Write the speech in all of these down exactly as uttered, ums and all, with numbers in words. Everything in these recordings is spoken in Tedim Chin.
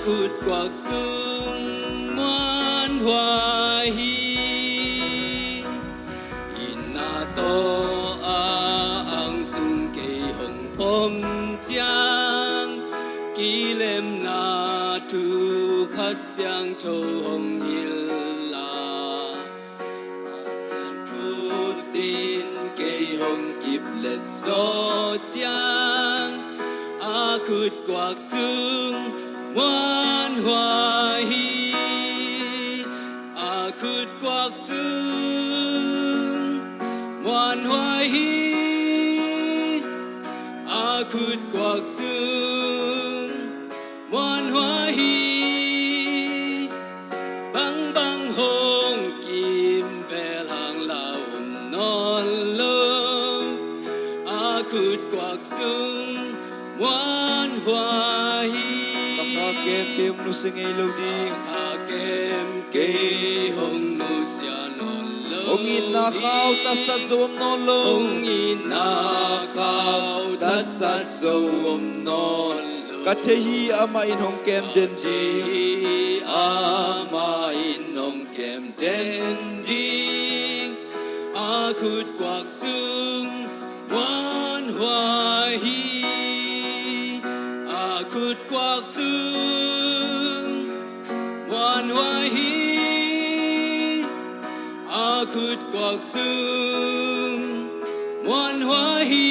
khut kuak sung muanhuai hi. Itna tawh a ang sung kei hong pom ciang, kilemna thu Kha Siangtho hong hilh a, Pasian khut in kei hong kip let zawh ciang, a khut kuak sung muanhuai hi. A khut kuak sung muanhuai hi. A khut kuak sung muanhuai hi. Bangbang hong kimvel hang la om nawn lo. A khut kuak sung muanhuai hi. Ka kha kem kei hong nusia ngei lo ding. Ka kha kem kei hong nusia nawn lo. Hong itna khau tatsat zo om nawn lo. Hong itna khau tatsat zo om nawn lo. Ka thei hi amah in hong kem den ding. Ka thei hi amah in hong kem den ding. A khut kuak sung muanhuai hi. A khut kuak sung muanhuai hi. A khut kuak sung muanhuai hi.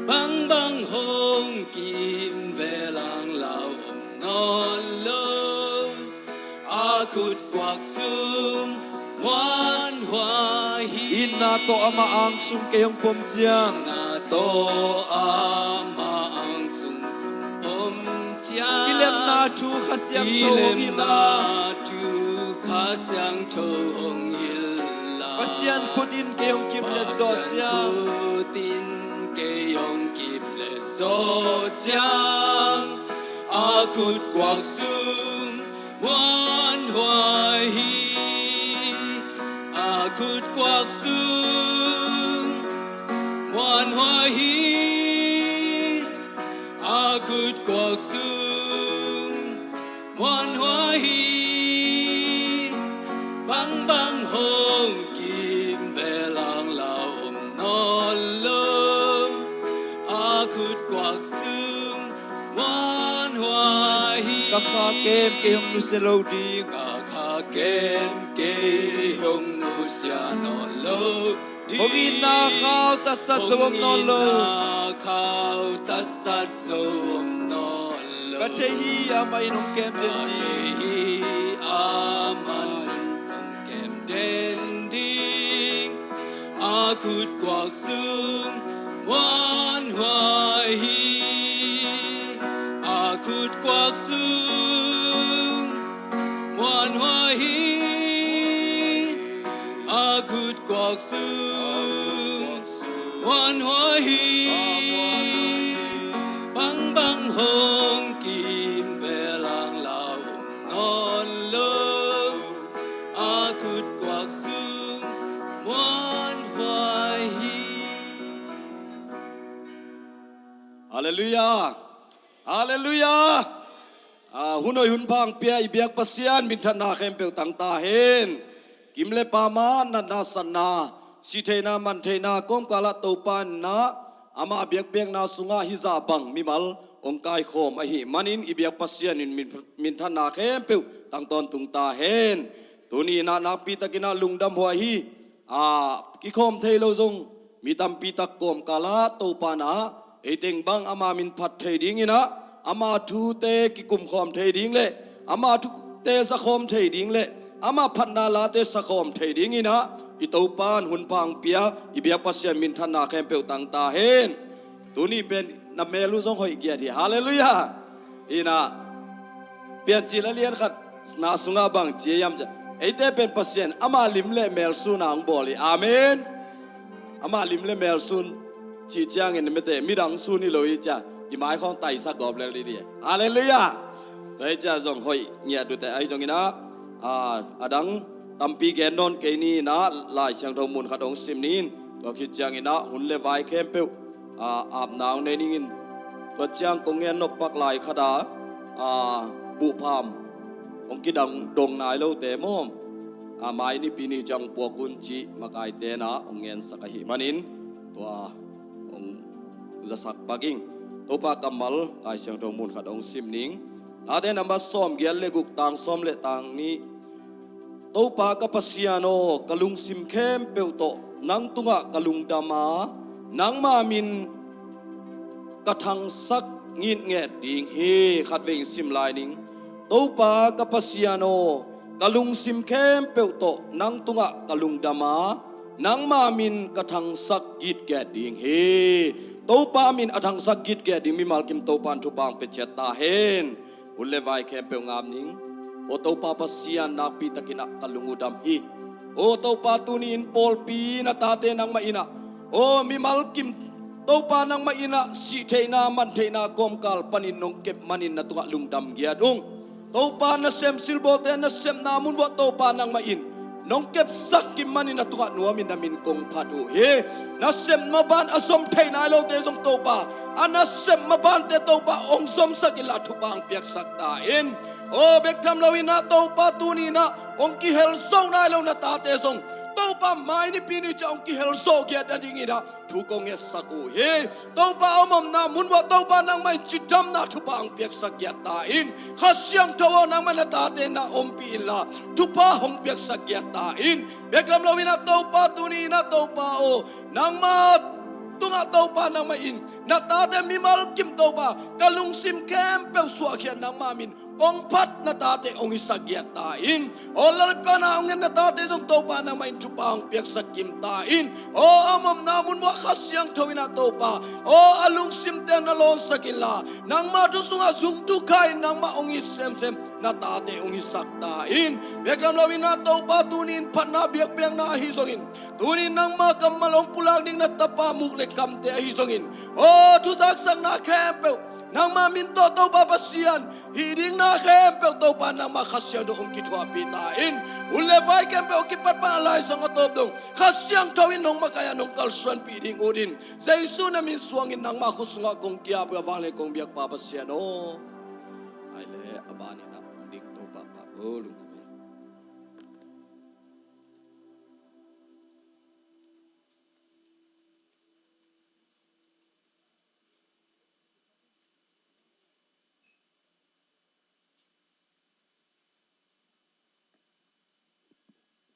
Bangbang hong kimvel hang la om nawn lo. A khut kuak sung muanhuai hi. Itna tawh amah ang sung kei hong pom ciang. Itna tawh amah ang sung pom ciang. Kilemna thu Kha Siangtho hong hilh a. Kilemna thu Kha Siangtho hong hilh a. Pasian khut in kei hong kip let zawh ciang. Pasian khut in kei hong kip let zawh ciang. A khut kuak sung muanhuai hi. A khut kuak sung muanhuai hi. A khut kuak sung muanhuai hi. Bangbang hong kimvel hang la om nawn lo. A khut kuak sung muanhuai hi. Ka kha kem kei hong nusia lo ding. Ka kha kem kei hong nusia nawn lo ding. Hong itna khau tatsat zo om nawn lo. Hong itna khau tatsat zo om nawn lo. Ka thei hi amah in hong kem den ding. Ka thei hi amah in hong kem den ding. A khut kuak sung muanhuai hi. A khut kuak sung muanhuai hi. A khut kuak sung muanhuai hi. Bangbang hong kimvel hang la om nawn lo. A khut kuak sung muanhuai hi. Halleluiah. Halleluiah. A, hun hoih hun pha hong pia i biak Pasian minthanna khempeuh tang ta hen. Kim le pam ah natna satna, sihtheihna mantheihna kawmkal ah Topa in ah ama biakpiakna sungah hih zah bang mimal hong kaikhawm ahih manin i biak Pasian in min, minthanna khempeuh tang tawntung ta hen. Tuni in ah nakpi takin ah lungdam huai hi. A, kikhawm thei lo zong mi tampi tak kawmkal ah Topa in ah ei teng bang ama min phat thei dingin ah, ama thute kikumkhawm thei ding le ama thute zakhawm thei ding le ama phatna late sakhawm thei dingin ah i Topa in hun pha hong pia i biak Pasian minthanna khempeuh tang ta hen. Tuni pen na mel uh zong hoih giat hi. Halleluiah. In ah Piancil a lian khat na sungah bang ci hiam cih leh, eite pen Pasian ama lim le mel sun a hong bawl hi. Amen. Ama lim le mel sun cih ciangin mite midang sun hi lo hi cia, i mai khawng taisak gawp lel dih dih. Halleluiah. Tua hi cia zong hoih ngiat uh teh ahi zongin ah, a, a dang tampi gen nawn kei ni in ah Lai Siangtho mun khat hong sim ni in, tua khit ciangin ah hun le vai khempeuh, a, apna hong nei ning in, tua ciang kong gen nop pak lai khat a a, buhpham hong kidang dong nai lote maw, a, mai nipi ni ciang puak un cih makaite na hong ngensak ahih manin tua hong zasak pak ing. Topa kammal Lai Siangtho mun khat hong sim ning. Late nambat sawmgiat le guk, tang sawm le tang nih. Topa ka Pasian aw, ka lungsim khempeuh tawh nang tungah ka lungdam a, nangma min ka thangsak ngitnget ding hi. Khatvei in sim lai ning. Topa ka Pasian aw, ka lungsim khempeuh tawh nang tungah ka lungdam a, nangma min ka thangsak gitget ding hi. Topa min a thangsak gitget ding mimal kim Topa in thupha hong pia ciat ta hen. Hun le vai khempeuh ngap ning. Aw Topa Pasian, nakpi takin ah ka lung uh dam hi. Aw Topa, tuni in pawlpi na tate nangmah in ah, aw mimal kim Topa nangmah in ah sih theihna, man theihna kawmkal panin nong kep manin na tungah lungdam giat ung. Topa, nasem silbawlte nasepna mun vuah Topa nangmah in nong kepsak kim manin na tungah nuamin na min kong phat uh hi. Nasep maban a zom thei nai lote zong Topa, a nasep mabante Topa hong zomsak inla thupha hong piaksak ta in. Aw bek tham loin ah Topa, tuni in ah hong kihel zo nai lo na tate zong Topa, mai nipi ni ciang hong kihel zo giat nadingin ah thu kong ngetsak uh hi. Topa, a om omna mun vuah Topa nangmah in cidamna thupha hong piaksak giat ta in. Kha Siangtho aw, nangmah na tate na ompih inla thupha hong piaksak giat ta in. Bek tham loin ah Topa, tuni in ah Topa aw, nangmah tungah Topa nangmah in na tate mimal kim Topa, ka lungsim khempeuh suahkhiat nangma min hong phat na tate hong hisak giat ta in. Aw Lalpa, na hong ngen na tate zong Topa nangmah in thupha hong piaksak kim ta in. Aw a om omna mun vuah Kha Siangtho in ah Topa, aw a lungsimte na lawnsak inla nangma thu sungah zungtu kha in nangmah hong it semsem na tate hong hisak ta in. Bek tham loin ah Topa, tuni in phatna biakpiakna ahi zongin, tuni in nangma kammal hong pulak ding na tapa muk le kamte ahi zongin, aw thuzaksakna khempeuh nangma min tawh Topa Pasian, hih dingna khempeuh Topa nangma Kha Siangtho hong kithuahpih ta in. Hun le vai khempeuh hong kipatpah a lai zong a tawp dong Kha Siangtho in nong makaih a nong kalsuanpih ding ut in. Jesu na min suangin nangma khut sungah kong kiap uh a, vanglian kong biak Pa Pasian aw. Ai le a ban in ah hong ding Topa pa aw, lungdam hi.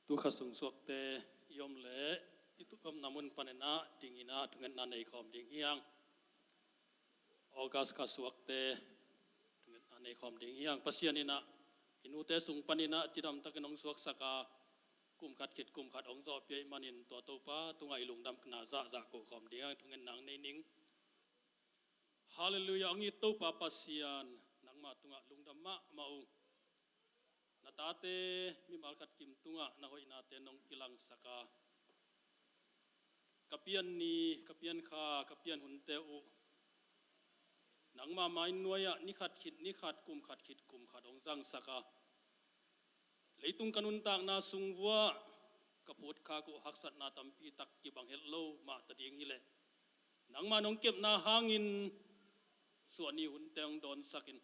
Tu kha sung suakte i om le i tu omna mun panin ah dingin ah thungetna nei khawm ding hi hang. August kha suakte thungetna nei khawm ding hi hang. Pasian in ah i nute sung panin ah cidam takin hong suaksak a, kum khat khit kum khat hong zawhpih ahih manin tua Topa tungah i lungdamna zahzah ko khawm ding hi hang. Thungetna nei ning. Halleluiah, hong it Topa Pasian, nangma tungah lungdam mahmah ung. Na tate mimal khat kim tungah na hoihnate nong kilangsak a, ka pian ni, ka pian kha, ka pian hunte uh nangma mai nuai-ah ni khat khit ni khat, kum khat khit kum khat hong zangsak a, leitung ka nuntakna sung vuah ka phutkhak uh haksatna tampi tak kibang het lo mah ta ding hileh, nangma nong kepna hangin suahni hunte hong dawnsak in,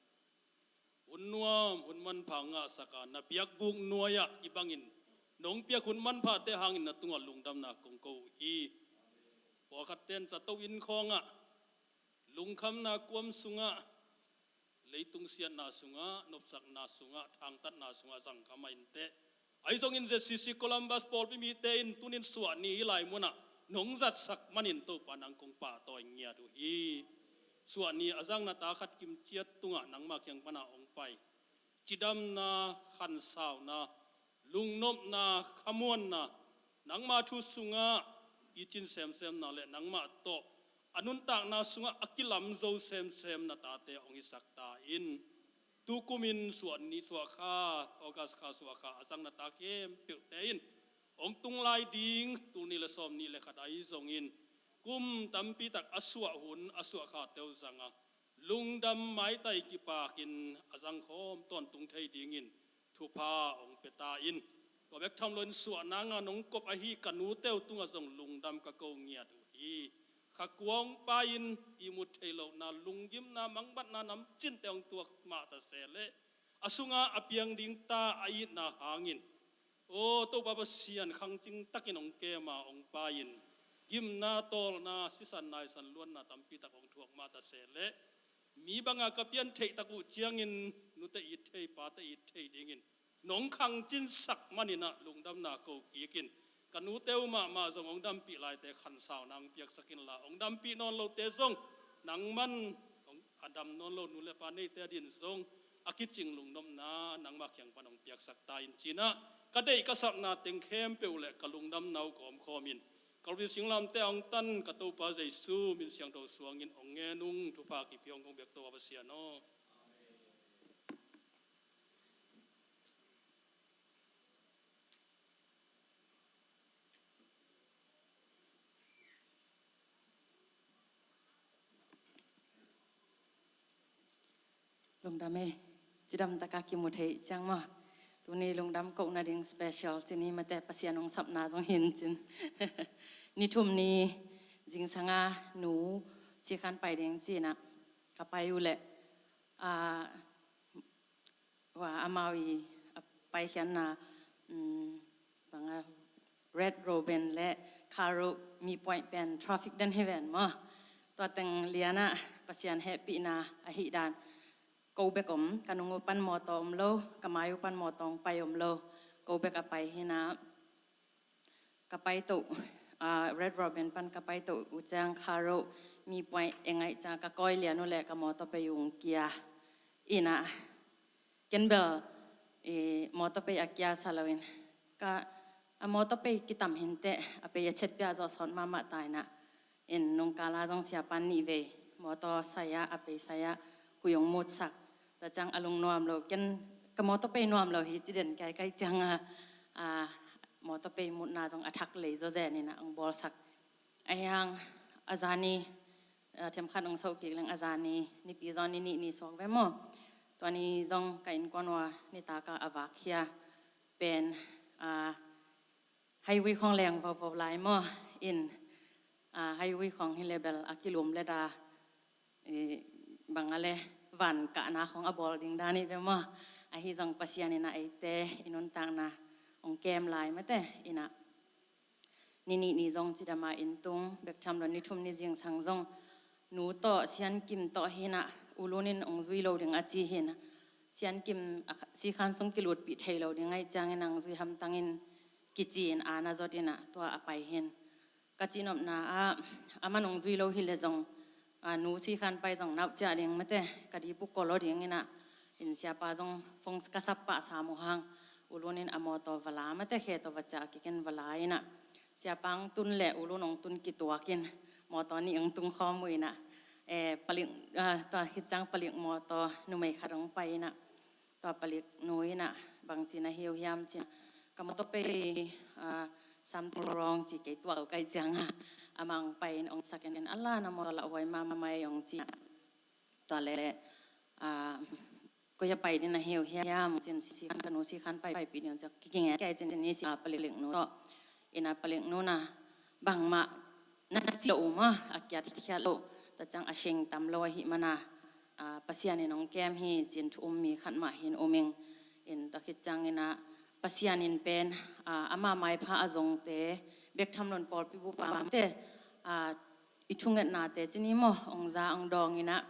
hun nuam hun manpha hong ngahsak a, na biakbuk nuai-ah hih bangin nong piak hun manphate hangin na tungah lungdamna kong ko uh hi. Pawlkhatte in zato inn khawngah, lungkhamna kuam sungah, leitung siatna sungah, nopsakna sungah, thangtatna sungah zangkham mah inteh. Ahi zongin Z C C Columbus pawlpi mite in tuni in suahni hih lai munah nong zatsak manin Topa nang kong pahtawi ngiat uh hi. Suahni a zang na ta khat kim ciat tungah nangma kiang pana hong pai cidamna, khansauna, lungnopna, khamuanna, nangma thu sungah picin semsemna le nangmah tawh a nuntakna sungah a kilamzo semsem na tate hong hisak ta in. Tukum in suahni, suahkha, August kha suahkha a zang na ta khempeuhte in hong tung lai ding tul nih le sawm nih le khat ahi zongin, kum tampi tak a suah hun a suahkhate uh zangah lungdam maitai kipakin a zangkhawm tawntung thei dingin thupha hong pia ta in. Tua bek tham loin suahna ngah nong kop ahi ka nute uh tungah zong lungdam ka ko ngiat uh hi. Kha kua hong pai-in ihmut theih lohna, lunggimna, mangbatna namcinte hong tuak mah ta se leh, a sunga a piang ding ta a itna hangin, aw Topa Pasian, khangcing takin hong kem a hong pai-in, gimna, tawlna, sisan, naisan, luanna tampi tak hong thuak mah ta se leh, mi banga ka pian theih tak uh ciangin nute it thei, pate it thei dingin nong khangcinsak manin ah lungdamna ko kikin, ka nute uh mahmah zong hong dampih laite khansauna hong piaksak inla, hong dampih nawn lote zong nangman hong, a dam nawn lo nu le pa neite adin zong a kicing lungnopna nangmah kiang pan hong piaksak ta in ci-in ah, ka deih ka sapna teng khempeuh le ka lungdamna uh kawmkhawm in, Kalvari singlamteh ah hong tan ka Topa Jesu min siangtho suangin hong ngen ung. Thupha kipia hong kong bek Topa Pasian aw. Lungdam e, cidam taka kimu thei ciang maw. Tuni lungdam kohna ding special ci ni mate, Pasian hong sapna zong hi in cin. Ni thum ni zingsanga nu Sikhan pai ding ci-in ah ka pai uh leh, ah, hua amau i a paikhiatna, um, banga Red Robin le Kharuk mi point pen traffic den hi ven maw. Tua teng lianah Pasian hehpihna ahih dan, ko bek om, ka nung uh pan mawtaw om lo, ka mai uh pan mawtaw hong pai om lo, ko bek a pai hi-in ah, ka paito, ah, Red Robin pan ka paito uh ciang Kharuk mi point eng ahih ciang ka kawi lian uh leh ka mawtaw pei uh hong kia in ah, ken bel, eh, mawtaw pei a kia sa loin, ka, a mawtaw pei kitam hi inteh, a pei a chet pia zawh sawt mahmah ta in ah, in nungkala zong siapa nih vei mawtaw sai-ah, a pei sai-ah hui hong mutsak. Tua ciang a lung nuam lo, ken ka mawtaw pei nuam lo hi ci den kaikai ciang a, a, mawtaw pei mutna zong a thak lei zawzen in ah hong bawlsak. Ahi hang a zani, a, themkhat hong soh kik leng a zani, nipi zaw ni nih ni suak ve maw. Tua ni zong ka innkuan ua nitak a a vakkhia pen, a, highway khawng leng vovo lai maw. In, a, highway khawng hi leh bel a kilum leh da, i, bang a leh van kahna khawng a bawl ding dan hi ve maw. Ahi zong Pasian in ah eite i nuntakna hong kem lai mate in ah, ni nih ni zong cidam a inn tung, bek tham lo ni thum ni zingsang zong nu tawh Sian Kim tawh hi-in ah, U Lun in hong zui lo ding a ci hi-in ah, Sian Kim a kha-, Sikhan sung kilutpih thei lo ding ahih ciangin hong zui hamtang in kici-in a na zot in ah tua a pai hi-in. Ka cihnopna ah, aman hong zui lo hi leh zong, a, nu Sikhan pai zong nau ciah ding mate, ka dipuk kol aw ding in ah, in siapa zong phone ka sap pah sam uh hang, U Lun in a mawtaw va la mate, khe tawh va ciah kik in va la in ah, siapa hong tun leh U Lun hong tun kituak in mawtaw nih hong tung khawm uh in ah, eh, palik, a, tua khit ciang palik mawtaw numei khat hong pai in ah, tua palik nu in ah bang ci-in a hi uh hiam ci-in ah, ka mawtaw pei, a, samtul rawng ci kei tuak lo ka hih ciang a, amah hong pai in hong sak in, a la na mawtaw lauhuai mahmah ei hong ci. Tua leh, a, koi ah pai ding na hi uh hiam ci-in, Sikhan, ka nu Sikhan pai, paipih ding ci-in kiginge kei ci-in ni ci, a, palik nu tawh. In ah palik nu in ah bangmah na ci lo uh maw, a kiat khiat lo, tua ciang a sing tam lo ahih manin ah, a, Pasian in hong kem hi ci-in thu um mi khat mah hi-in um ing. In tua khit ciangin ah Pasian in pen, a, ama maipha a zongte, bek tham loin pawlpi bup a mite, a, i thungetnate ci ni maw, hong za hong dawng in ah,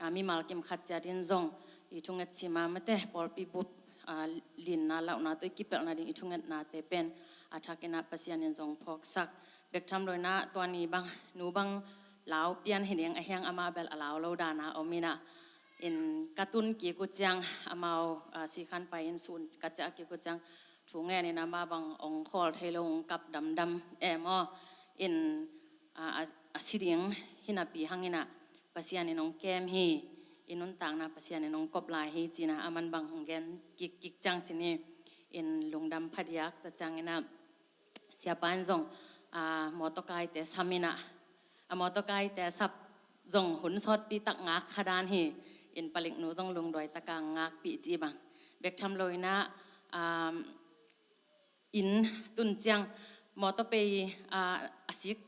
a, mimal kim khat ciat in zong i thunget sim a mate, pawlpi bup, a, linna lauhna tawh i kipelhna ding i thungetnate pen a thak in ah Pasian in zong phawksak. Bek tham loin ah tua ni bang, nu bang lau pian hi ding ahih hang amah bel a lau lo dan a om in ah, in ka tun kik uh ciang amau, a, Sikhan pai in sun ka ciah kik uh ciang thu ngen in amah bang hong khawl thei lo, hong kap damdam e maw. In, a, a, a si ding hi napi hangin ah Pasian in hong kem hi, i nuntakna Pasian in hong kop lai hi ci-in ah aman bang hong gen kik kik ciang ci ni. In lungdam phadiak, tua ciangin ah siapa in zong, a, mawtaw kaite sam in ah, a mawtaw kaite sap zong hun sawtpi tak ngak kha dan hi. In palik nu zong lungduai taka ngakpih ci bang. Bek tham loin ah, um, inn tun ciang mawtaw pei, a, a sik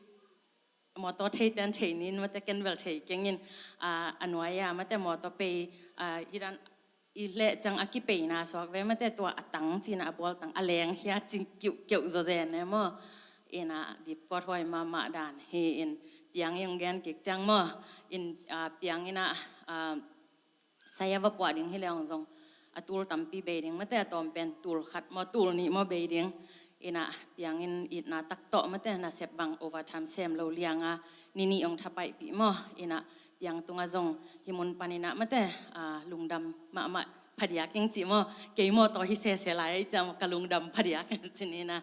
mawtaw thei ten thei nin mate, ken bel thei keng in, a, a nuai-a mate mawtaw pei, a, i dan i leh ciang a kipeina suak ve mate, tua a tang cina a bawl tang a leng khia ci kiuhkeuh zawzen e maw. Ina dipkuat huai mahmah dan hi in, piang in gen kik ciang maw. In, a, piang ina, a, sai a va puah ding hi leng zong a tul tampi bei ding mate, a tawm pen tul khat maw tul nih maw bei ding. Ina piang in itna tak tawh mate, nasep bang overtime sem lo lianga ni nih ong thapaihpih maw. Ina piang tunga zong hi mun pan ina mate, a, lungdam mahmah phadiak ing ci maw. Kei mawtaw hi sese lai ciang ka lungdam phadiak ing ci ina.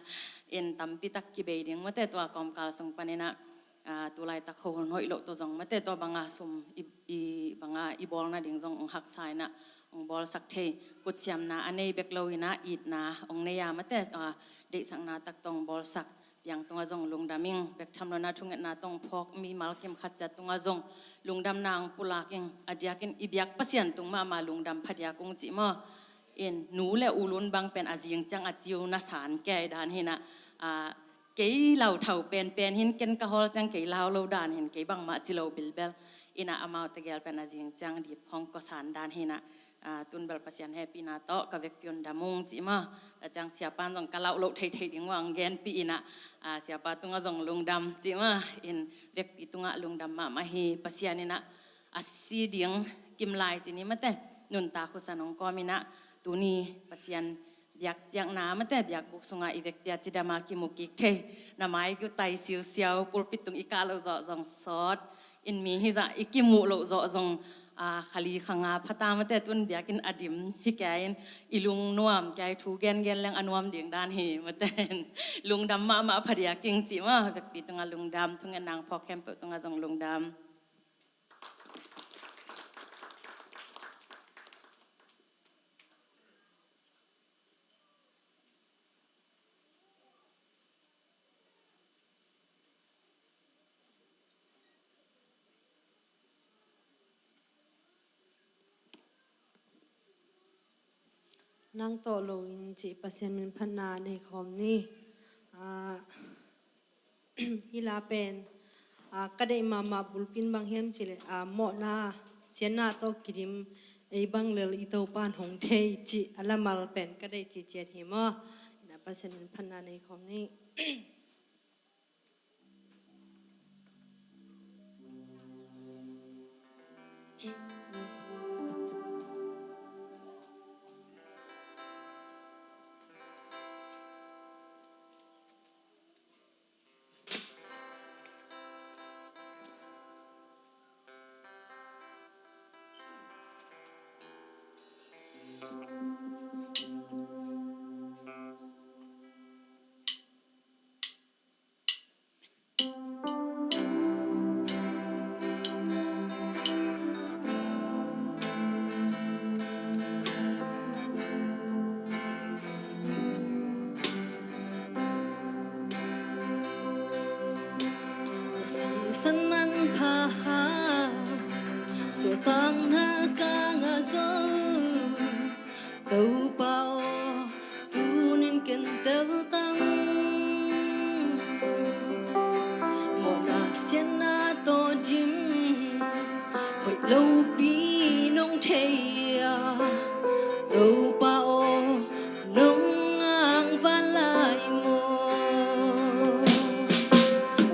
In tampi tak kibei ding mate, tua kawmkal sung pan ina, a, tulaitak kho hun hoih loh tawh zong mate, tua banga sum i, i banga i bawl nading zong ong haksa ina ong bawlsak thei, kutsiamna a nei bek lo ina itna ong nei a mate, a, deihsakna tak tawh ong bawlsak piang tunga zong lungdam ing. Bek tham lo ina thungetna tawh ong phawk mimal kim khat ciat tunga zong lungdamna ong pulak ing. A diakin i biak Pasian tung mahmah lungdam phadiak ung ci maw. In nu le u lun bang pen a zing ciang a ciu na san kei dan hi ina, a, kei lau thau penpen hin, ken ka hawl ciang kei lau lo dan hin, kei bangmah ci lo bilbel. Ina amau tegel pen a zing ciang dip khong ko san dan hi ina, a, tun bel Pasian hehpihna tawh ka vekpi un dam ung ci maw. A ciang siapan zong ka lauh loh theithei ding uang genpih ina, a, siapa tunga zong lungdam ci maw. In vekpi tunga lungdam mahmah hi. Pasian ina a si ding kimlai ci ni mate, nuntak husa nong kawm ina tuni Pasian biak, biakna mate biakbuk sunga i vekpi a cidama kimu kik thei. Na mai kiu tai siusiau, pulpit tung i kah loh zawh zong sawt. In mi hizah i kimuh loh zawh zong, a, khali khanga phata mate, tun biakin a dim hi kei in i lung nuam kei, thu gengen leng a nuam ding dan hi mate. Lungdam mahmah phadiak ing ci maw, vekpi tunga lungdam, thungetna ong phawk khempeuh tunga zong lungdam. Nang tawh lo in cih Pasian min phatna nei khawm ni. Ah, hi la pen, ah, ka deih mahmah bulpi in bang hiam cih leh, ah, mawhna siatna tawh kidim ei bang lel i Topa in hong thei cih a lamal pen ka deih cih ciat hi maw. Ina Pasian min phatna nei khawm ni. Sisan manpha, suahtakna ka ngah zo. Topa aw, tunin ken teltang. Mawhna siatna tawh dim, hoih lopi nong thei a. Topa aw, nong angvan lai maw?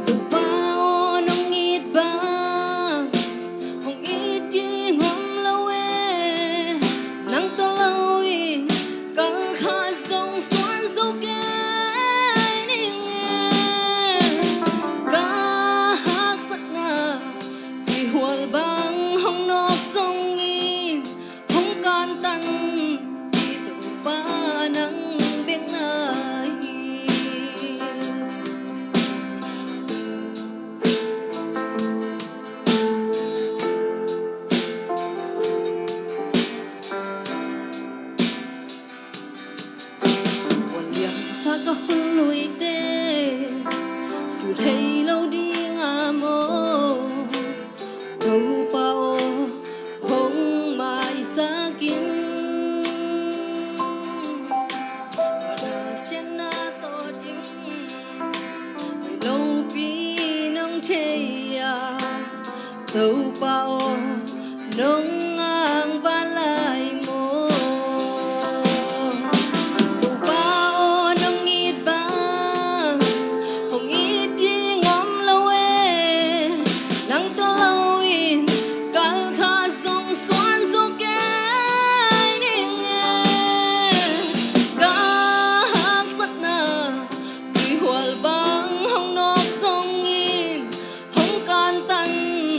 Topa aw, nong it bang hong it ding om lo e. Nang tawh lo in kal khat zong suan zo kei ning e. Ka haksatna kihual bang hong nawk zong in, hong kantan i Topa nang bek na hi. Mual liansa ka hun luite, su thei lo ding a maw? Topa aw, hong maisak in. Mawhna siatna tawh dim, hoih lopi nong thei Topa aw, nong ngangvah lai maw? Topa aw, nong it bang hong it ding om lo e. Nang tawh lo in kalkha zong suan zo kei ning e. Ka haksatna tuihual bang hong nawk zongin hong kantanpih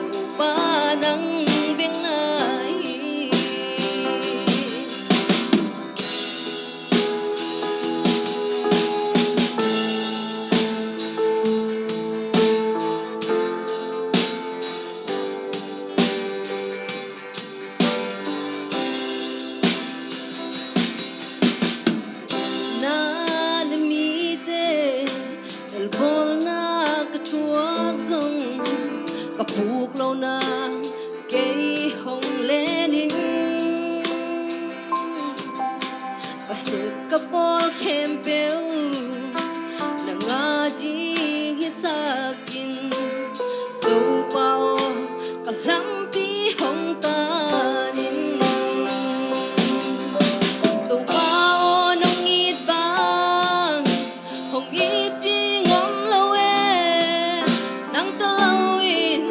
Topa nang bek na hi. Na le mite elbawlna ka thuak zong, ka puk lohna kei hong len in, ka sep ka pawl khempeuh nang a ding hisak in, Topa aw, ka lampi hong tan in. Topa aw, nong it bang hong it ding om lo e. Nang tawh lo in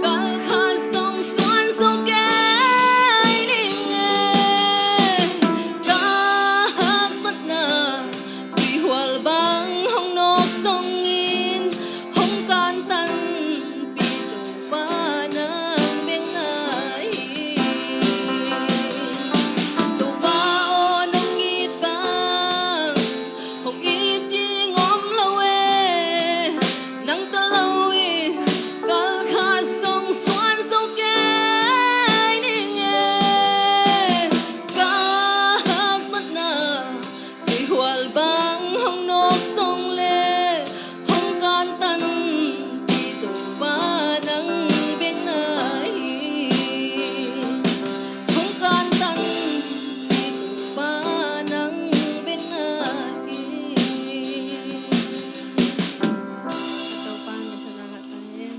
kalkha zong suan zo kei ning e. Ka haksatna tuihual bang hong nawk zongin hong kantanpih Topa nang bek na hi. Topa aw, nong it bang hong it ding om lo e. Nang tawh lo in kalkha zong suan zo kei ning e. Ka haksatna tuihual bang hong nawk zong le hong kantanpih Topa nang bek na hi. Hong kantanpih Topa nang bek na hi. Topa min thang nang a ta hen.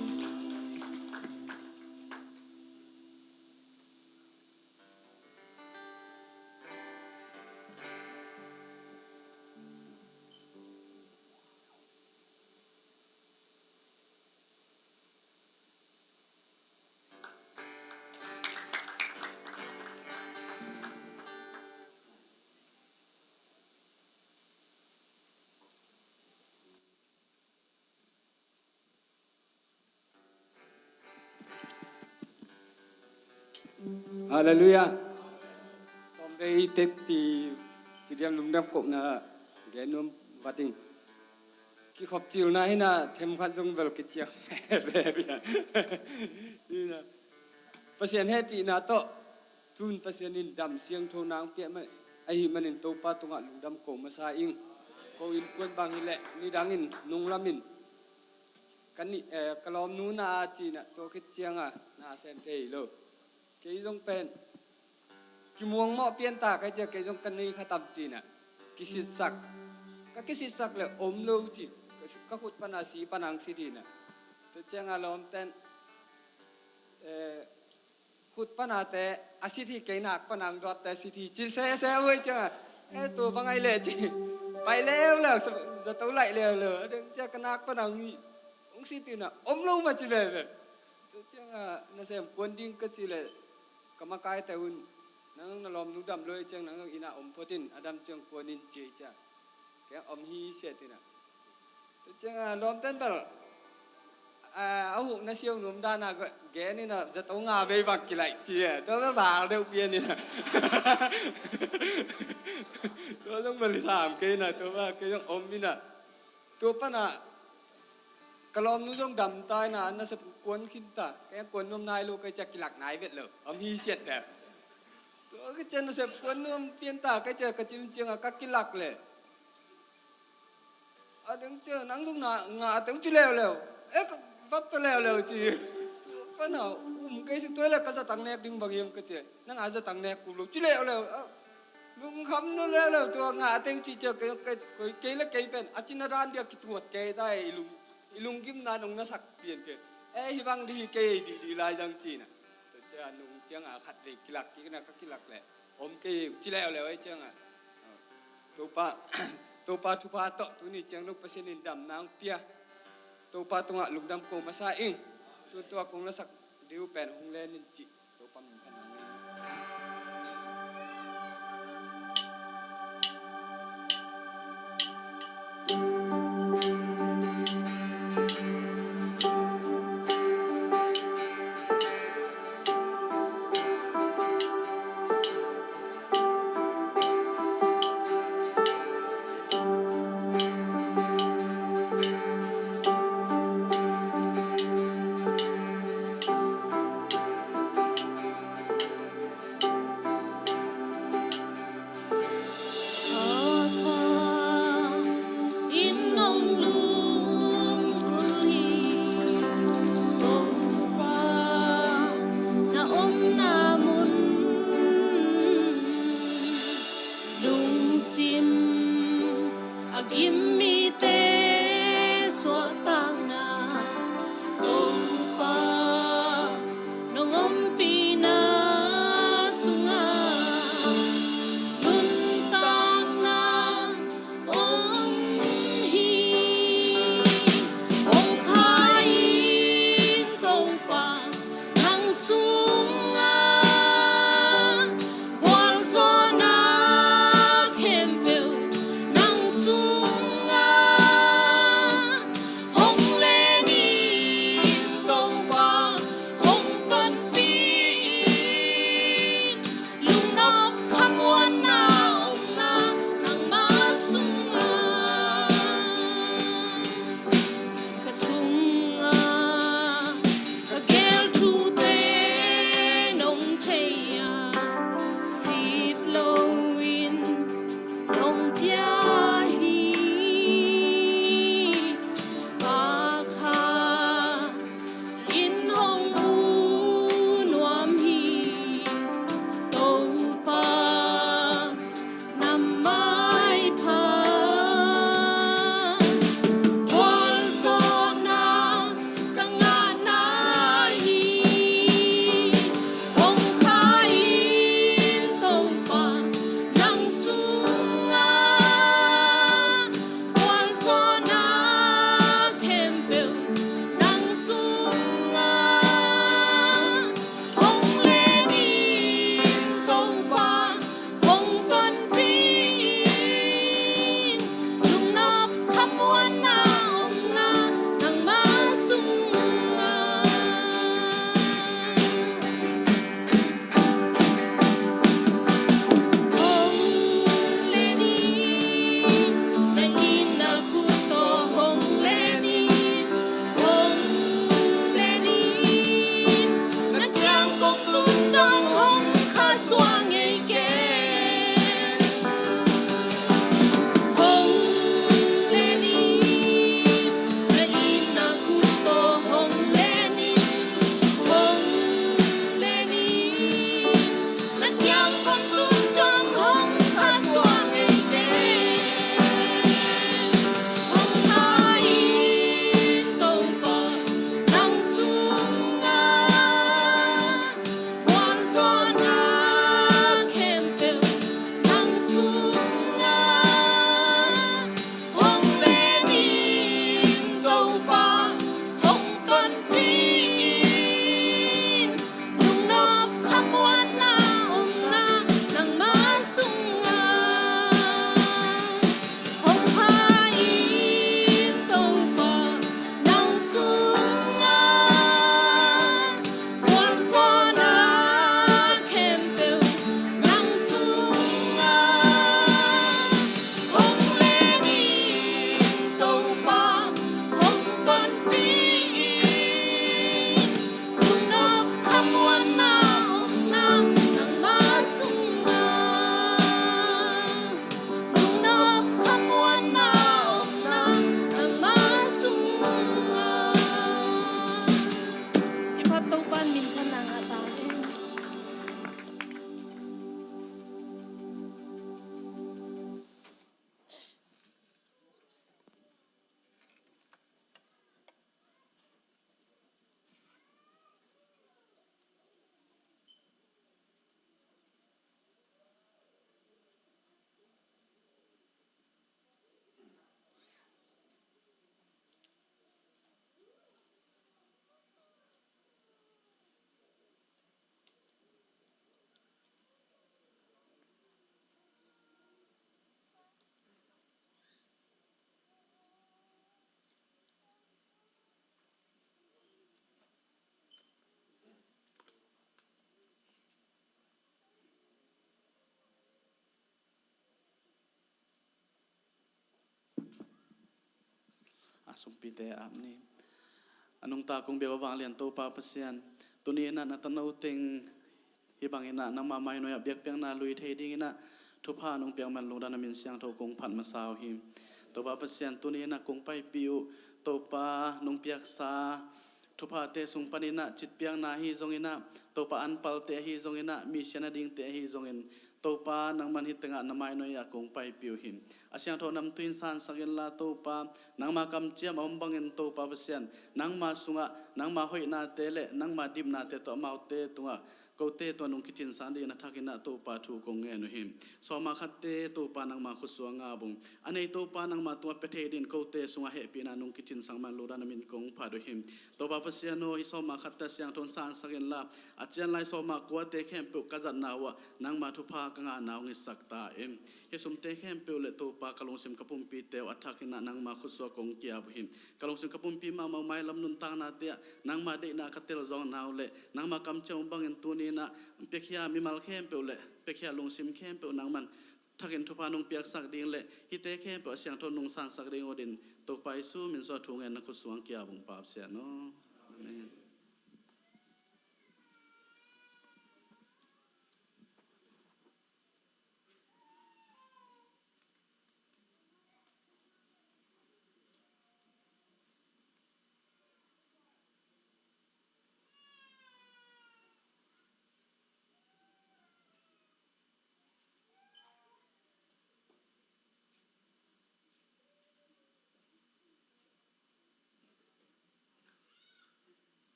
Halleluiah. Tawm bei tek ti, ti diam lungdam kohna gen nuam vat ing. Kikhop cilna hi na, themkhat zong bel kiciak veve bia hi na. Pasian hehpihna tawh tun Pasian in dam siangtho nang piak mah ahih manin Topa tungah lungdam ko masa ing. Ko innkuan bang hileh nidangin nunglamin ka ni, eh, ka lawmnu na a cinah tua khit cianga na sem thei lo. Kei zong pen kimuang mawh pianta kai cia, kei zong ka nei kha tam cinah kisitsak. Ka kisitsak le om lo ci. Ka khut pana si pana ang sit hinah. Tua cianga lawmten, eh, khut panate a sit hi, kei nak pana ang dawtte a sit hi ci sese uh hi cianga. Eh, tua bang ai le ci. Pai leuleu, zato laih leuleu. A deng cia ka nak pana ang hi. Hong sit hinah om lo mah ci lele. Tua cianga nasem kuan ding ka ci le ka makaite un, nang na lawmnu dam lo hi ciang nang ina om phot in, a dam ciang kuan in ci hi ciang. Kei om hi sia tinah. Tua cianga lawmten bel a huh na siau nuam dana gen ina zato nga vei bang kilaih ci a. Tua bel bal deuh pian ina. Tua zong bel i sam kei ina, tua bel kei zong om ina. Tua pana ka lawmnu zong dam ta ina, an nasep kuan khin ta. Kei kuan nuam nai lo, kei cia kilak nai vet lo. Om hi siat deuh. Tua kei cia nasep kuan nuam pian ta, kei cia ka cim cianga ka kilak le. A deng cia nang zong na nga a teu ci leuleu. Eh, ka vat ta leuleu ci. Tua pana um kei si tua le ka zatang nek ding bang hiam ka cia. Nang a zatang nek kul lo ci leuleu. Ah, lungkham na leuleu tua nga a teu ci cia kei, kei, kei le kei pen a cina dan dia kituat kei ta e, i lung, i lunggimna nong na sak pianpian. "Eh, hih bang ding hi kei, didi lai zang," ci-in ah. Tua ciang nung ciang a khat vei kilak kik in ah, "Ka kilak leh om kei," ci leuleu ei ciang ah. Topa, Topa thupha tawh tuni ciang nung Pasian in damna hong pia. Topa tungah lungdam ko masa ing. Tun tua kong lasak ding uh pen hong len in cih. Topa min phatna ngei. Kha in hong lungkul hi, Topa na omna mun. Lungsim a gim mite suahtakna, Topa nong ompihna sungah nuntakna om hi. Hong kha in Topa nang sungah, gualzawhna khempeuh nang sungah, hong len in Topa, hong tonpih in. Lungnop khamuanna omna nangma sungah, ka sungah ka geel thute nong thei a, sit loin nong pia hi. Pa kha in hong mu nuam hi, Topa na maipha. Gualzawhna ka ngahna hi, hong kha in Topa nang sungah, gualzawhna khempeuh nang sungah, hong len in Topa, hong tonpih in. Lungnop khamuanna omna nangma sungah, hong len in. Na it na khut tawh hong len in, hong len in. Na kiang kong tun dong hong khahsuah ngei ken. Hong len in, na it na khut tawh hong len in, hong len in. Na kiang kong tun dong hong khahsuah ngei ken. Hong kha in Topa nang sungah, gualzawhna khempeuh nang sungah, hong len in Topa, hong tonpih in. Lungnop khamuanna omna nangma sungah, hong kha in Topa nang sungah, gualzawhna khempeuh nang sungah, hong len in Topa, hong tonpih in. Lungnop khamuanna omna nangma sungah, lungnop khamuanna omna nangma sungah. I phat Topa in minthanna ngah ta hen. A sumpite ap ni. A nungta kong biak uh vanglian Topa Pasian, tuni in ah na tano teng hih bangin ah nangma mainoi ah biakpiakna lui thei dingin ah thupha nong piak man lungdam, na min siangtho kong phat masa uh hi. Topa Pasian, tuni in ah kong paipih uh Topa nong piaksa thuphate sung panin ah citpiakna ahi zongin ah, Topa anpalte ahi zongin ah, mi sian a dingte ahi zongin, Topa nangman hih tengah na mainoi ah kong paipih uh hi. A siangtho namtui in sansak inla Topa, nangma kamciam a om bangin Topa Pasian, nangma sungah nangma hoihnate le nangma dipnate tawh amaute tungah, kote tungah nong kicinsang dingin a thakin ah Topa thu kong ngen uh hi. Sawma khatte Topa nangma khutsuang a bung a nei Topa nangma tungah pia thei dingin kote sungah hehpihna nong kicinsang man lungdam, na min kong phat uh hi. Topa Pasian aw, hih sawma khatte a siangtho in sansak inla, a cianlai sawma kuate khempeuh ka zatna uh ah nangma thupha ka ngahna hong hisak ta in. Hih sumte khempeuh le Topa ka lungsim ka pumpite uh a thakin ah nangma khutsuah kong kiap uh hi. Ka lungsim ka pumpi mahmah uh mailam nuntaknate ah nangma deihna ka telzawngna uh le nangma kamciam uh bangin tuni in ah piakhia mimal khempeuh le piakhia lungsim khempeuh nangman thakin thupha nong piaksak ding le hihte khempeuh a siangtho nong sansak ding uh din Topa Jesu min suang thu ngen na khutsuang kiap ung, Pa Pasian aw. Amen.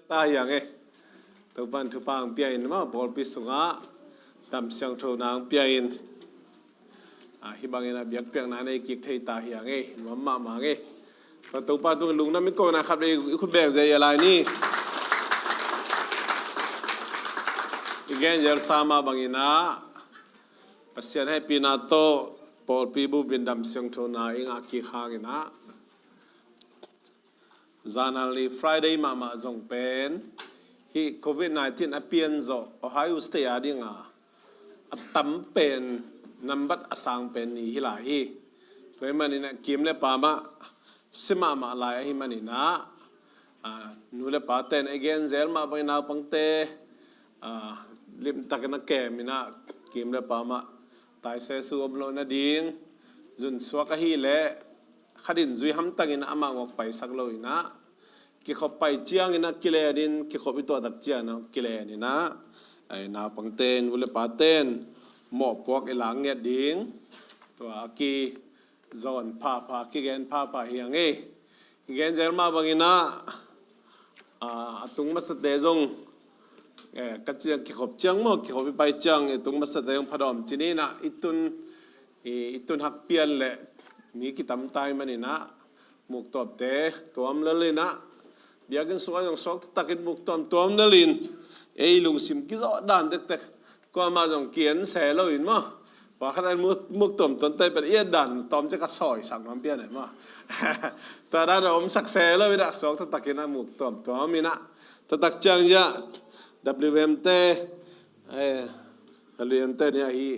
Ta hiang e. Topan thupha ang pia in maw, pawlpi sungah dam siangtho nang pia in. Ah, hih bangin a biakpiakna nei kik thei ta hiang e, nuam mahmah e. Topa tung lungdam i kona khat vei i khut beng zia lai ni. I gen zel sa mah bangin ah Pasian hehpihna tawh pawlpi bupin dam siangtho na i ngah kik hangin ah, zanal ni Friday mahmah zong pen hih covid nineteen a pian zawh Ohio State a dinga a tam pen, nambat a sang pen ni hi lai hi. Tua hi manin ah kim le pam ah si mahmah lai ahi manin ah, ah, nu le pate'n a i gen zel mah bangin naupangte, ah, limtakin a kem in ah kim le pam ah tai sesu om loh nading, zunsuak ahih leh khat in zui hamtangin amah ngawk paisak lo in ah, kikhop pai ciangin ah kilen in, kikhop i tuahtak ciangin ah kilen in ah, ai, naupangte, nu le pate'n mawhpuak i lak ngiat ding, tua a kizawn phapha, kigen phapha hiang e. I gen zel mah bangin ah, ah, a tung masate zong, eh, ka ciang kikhop ciang maw, kikhop i pai ciang, i tung masate zong phadawm ci ni in ah, i tun, i, i tun hak pian le mi kitam ta hi manin ah, muktuamte tuam lel in ah, biakinn sungah zong suak taktakin muktuam tuam lel in, ei lungsim kizawh dan tektek. Kuamah zong ki-en se lo in maw, pakhat a muk, muktuam tuamte pen i et dan tawm ciang ka sawisak nuam pian e maw. Tua dan a omsak se lo in ah suak taktakin a muktuam tuam in ah, tua tak ciang zia W M te, eh, W M te ni ahi,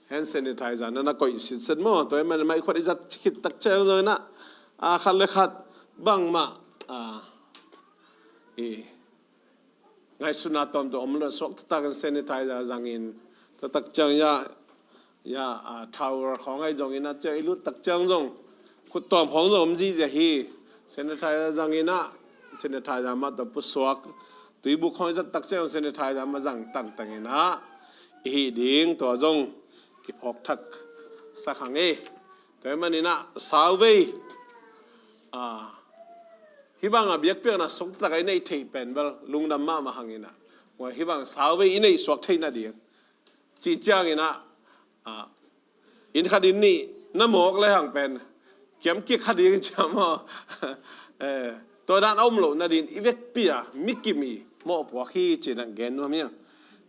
hand sanitizer na na koih sitset maw, tua hi manin mai khuat i zat khit tak ciang zong in ah, a, khat le khat bangmah, a, i ngaihsutna tawmtawm om lo, suak taktakin sanitizer zangin, tua tak ciang ya, ya, a, towel khawng ahi zongin ah, ciah i lut tak ciang zong khut tawm khawng zong om zihziah hi. Sanitizer zangin ah, sanitizer mah tawh pusuak, tuibuk khawng i zat tak ciang sanitizer mah zang tangtang in ah i hih ding, tua zong kiphawk thak sak hang e. Tua ahih manin ah sauvei, ah, hih bang a biakpiakna sungtak a i neih theih pen bel lungdam mahmah hang in ah, hih bang sauvei i neih suak theih nading cih ciangin ah, ah, inn khat inn nih na mawk le hang pen kiam kik kha ding in ciam aw. Eh, tua dan a om loh nading i vekpi a mi kim i mawhpuak hi ci-in ah gen nuam hi hang.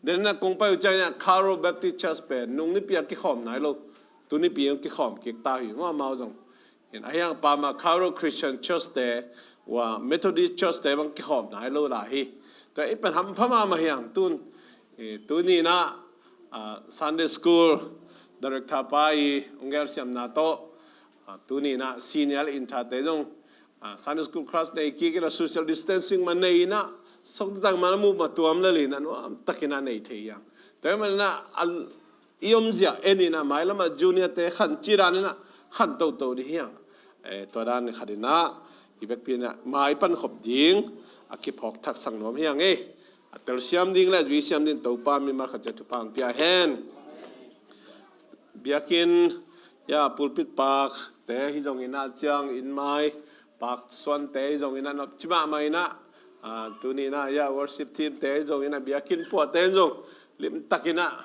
Denin ah kong pai uh ciangin ah Carol Baptist Church pen nung nipi a kikhawm nai lo, tu nipi in kikhawm kik ta uh hi maw, amau zong. In a hiang pa mah Carol Christian Church te, ua Methodist Church te bang kikhawm nai lo lai hi. Tua i pen hampha mahmah hi hang tun. I tuni in ah, ah, Sunday School Director pa i hong gelsiamna tawh, ah, tuni in ah senior in thate zong, ah, Sunday School class nei kik in ah social distancing mah nei in ah sawktatang mah na muh mah tuam lel in ah nuam takin ah nei thei hi hang. Tua ahih manin ah a i omzia en in ah mailam ah junior te khan ci dan in ah khan toto ding hi hang. Eh, tua dan khat in ah i vekpi in ah mai pan khop ding a kiphawk thak sak nuam hi hang e. A telsiam ding le zuisiam ding Topa mimal khat ciat thupha hong pia hen. Biakinn, ya, pulpit pak te hi zongin ah ciang inn mai pak suan te hi zongin ah nopci mahmah in ah, ah, tuni in ah, ya, worship team te hi zongin ah biakinn puah te hi zong limtakin ah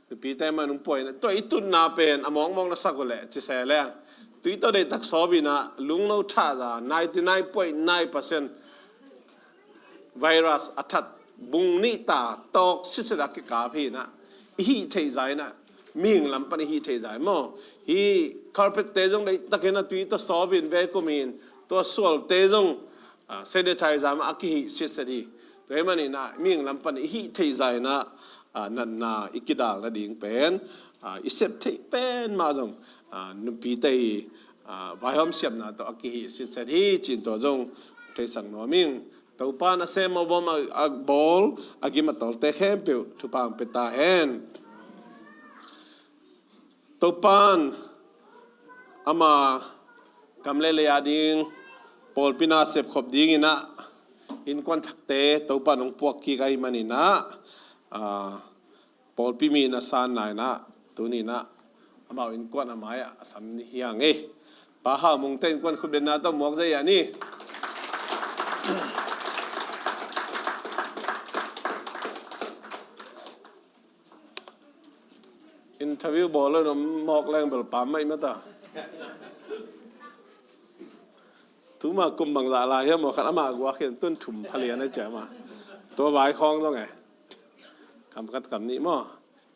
nupite mah nung puah in ah, tua i tutna pen a mawkmawk na sak uh leh ci se leng, tui tawh deihtak sawp in ah lungno thahza ninety nine point nine percent virus a that bung nih ta tawk sitset a kikap hi in ah, i hih theih zah in ah, mihing lam pan i hih theih zah in maw, hih carpet te zong deihtakin ah tui tawh sawp in, vacuum in, tua sual te zong, ah, sanitizer mah a kihih sitset hi. Tua ahih manin ah mihing lam pan i hih theih zah in ah, ah, natna i kidal nading pen, ah, i sep theih pen mah zong, ah, nupite i, ah, vaihawm siamna tawh a kihih sitset hi ci-in tua zong theisak nuam ing. Topa in a sem a bawm a, a bawl a gim a tawlte khempeuh thupha hong pia ta hen. Topa in ama gam le lei a ding pawlpi na sepkhop dingin ah innkuan thakte Topa in hong puak kik ahih manin ah, ah, pawlpi mi na san nai in ah, tuni in ah amau innkuan a mai-ah a sam ni hi hang e. Pa Hau Mung te innkuan khupdetna tawh muak zaw hi a ni. Interview bawl lo in om mawk leng bel pam mah i mata. Tuma kum bangzah lai hiam maw, khat amah guak hi, tun thum pha lian a ciam a. Tua vai khawng zong e. Kam khat kam nih maw.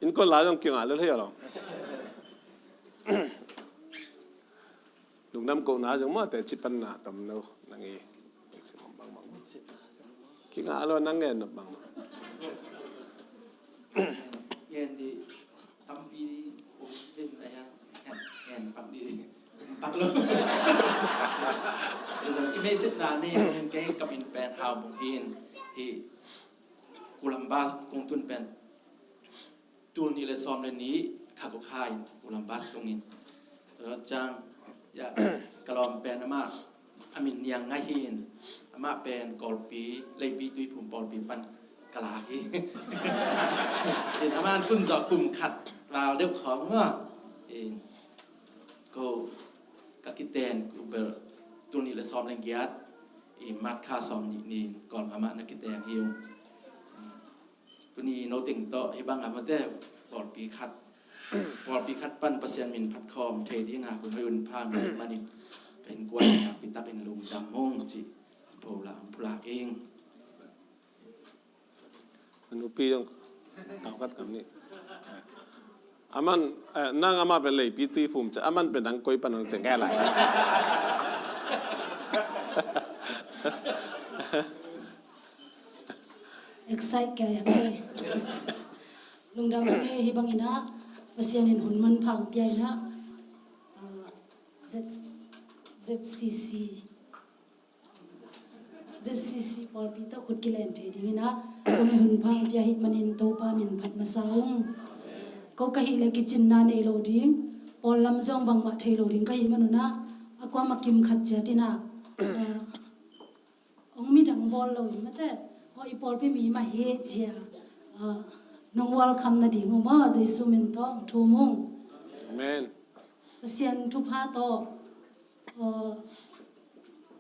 Innkuan lai zong kingah lel hi a lo. Lungdam kohna zong maw, teci panna tomno nang i. Kingah lo nang ngen nop bangmah. Ngen di tampi om den a ya. Ngen pak di. Pak lo. Zong kimei sitna nei kei ka min pen Hau Mung hi in, hi Columbus kong tun pen tul nih le sawm le nih kha ko kha in Columbus tungin. Tua ciang, ya, ka lawm pen amah a min Niang Ngai hi in, amah pen Kawlpi, Leipi Tuiphum pawlpi pan ka lak hi. In amah tun zawh kum khat val deuh khawng maw. In ko ka kiten ko bel tul nih le sawm le giat, i March kha sawm nih ni in Kawlgam ah na kiteng hi ung. Tuni no teng tawh hih bang a mate pawlpi khat, pawlpi khat pan Pasian min phat khawm thei ding a kun hoih hun pha ngah manin ka innkuan nakpi takin lungdam ung cih pho la ang phulak ing. Nupi zong kam khat kam nih. Aman, eh, nang amah pen Leipi Tuiphum ci, aman pen nang koi pan hong ci nge lai. Excite kei a hang e. Lungdam e, hih bangin ah Pasian in hun manpha hong pia in ah, ah, Z-, ZCC, ZCC pawlpi tawh khut kilen thei dingin ah, kun hoih hun pha hong pia ahih manin Topa min phat masa ung. Ko ka hih leh kicinna nei lo ding, pawl lam zong bangmah thei lo ding ka hih manun ah, a kuamah kim khat ciat in ah, ah, Hong midang bawl lo in mate, aw, i pawlpi mi mah hi cia, ah, nong welcome nading uh maw, Jesu min tawh hong thum ung. Amen. Pasian thupha tawh, ah,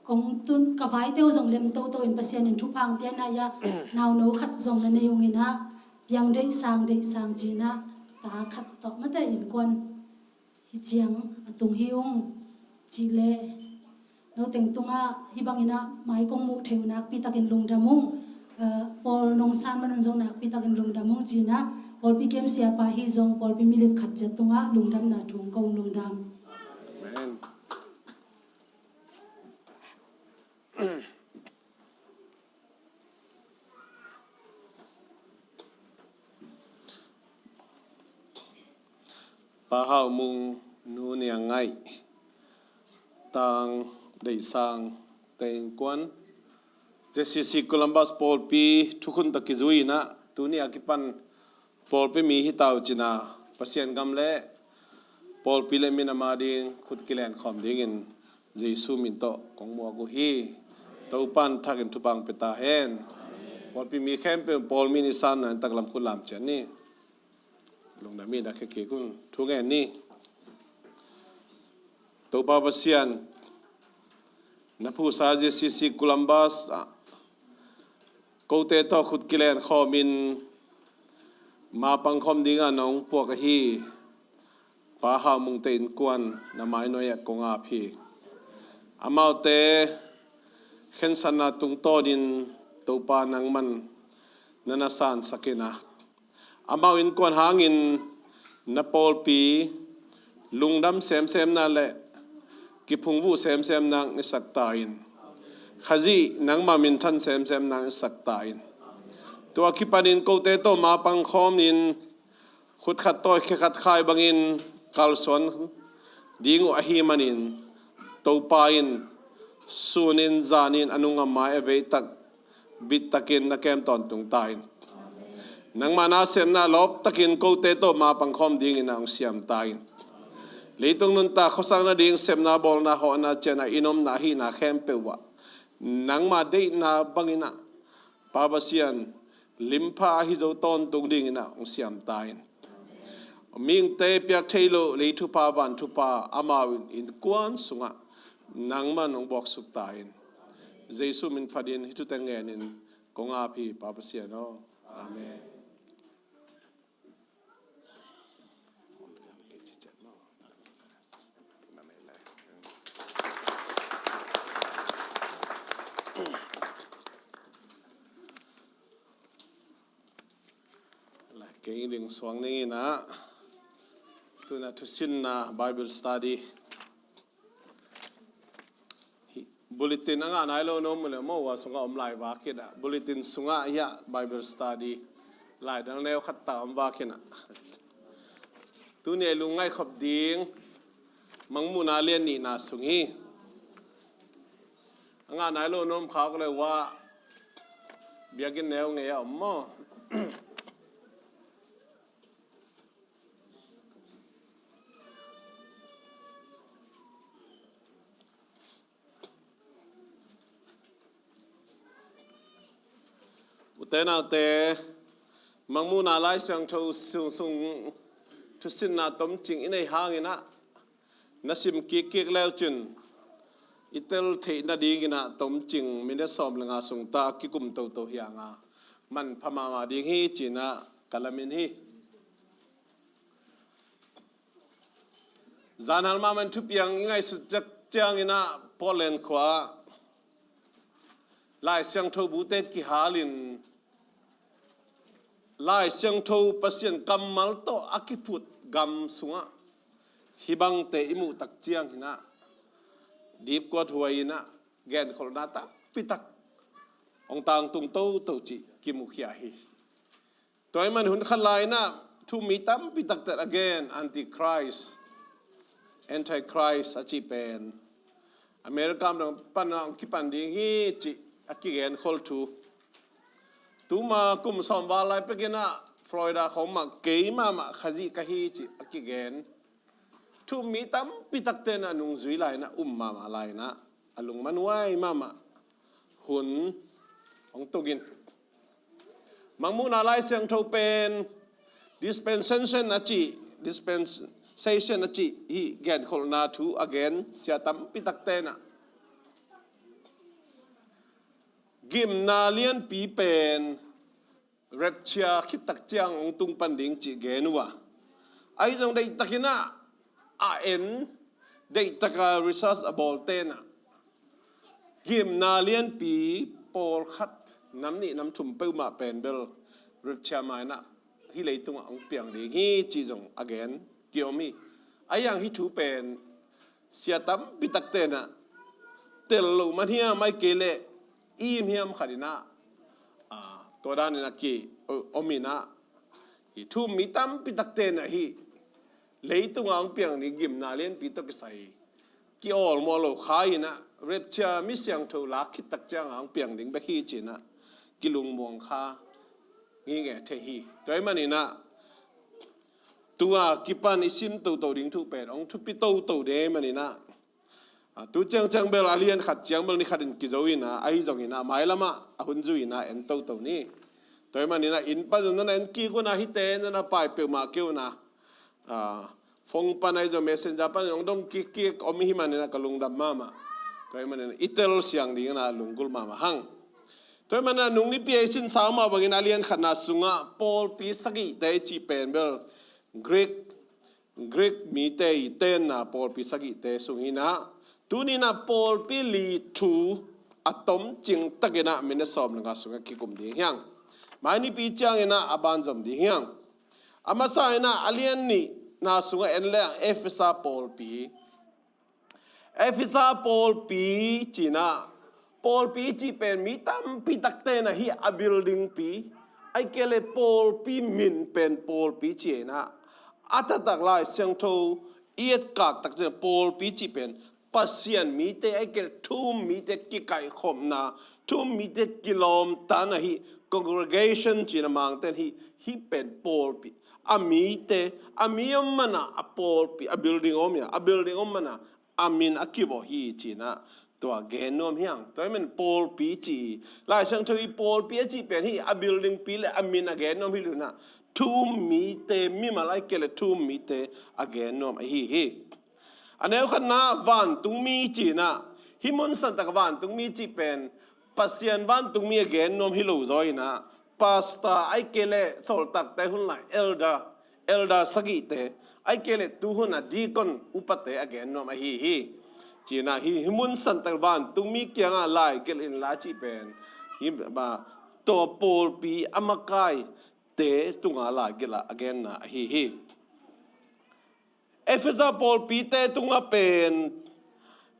kong tun ka vaite uh zong lem toto in Pasian in thupha hong piakna ia, nauno khat zong na nei ung inah, piang deih sang, deih sang cinah, ta khat tawh mate innkuan hi ciang a tung hi ung. Cih leh noteng tungah hih banginah mai kong muh thei uh nakpi takin lungdam ung. Eh, pawl nong san man un zong nakpi takin lungdam ung cinah, pawlpi kem siapa hi zong pawlpi milip khat ciat tungah lungdamna thu hong ko ung. Lungdam. Amen. Pa Hau Mung, Nu Niang Ngaih, tang deih sang te innkuan, Z C C Columbus pawlpi thukhun tawh kizui inah, tuni a kipan pawlpi mi hi ta uh cina, Pasian gam le pawlpi le minam ading khut kilen khawm dingin Jesu min tawh kong muak uh hi. Topan thakin thupha hong pia ta hen. Pawlpi mi khempeuh pawl min i sanna in taklam khut lam ciat ni. Lungdam in a khekik un thu ngen ni. Topa Pasian, na phusa Z C C Columbus ah kote tawh khut kilen khawmin mapang khawm dinga nong puak ahi Pa Hau Mung te innkuan na mainuai ah kong ap hi. Amaute khensatna tungtawnin Topa nangman na na sansak inah, amau innkuan hangin na pawlpi lungdam semsemna le kiphungvuh semsemna hong hisak ta in. Khazih nangma minthan semsemna hong hisak ta in. Tua kipanin kote tawh mapang khawmin khut khat tawi khe khat khai bangin kalsuan ding uh ahi manin, Topa in sunin zanin a nung a mai a veitak bittakin na kem tawntung ta in. Nangma nasepna lawptakin kote tawh mapang khawm dingin a hong siam ta in. Leitung nuntak khuasang nading sepna bawlna hawhna ciana i nomna ahihna khempeuh ah nangma deihna bangin ah Pa Pasian limpha ahi zo tawntung dingin ah hong siam ta in. Mihingte piak thei lo lei thupha van thupha amau in innkuan sungah nangman hong buaksuk ta in. Jesu min phatin hih thute ngenin kong ap hi Pa Pasian aw. Amen. Kei ding suang ning inah tuna thusinna Bible study. Bulletin a ngah nai lo na om le maw, a sungah om lai vak inah bulletin sungah hiah Bible study laidal neu khat ta om vak inah. Tuni a i lungngaih khop ding Mangmuhna lian nihna sung hi. A ngah nai lo na om khak le uh ah biakinn neu ngei a om maw? Ute naute, Mangmuhna Lai Siangtho sung, sung thusinna tomcing i neih hangin ah na sim kikkik leu cin i tel theih nadingin ah tomcing minute sawm le nga sung ta kikum toto hi a nga manpha mahmah ding hi ci-in ah ka lamen hi. Zanhal mahmah in thupiang i ngaihsut ciangin ah Portland khua-ah Lai Siangtho bute kihalin Lai Siangtho Pasian kammal tawh a kiphut gam sungah hih bangte i muh tak ciangin ah dipkuat huai in ah genkholhna tampi tak hong tangtung toto cih kimukhia hi. Tua ahih man hun khat lai-in ah thu-um mi tampi takte a gen antichrist, antichrist a cih pen America mah pan ah hong kipan ding hi cih a kigenkhol thu. Tuma kum sawm val lai pekin ah Florida khawng mah kei mahmah Khazih ka hi cih a kigen thu-um mi tampi takte in ah nungzui lai-in ah um mahmah lai-in ah a lungmanhuai mahmah hun hong tung in. Mangmuhna Lai Siangtho pen dispensation a cih, dispensation a cih hih genkholhna thu a gen sia tampi takte in ah gimna lianpi pen rapture khit tak ciang hong tung pan ding cih gen uh a, ahi zong deihtakin ah a en, deihtaka research a bawlte in ah gimna lianpi pawlkhat, nam nih nam thum peuhmah pen bel rapture ma in ah hih leitungah hong piang ding hi cih zong a gen kiom hi. Ahi zong hih thu pen sia tampi takte in ah tel lo man hiam, ahih kei leh ihmhiam khat in ah, aa, tua dan in ah ki om in ah, hih thu-um mi tampi takte in ah hih leitungah hong piang ding gimna lianpi tawh kisai kiawlmawh lo kha in ah, rapture mi siangtho lak khit tak ciangah hong piang ding bek hi ci in ah kilungmuang kha ngingeh thei hi. Tua ahih manin ah tu-a kipan i sim toto ding thu pen hong thupi toto ding ahih manin ah, a, tu ciangciang bel a lian khat ciang bel ni khat in kizo in ah, ahi zongin ah mailamah a hun zui in ah en toto ni. Tua ahih manin ah inn pan zong na en kik un ah, hihte na na pai peuhmah kei un ah, a, phone pan ahi zong, messenger pan zong dong kikkik om hi manin ah ka lungdam mahmah. Tua ahih manin ah i tel siang dingin ah lunggulh mahmah hang. Tua ahih manin ah nung nipi a i sinsa mah bangin a lian khatna sungah pawlpi sagihte i cih pen bel Greek, Greek mite i tenna pawlpi sagihte sung hi in ah, tuni in ah pawlpi li thu a tomcing takin ah minute sawm le nga sungah kikum ding hi hang. Mai nipi ciangin ah a banzom ding hi hang. A masa in ah a lian nihna sungah en leng Efesa pawlpi. Efesa pawlpi ci in ah, pawlpi cih pen mi tampi takte in ah hih a building pi, ahih kei leh pawlpi min pen pawlpi ci in ah, a taktak Lai Siangtho i etkak tak ciang pawlpi cih pen Pasian mite, ahih kei leh thu-um mite kikaihkhopna, thu-um mite kilawmtatna, hih congregation ci in ah Mangte'n hih, hih pen pawlpi. A mite, a mi om man ah a pawlpi, a building om hi a, a building om man ah a min a kivawh hi ci in ah tua gen nuam hi hang. Tua ahih manin pawlpi ci, Lai Siangtho i pawlpi a cih pen hih a building pi le a min a gen nuam hi lo in ah, thu-um mite, mimal ahih kei leh thu-um mite a gen nuam ahi hi. A neu khatna vantungmi ci in ah, hih mun santak vantungmi cih pen Pasian vantungmi a gen nuam hi lo zaw in ah, pastor ahih kei leh sawltakte, hun lai elder, elder sagihte, ahih kei leh tuhun a deacon upate a gen nuam ahi hi. Ci in ah hih, hih mun santak vantungmi kiangah laigelh inla cih pen hih, ba, tua pawlpi a makaite tungah laigelh ah a genna ahi hi. Efesa pawlpite tungah pen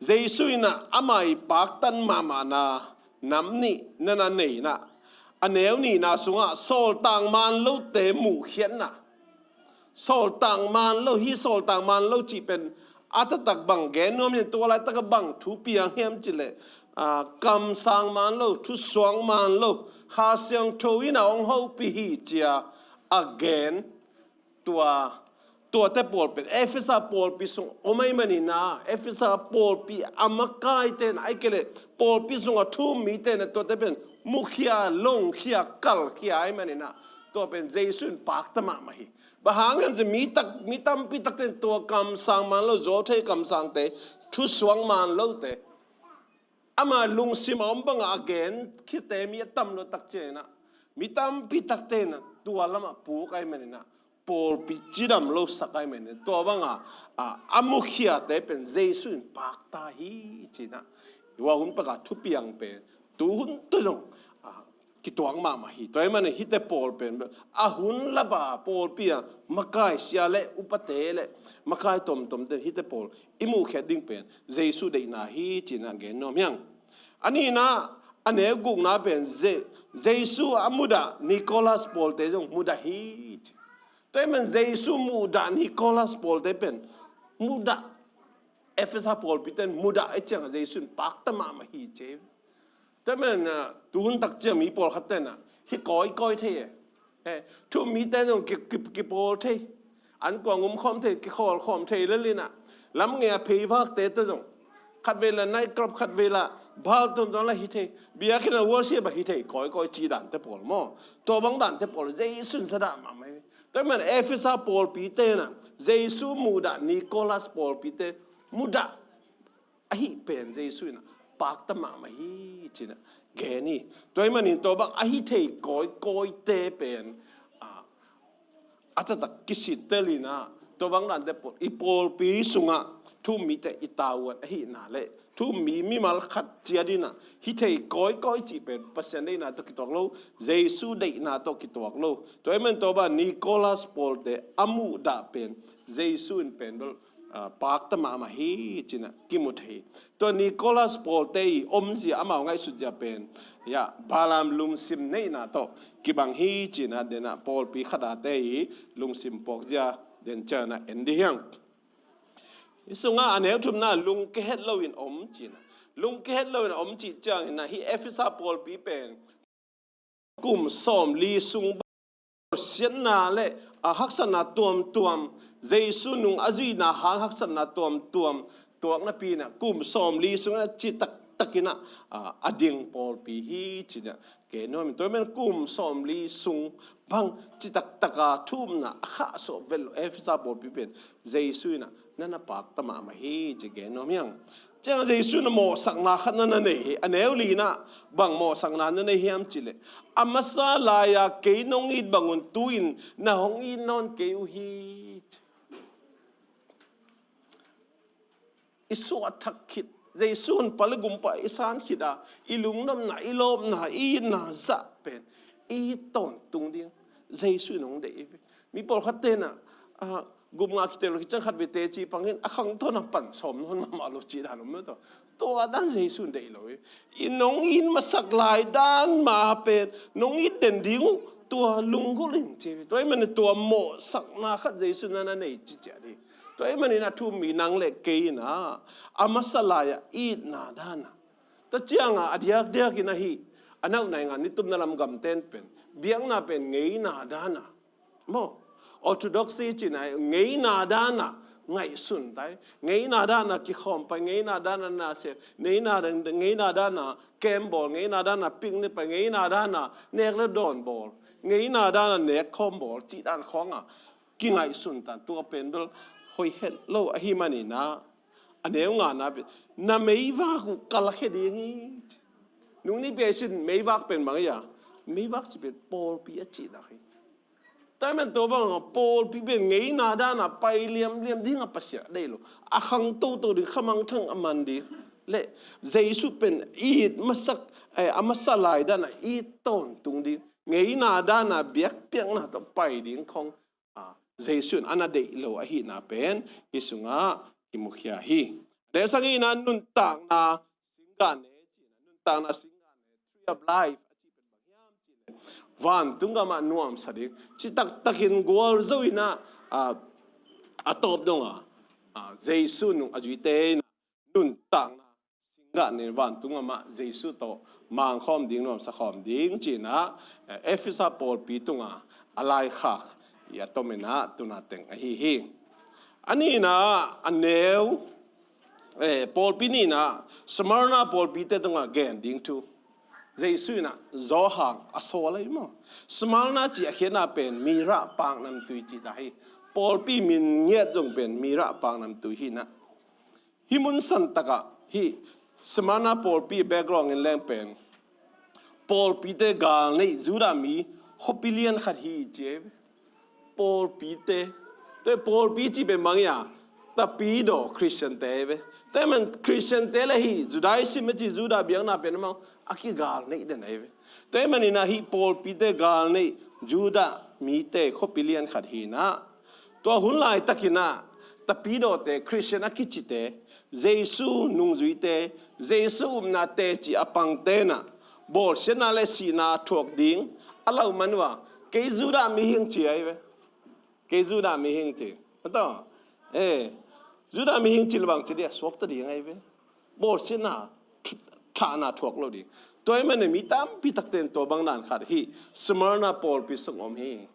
Jesu in ah ama i paktan mahmahna nam nih na na nei in ah, a neu nihna sungah sawltak man lote muhkhiatna. Sawltak man lo, hih sawltak man lo cih pen a taktak bang gen nuam hiam, tua laitak ah bang thu piang hiam cih leh, a, kamsang man lo, thusuak man lo, Kha Siangtho in ah hong hopih hi ci a a gen, tua, tuate pawl pen Efesa pawlpi sung om ahih manin ah, Efesa pawlpi a makaite in ah, ahih kei leh pawlpi sungah thu-um mite in ah tuate pen mukhia, longkhia, kalkhia ahih manin ah, tua pen Jesu in pakta mahmah hi. Bang hang hiam cih leh mi tak, mi tampi takte in tua kamsang man lo, zuau thei kamsangte, thusuak man lote, ama lungsim a om bangah a gen khiate mi a tam lua tak ciangin ah, mi tampi takte in ah tua lamah puk ahih manin ah, pawlpi cidam lo sak ahih manin ah, tua bangah, a, a mukhiate pen Jesu in pakta hi ci in ah, hua hun pek a thupiang pen tuhun tawh zong, a, kituak mahmah hi. Tua ahih manin hihte pawl pen a hun lap a pawlpi a makai sia le upate le makai tomtomte, hihte pawl i muhkhiat ding pen Jesu deihna hi ci in ah gen nuam hi hang. A nihna, a neu gukna pen Je-, Jesu a mudah Nicholas pawlte zong mudah hi ci. Tua ahih manin Jesu mudah Nicholas pawlte pen mudah, Efesa pawlpite in mudah ahih ciangah Jesu in pakta mahmah hi ci. Tua ahih manin, a, tuhun tak ciang mi pawlkhatte in ah hih kawikawi thei e. Eh, thu-um mite zong ki, ki, kipawl thei. An kuang um khawm thei, kikhawl khawm thei lel in ah, lam ngei a pheivakte tawh zong, khatvei la night club, khatvei la Baal tuamtuam la hi thei, biakinn ah worship ah hi thei kawikawi cih dante pawl maw? Tua bang dante pawl Jesu in za dah mahmah hi. Tua ahih manin Efesa pawlpite in ah Jesu muhdah, Nicholas pawlpite muhdah ahih pen Jesu in ah pakta mahmah hi ci-in ah gen hi. Tua ahih manin tua bang a hi thei kawikawite pen, ah, a taktak kisittel in ah, tua bang dante pawl i pawlpi sungah thu-um mite i tavuan ahihna le thu-um mi mimal khat ciat in ah hi thei kawikawi cih pen Pasian deihna tawh kituak lo, Jesu deihna tawh kituak lo. Tua ahih manin tua bang Nicholas pawlte a muhdah pen Jesu in pen bel, ah, pakta mahmah hi ci-in ah kimu thei hi. Tua Nicholas pawlte i omzia, amau ngaihsutzia pen, ya, Balaam lungsim neihna tawh kibang hi ci-in ah, den ah pawlpi khat ate i lungsim puakzia den ciang ah en dih hiang. Hih sungah a neu thumna, lungke het loin om ci-in ah. Lungke het loin om cih ciangin ah hih Efesa pawlpi pen kum sawmli sung bawlsiatna le, a, haksatna tuamtuam, Jesu nung a zuihna hang haksatna tuamtuam tuak napi-in ah kum sawmli sungah ci taktak in ah, a, a ding pawlpi hi ci-in ah gen nuam ing. Tua ahih manin kum sawmli sung bang ci taktak a thu-umna a khahsuah vet lo Efesa pawlpi pen Jesu in ah na na pakta mahmah hi ci gen nuam ing. Ciang Jesu in ah mawhsakna khat na na nei hi. A neu li-na, bang mawhsakna na nei hiam cih leh, a masa lai-a kei nong it bangun tu-in na hong it nawn kei uh hi. I suah thak khit, Jesu honpa le gumpa i san khit a, i lungnopna, i lawpna, i itna zah pen i it tawntung ding Jesu in hong deih hi. Mi pawlkhatte in ah, ah, gupna kitel lo hi ciang khat vei teci pang in, a khangto-in ah pan sawm nawn mahmah lo cih dan om mah tawh. Tua dan Jesu in deih lo hi. I nong it masak lai dan mah pen nong it den ding uh, tua lunggulh in ci hi. Tua ahih manin tua mawhsakna khat Jesu in na na nei ci ciat hi. Tua ahih manin a thu-um mi nang le kei in ah, a masa lai-a itna dan ah, tua ciang a, a diakdiak in ah hih a nauh naingan nitumna lam gamten pen biakna pen ngeina dan ah, maw, orthodoxy cihna hi, ngeina dan ah ngaihsun ta hi. Ngeina dan ah kikhawm pai, ngeina dan ah na sem, ngeina dan, ngeina dan ah camp bawl, ngeina dan ah picnic pai, ngeina dan ah nek le dawn bawl, ngeina dan ah nek khawm bawl cih dan khawng ah kingaihsun ta, tua pen bel hoih het lo ahih manin ah, a neu ngana pen, na meivak uh ka lakhia ding hi. Nung ni pen sin meivak pen bang hi a, meivak cih pen pawlpi a cihna hi. Tua ahih manin tua bang a pawlpi pen ngeina dan a pai liamliam ding a Pasian a deih lo, a khangtoto ding, khamangthang a man ding le Jesu pen it masak, eh, a masa lai dan a it tawntung ding, ngeina dan a biakpiakna tawh pai ding khawng, ah, Jesu in a na deih lo ahihna pen hih sungah kimukhia hi. A neu sagihna, nuntakna singgah ne cihna, nuntakna singgah ne, tree of life a cih pen bang hiam cih leh, vantung gam ah nuamsa ding, citak takin gualzo in ah, ah, a tawp dong a, ah, Jesu nung a zuite in ah nuntakna singgah ne, vantung gam ah Jesu tawh mangkhawm ding, nuamsa khawm ding ci-in ah, eh, Efesa pawlpi tungah a laikhak i a tom in ah tuna teng ahi hi. A nihna, a neu, eh, pawlpi nihna, Smyrna pawlpite tungah gen ding thu Jesu in ah Johan a sawl ahi maw? Smyrna cih a khiatna pen mirah paknamtui cih dan hi. Pawlpi min ngiat zong pen mirah paknamtui hi in ah, hih mun santak ah hih Smyrna pawlpi background in leng pen pawlpite gal neih Judah mi khuapi lian khat hi ci hi. Pawlpite, tua pawlpi cih pen bang hi a, tapidaw Khristiante hi ve. Tua ahih manin Khristiante le hih Judaism a cih Judah biakna pen amau a kigal neih den ahi ve. Tua ahih manin ah hih pawlpite gal neih Judah mite khuapi lian khat hi in ah, tua hun laitakin ah tapidawte, Khristian a kicite, Jesu nungzuite, Jesu upna teci a pangte in ah bawlsiatna le sihna thuak ding a lauh man uh a, kei Judah mi hi ing ci ahi ve. Kei Judah mi hi ing ci. Mataw, eh, Judah mi hi ing ci le bang ci ding a, suakta ding ahi ve. Bawlsiatna, thu-, thahna thuak lo ding. Tua ahih manin mi tampi takte in tua bang dan khat hih Smyrna pawlpi sung om hi.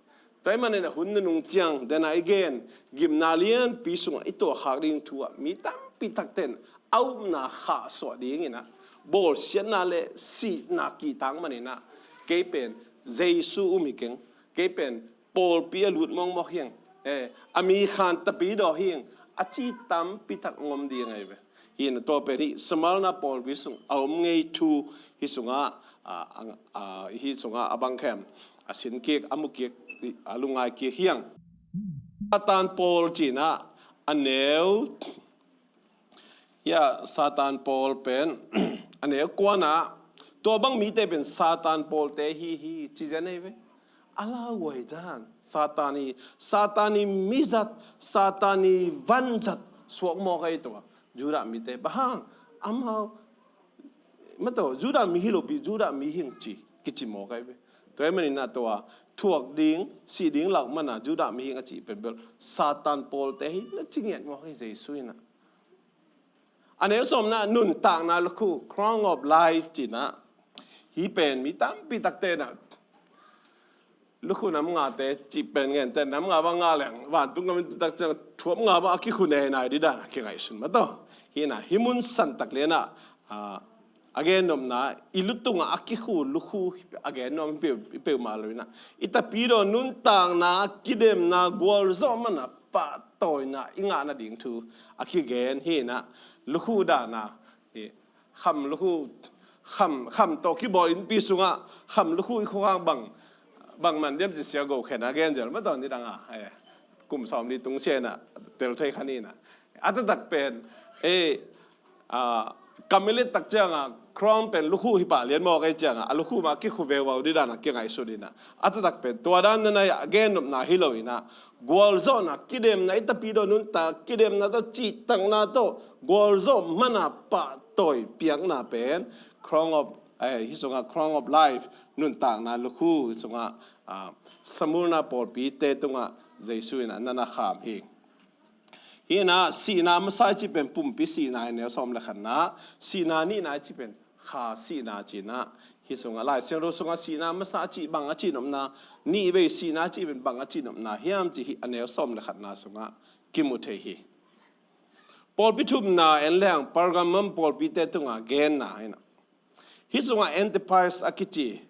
Tua ahih manin a hun nunung ciang, den a i gen gimna lianpi sungah i tuahkhak ding thu ah mi tampi takte in a upna khahsuah dingin ah bawlsiatna le sihna kihtak maninah kei pen Jesu um hi keng, kei pen pawlpi a lut mawkmawk hiang, eh, a mi khan tapidaw hiang, a ci tampi tak ngom ding ahi ve. Hi na tua pen hi Smyrna pawlpi sung a om ngei thu hi sungah, a, a, a, hi sungah a bangkhem a sin kik, a mu kik, a lungngai kik hiang. Satan pawl cinah a neu, ya, Satan pawl pen a neu kuanah tua bang mite pen Satan pawlte hi hi ci zen ahi ve. A lauhuai dan Satan i, Satan i mizat, Satan i vanzat suak mawk ahi tua Judah mite. Bang hang? Amau, mataw, Judah mi hi lopi, Judah mi hing ci, kici mawk ahi ve. Tua hi maninah tua thuak ding, sih ding lauh mana Judah mi hing a cih pen bel Satan pawlte hi na ci ngiat mawk hi Jesu inah. A neu sawmna nuntakna lukhu, crown of life cinah, hi pen mi tampi takte na lukhu nam ngate cih pen ngente, nam nga bang nga leng vantung kamin tutak ciang thuap nga bang a kikhu nei nai di dan a kingaihsun mataw. Hi na, hi mun santak lianah, a, a gennopna, i lutungah a kikhu lukhu a gennom i peuh, i peuhmah lo inah, i tapidaw nuntakna, kidemna, gualzawh mana pahtawina i ngah nading thu a kigen hi inah, lukhu dana, i kham lukhu, kham, kham tawh kibawl innpi sungah kham lukhu i khukhang bang, bang man diam ci sia go khen a gen zel mataw nidang a, eh, kum sawmli tung sia inah tel thei khan inah. A taktak pen, eh, a, kamilet tak cianga crown pen lukhu hi pah lian mawk ei cianga a lukhu mah kikhu veu vau di dana kingaihsun inah. A taktak pen tua dan nana a gennopna hi lo inah, gualzawhna, kidemna, i tapidaw nuntak kidemna tawh, cihtakna tawh gualzawh mana pahtawi piakna pen crown of, eh, hi sungah crown of life, nuntakna lukhu hi sungah, ah, Smyrna pawlpite tungah Jesu inah nana kham hi. Hi inah sihna masa i cih pen pumpi sihna hi, neu sawm le khatna, sihna nihna i cih pen kha sihna cinah, hi sungah Lai Siangtho sungah sihna masa a cih bang a cihnopna, nihvei sihna a cih pen bang a cihnopna hiam cih hi a neu sawm le khatna sungah kimu thei hi. Pawlpi thumna en leng Pergamum pawlpite tungah genna hi inah. Hi sungah Antipas a kici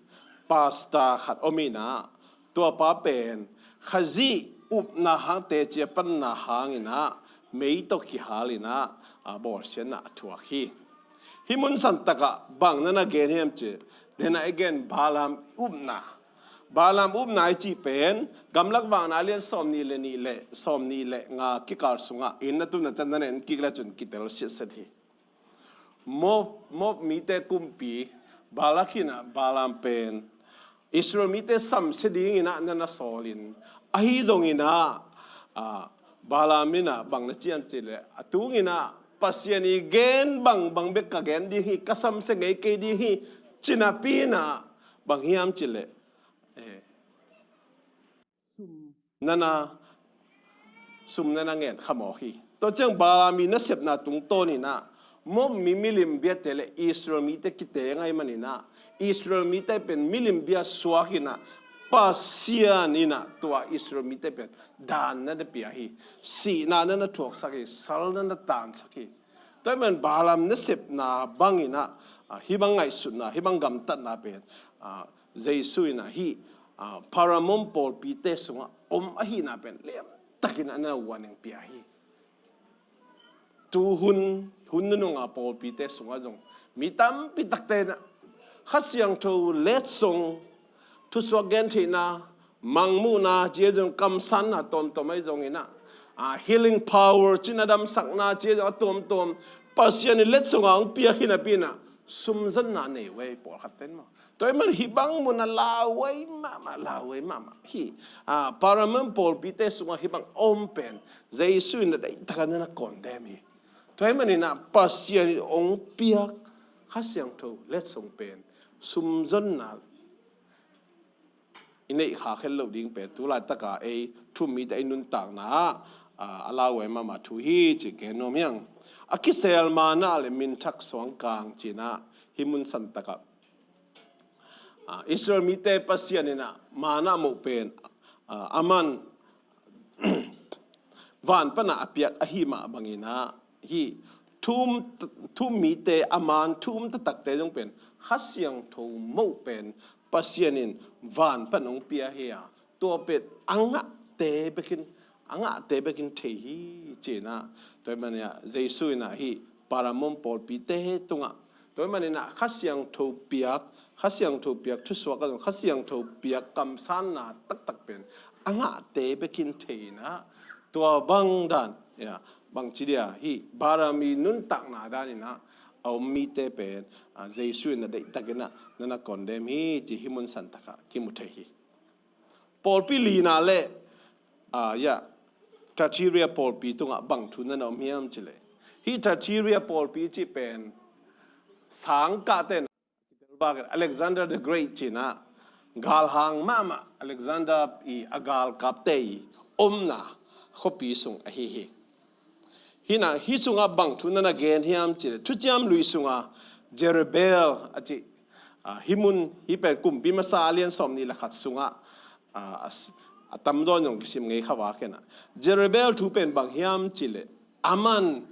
pastor khat om inah, tuapa pen Khazih upna hang teci a panna hanginah mei tawh kihal inah, a, bawlsiatna a thuak hi. Hi mun santakah bang nana gen hiam cih, denah i gen Balaam upna. Balaam upna i cih pen Gamlak Vakna lian sawmnih le nih le sawmnih le nga kikal sungah inn a tun a ciang nana en kik le cun kitel siatset hi. Moab, Moab mite kumpi Balak inah Balaam pen Israel mite samsia dinginah nana sawlin, ahi zonginah, a, Balaam inah bang na ciam cihleh, a tunginah Pasian i gen bang, bang bek ka gen ding hi, ka samsia ngei kei ding hi, cinapi inah bang hiam cihleh, eh, nana, sum nana ngen khamawk hi. Tua ciang Balaam i nasepna tungtawn inah Moab mi milim biate le Israel mite kiteng ahi maninah Israel mite pen milim bia suak inah Pasian inah tua Israel mite pen dan nana pia hi. Sihna nana thuaksak hi, sal nana tansak hi. Tua hi man Balaam nasepna banginah, a, hih bang ngaihsutna, hih bang gamtatna pen, a, Jesu inah hih, a, Pergamum pawlpite sungah om ahihna pen liamtakin a na uaning pia hi. Tu hun, hun nununga pawlpite sungah zong mi tampi takte inah Kha Siangtho letsong, thusuak gentheihna, mangmuhna, ci a zong kamsanna tawmtawm ahi zonginah, a, healing power, cina damsakna, ci a zong a tawmtawm Pasian i letsonga hong piak hi napi inah sumzonna nei uh ei pawlkhatte in maw. Tua hi man hih bang munah lauhuai mahmah, lauhuai mahmah hi. A, Pergamum pawlpite sungah hih bang a om pen Jesu inah deihtakin nana condemn hi. Tua hi maninah Pasian in hong piak Kha Siangtho letsong pen sumzonna i neih khak het loh ding pen tu laitaka ei thu-um mite ei nuntakna ah, a, a lauhuai mahmah thu hi cih gen nuam hi ing. A kisel manna le minthak suangkang cinah hih mun santakah, a, Israel mite Pasian inah manna moh pen, a, a man van panah a piak ahi mah banginah hih thu um, thu um mite a man thu um taktakte zong pen Kha Siangtho moh pen Pasian in van pan hong pia hi a, tua pen a ngahte bekin, a ngahte bekin thei hi ci-in ah, tua ahih manin ah Jesu in ah hih Paramount pawlpite tungah, tua ahih manin ah Kha Siangtho piak, Kha Siangtho piak thusuak a zong, Kha Siangtho piak kamsanna taktak pen a ngahte bekin thei in ah, tua bang dan, ya, bangci dia, hih Balaam i nuntakna dan in ah a om mite pen, ah, Jesu in ah deihtakin ah na na condemn hi ci hih mun santak ah kimu thei hi. Pawlpi lina le, ah, ya, Thyatira pawlpi tungah bang thu na na om hiam cih leh, hih Thyatira pawlpi cih pen sangkahte in ah, Alexander the Great ci-in ah, galhang mahmah Alexander i a galkapte i omna khuapi sung ahi hi. Hi in ah, hih sungah bang thu na na gen hiam cih leh, Thuciam Lui sungah Zerubbabel a cih, ah, hih mun, hih pen Kumpi Masa a lian sawmnih le khat sungah, ah, a s-, a tamzaw in zong kisim ngei kha vak in ah, Zerubbabel thu pen bang hiam cih leh, aman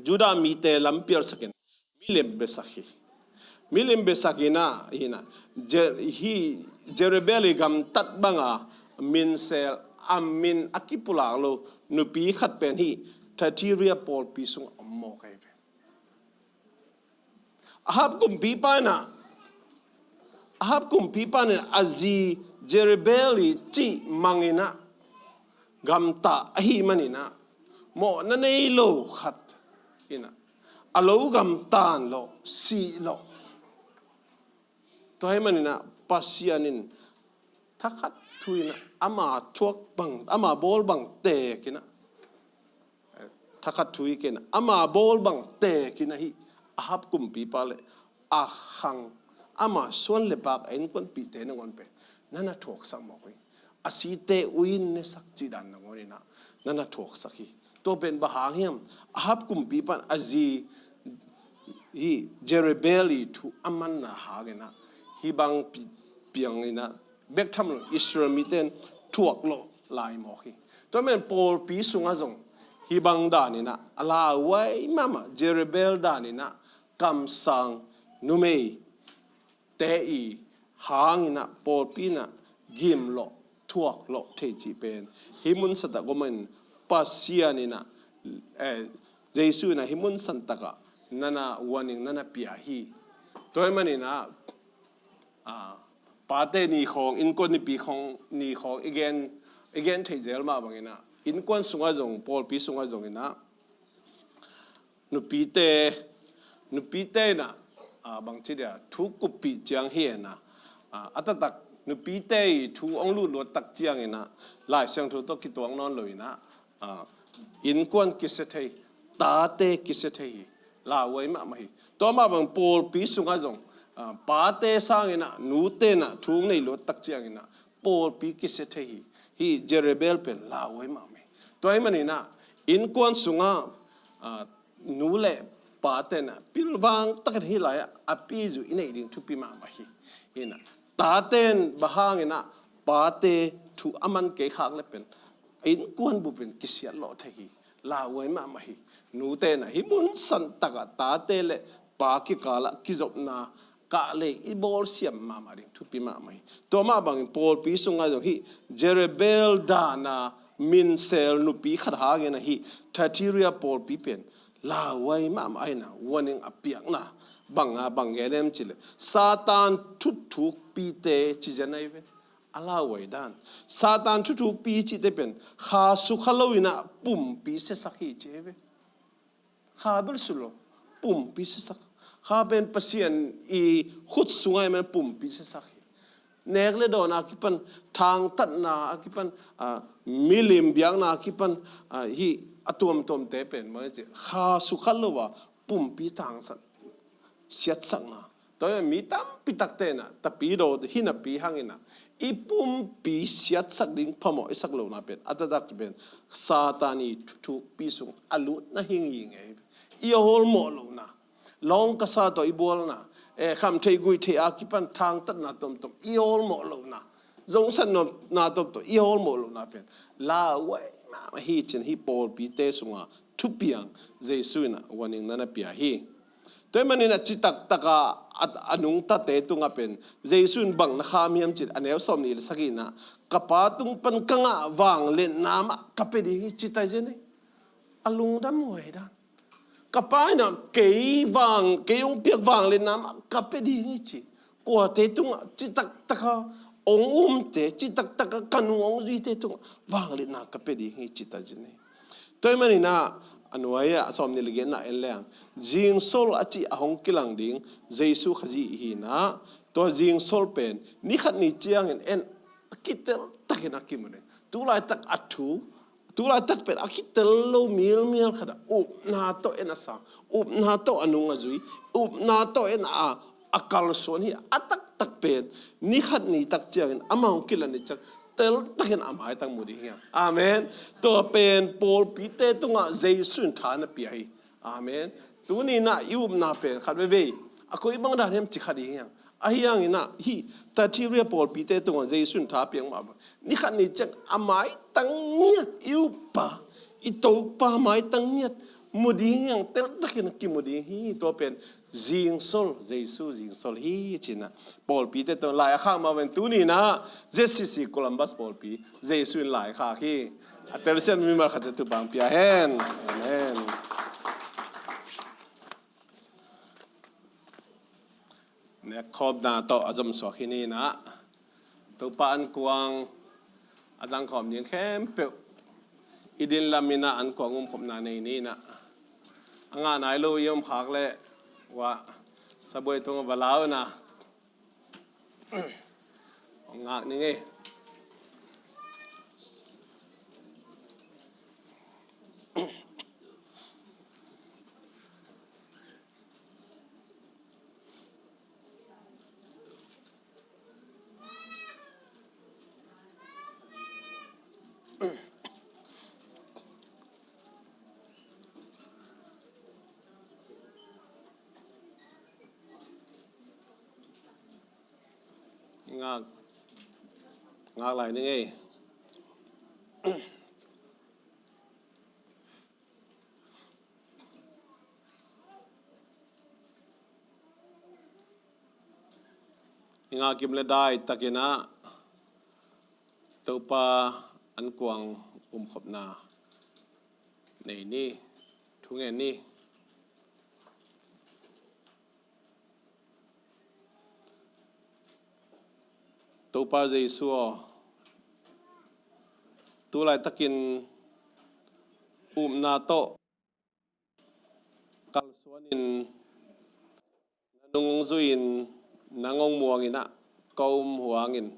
Judah mite lampialsak in milim besak hi. Milim besak in ah, hi in ah, Je-, hih Zerubbabel i gamtat banga minsel, a min a kipulak lo nupi khat pen hih Thyatira pawlpi sungah om mawk ahi ve. Ahab kumpipa in ah, Ahab kumpipa in ah a zi Zerubbabel i cih mang in ah gamta ahih manin ah, mawhna nei lo khat in ah, a lo gamtan lawh, sih lawh. Tua ahih manin ah Pasian in thakhat thu in ah ama thuak bang, ama bawl bang teek in ah, thakhat thu i ken, ama bawl bang teek in ah hih Ahab kumpipa le a khang, ama suan le pak, a innkuanpihte nangawn pen na na thuaksak mawk hi. A site ui-in nesak cih dan nangawn in ah na na thuaksak hi. Tua pen bang hang hiam? Ahab kumpipa in a zi hih Zerubbabel i thu a manna hang in ah hih bang pi-, piang in ah bek tham lo Israel mite in thuak lawh lai mawk hi. Tua ahih manin pawlpi sungah zong hih bang dan in ah, a lauhuai mahmah Zerubbabel dan in ah kamsang numeite i hang in ah pawlpi in ah gim lawh, thuak lawh thei cih pen hih mun santak ah om in, Pasian in ah, eh, Jesu in ah hih mun santak ah na na warning na na pia hi. Tua ahih manin ah, ah, Pate Ni khawng, Innkuan Nipi khawng, ni khawng i gen, i gen thei zel mah bangin ah, innkuan sungah zong, pawlpi sungah zong in ah, nupite, nupite in ah, ah, bangci dia, thu kuppih ciang hi in ah, ah, a taktak nupite i thu hong lutluat tak ciang in ah, Lai Siangtho tawh kituak nawn lo in ah, ah, innkuan kisia thei, tate kisia thei hi, lauhuai mahmah hi. Tua mah bang pawlpi sungah zong, ah, pate sang in ah, nute in ah thu hong nei luat tak ciang in ah, pawlpi kisia thei hi. Hih Zerubbabel pen lauhuai mahmah hi. Tua ahih manin ah, innkuan sungah, ah, nu le pate in ah pilvang takin hih lai-ah a pizu i neih ding thupi mahmah hi. In ah, tate in bang hang in ah pate thu a man kei khak le pen innkuan bup in kisiat lawh thei hi. Lauhuai mahmah hi. Nute in ah hih mun santak ah tate le pa kikal ah kizopna, kah le i bawlsiam mahmah ding thupi mahmah hi. Tua mah bangin pawlpi sungah zong hih Zerubbabel dan a minsel nupi khat hang in ah hih Thyatira pawlpi pen lauhuai mahmah ahihna warning a piakna bang a bang gen hiam cih leh, Satan thuthukpite ci zen ahi ve. A lauhuai dan. Satan thuthukpi cihte pen kha sukha lo in ah pumpi siasak hi ci hi ve. Kha bel sukha lo, pumpi siasak. Kha pen Pasian i khut sungah ahih manin pumpi siasak hi. Nek le dawn a kipan, thangtatna a kipan, ah, milim biakna a kipan, ah, hih a tuamtuamte pen mah ci, kha sukha lo a pumpi thangsak, siatsakna. Tua hi a, mi tampi takte in ah, tapidaw hi napi hang in ah, i pumpi siatsak ding phamawh i sak lohna pen, a taktak pen Satan i thuthukpi sung a lutna hi ngei ngei. I awlmawh lohna, lawng kasa tawh i bualna, eh, khamtheih guihtheih a kipan thangtatna tuamtuam, i awlmawh lohna, zongsan nopna tawh i hawlmawh lohna pen lauhuai mahmah hi ci-in hih pawlpite sungah thupiang Jesu in ah warning na na pia hi. Tua ahih manin a citak taka a, a nungtate tungah pen Jesu in bang na kham hiam cih leh a neu sawmnih le sagihna, "Ka Pa tung pan ka ngah vangliatna mah ka pia ding hi," ci ta zen hi. A lungdam huai dan. "Ka Pa in ah kei vang, kei hong piak vangliatna mah ka pia ding hi," ci. Kuate tungah citak taka hong umte, citak taka ka nung hong zuite tungah vangliatna ka pia ding hi, ci ta zen hi. Tua ahih manin ah a nuai-ah a sawmnih le giatna en leng, zingsol a cih a hong kilang ding Jesu Khazih hi-in ah, tua zingsol pen ni khat ni ciangin en a kitel takin a kimu ding. Tulaitak a thu, tulaitak pen a kitel lo mialmial khat ah upna tawh en a sang, upna tawh a nung a zui, upna tawh en a, a kalsuan hi. A taktak pen ni khat ni tak ciangin amah hong kilang ni ciang teltakin a maitang mu ding hi hang. Amen. Tua pen pawlpite tungah Jesu in tha na pia hi. Amen. Tuni-in ah i upna pen khat veivei a koi bang dan hiam ci kha ding hi hang. Ahi hangin ah hih Thyatira pawlpite tungah Jesu in tha piak mah bang, ni khat ni ciang a maitang ngiat i uppa, i Topa maitang ngiat mu ding hi hang, teltakin kimu ding hi. Tua pen zingsol, Jesu zingsol hi ci-in ah pawlpite tungah lai a khak mah bangin tuni-in ah Z C C Columbus pawlpi Jesu in lai khak hi. A telsiam mimal khat ciat Topa'n pia hen. Amen. Nekkhawmna tawh a zomsuak hi ni-in ah, Topa ankuang a zangkhawm ding khempeuh i din lamin ah ankuang umkhopna nei ni-in ah, a ngah nai lo i om khak leh, uah, sabuai tungah va la un ah, hong ngak ning ei. Ngak, ngak lai ning ei. I ngak kim le dai takin ah Topa ankuang umkhopna nei ni, thungen ni. Topa Jesu aw, tu laitakin upna tawh kalsuanin na nung hong zuiin, nang hong muangin ah ka um huangin,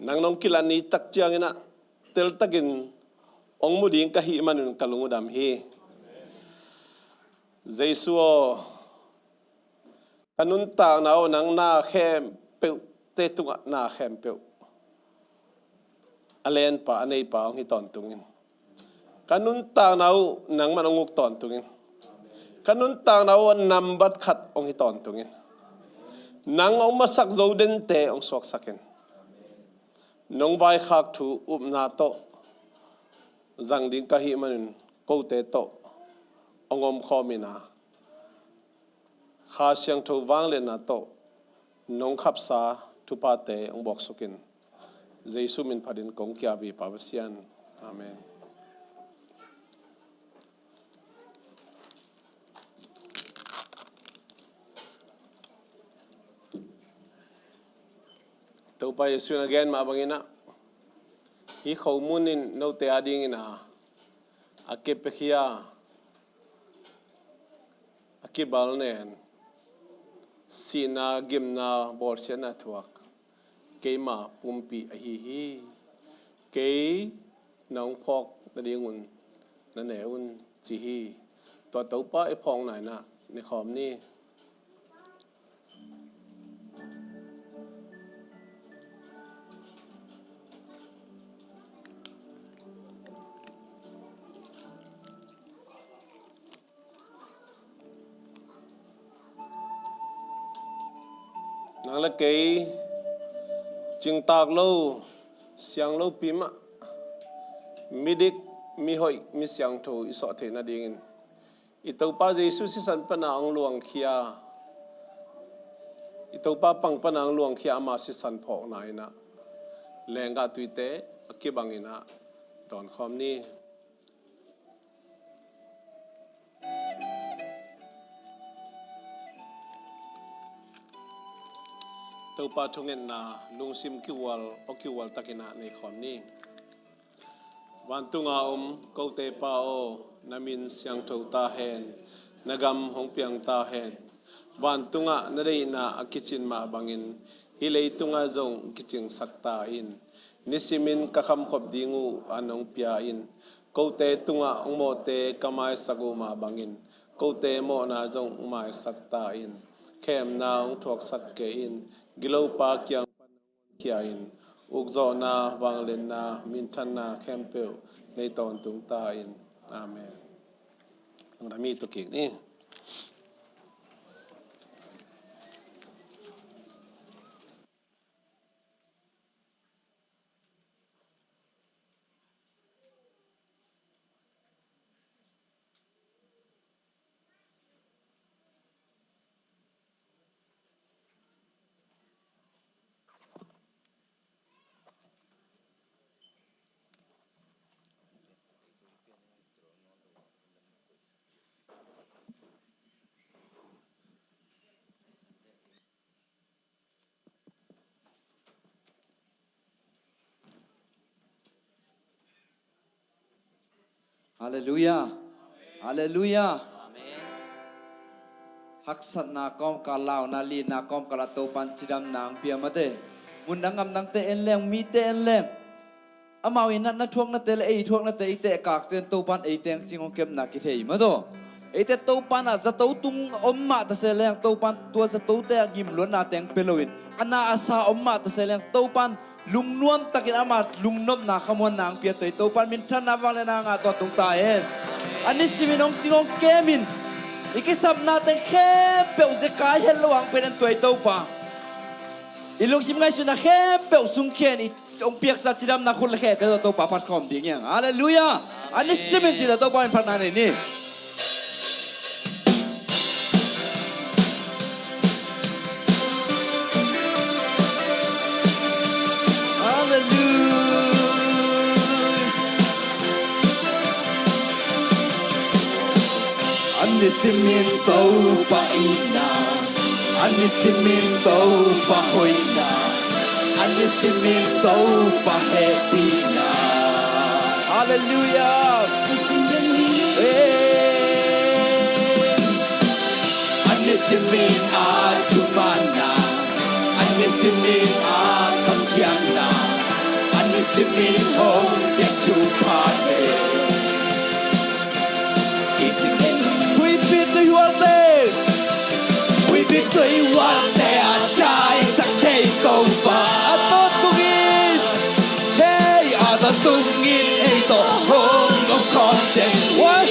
nang nong kilan ni tak ciangin ah teltakin hong mu ding ka hih manun ka lung uh dam hi. Jesu aw, ka nuntakna uh nang na khempeuhte tungah na khempeuh a lenpa, a neipa hong hi tawntungin. Ka nuntakna uh nangman hong uk tawntungin. Ka nuntakna uh nambat khat hong hi tawntungin. Nang hong masak zo dente hong suaksakin. Nong vaikhak thu upna tawh zang ding ka hih manin kote tawh hong omkhawmin ah, Kha Siangtho vangliatna tawh nong khapsa thuphate hong bawksukin. Jesu min phatin kong kia ve Pa Pasian. Amen. Topa Jesu in a gen mah bangin ah, hih khomun in note adingin ah a kipiakhia, a kibalnen, sihna, gimna, bawlsiatna thuak keima pumpi ahi hi. Kei nong phawk nadingun na ne un, ci hi. Tua Topa i phawkna in ah ne khawm ni. Nang le kei Cingtak lo, siang lopi mah, midik, mihoih, misiangtho i suah theih nadingin i Topa Jesu sisan pana hong luangkhia, i Topa pang pana hong luangkhia ama sisan phawkna in ah lenggah tuite a kibang in ah dawnkhawm ni. Topa thungetna lungsim kihual, aw kihual takin ah neikhawm ni. Vantunga om kote Pa aw, na min siangtho ta hen, na gam hong piang ta hen. Vantungah na deihna a kicin mah bangin hih leitungah zong kicingsak ta in. Nisimin ka khamkhop ding uh an hong pia in. Kote tungah hong mawhte ka maisak uh mah bangin kote mawhna zong hong maisak ta in. Khemna hong thuaksak kei in. Gilopa kiang pan hong khia in. Ukzawhna, vangliatna, minthanna khempeuh nei tawntung ta in. Amen. Nang na mi tu kik ni. Halleluiah. Halleluiah. Amen. Haksatna kawmkal, launa lina kawmkal ah Topa'n cidamna hong pia mate. Mun dang ngamdangte en leng, mite en leng, amau in na, na thuaknate le ei thuaknate i tehkak ciang Topa'n ei teng cing hong kepna kithei mataw. Eite Topa'n ah zato tung om mah tase leng Topa'n tua zatote ah ngimluatna teng pia loin, a na a sa om mah tase leng Topa'n lungnuam takin ama lungnopna khamuanna hong pia tawh, Topa'n minthanna vangliatna ngah tawntung ta hen. A nisimin hong cing hong kemin i kisapna teng khempeuh zekai het lo hong pia den tua i Topa. I lungsim ngaihsutna khempeuh sungkhia in, i hong piaksa cidamna khut le khete tawh Topa phatkhawm ding hi hang. Halleluiah. A nisimin cih tawh Topa min phatna nei ni. Halleluiah. A nisimin Topa itna, a nisimin Topa hoihna, a nisimin Topa hehpihna. Halleluiah. Amen. A nisimin a thumanna, a nisimin a kamciamna, a nisimin hong piak thupha le. Huipi tuihualte, huipi tuihualte a taisak thei Topa. A tawntungin, hei, a tawntungin ei tawh hong om khawm den. Hei,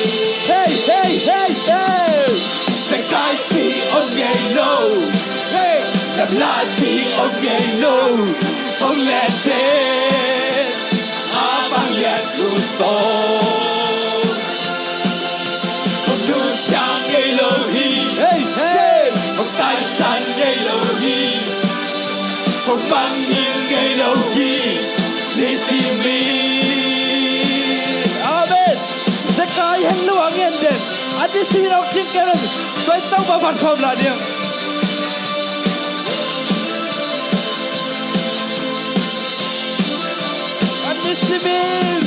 hei, hei, hei. Zekai cih om ngei lo. Hei. Gamla cih om ngei lo. Hong lehse a vangliat lut tawh. Hong nusiang ngei lo hi. Hei, hei. Hong taisan ngei lo hi. Hong mangngilh ngei lo hi. Nisimin. Amen. Zekai hen lo a ngen den. A nisimin hong cing kei lo. Tua i Topa phatkhawm lah ding. A nisimin.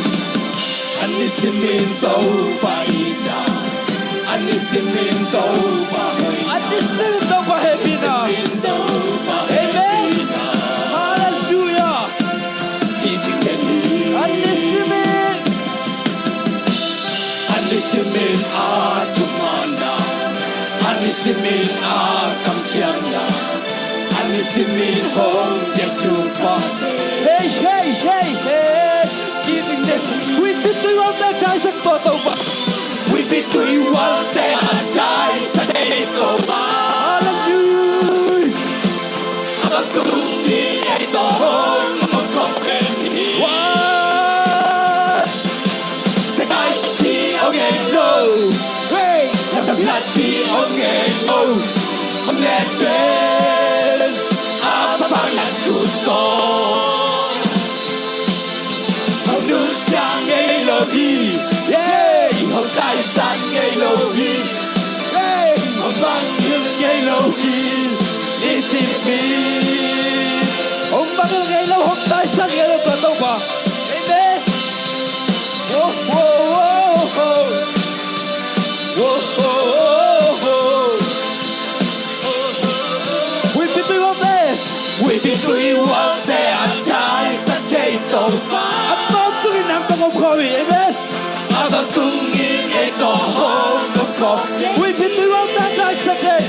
A nisimin Topa itna. A nisimin Topa hoihna. A nisimin Topa hehpihna. A nisimin Topa hehpihna. Amen. Halleluiah. Kicing den hi. A nisimin. A nisimin a thumanna, a nisimin a kamciamna, a nisimin hong piak thupha. Hei, hei, hei, hei. Kicing den. Huipi tuihualte taisak tawh Topa. Huipi tuihualte taisak thei Topa. Halleluiah. A tawntungin ei tawh hong hi. Yeah! Hong taisan ngei lo hi. Yeah! Hong mangngilh ngei lo hi. Nisim hi. Hong mangngilh ngei lo, hong taisan ngei lo ka Topa. Amen. Oh, oh, oh, oh. Oh, oh, oh, oh. Huipi Tuihuangte. Huipi Tuihuangte a taisan thei Topa. A tawntungin nang tawh om khawm hi. Amen. A tawntungin ei tawh hong om khawm. Huipi Tuihuangte a taisan thei.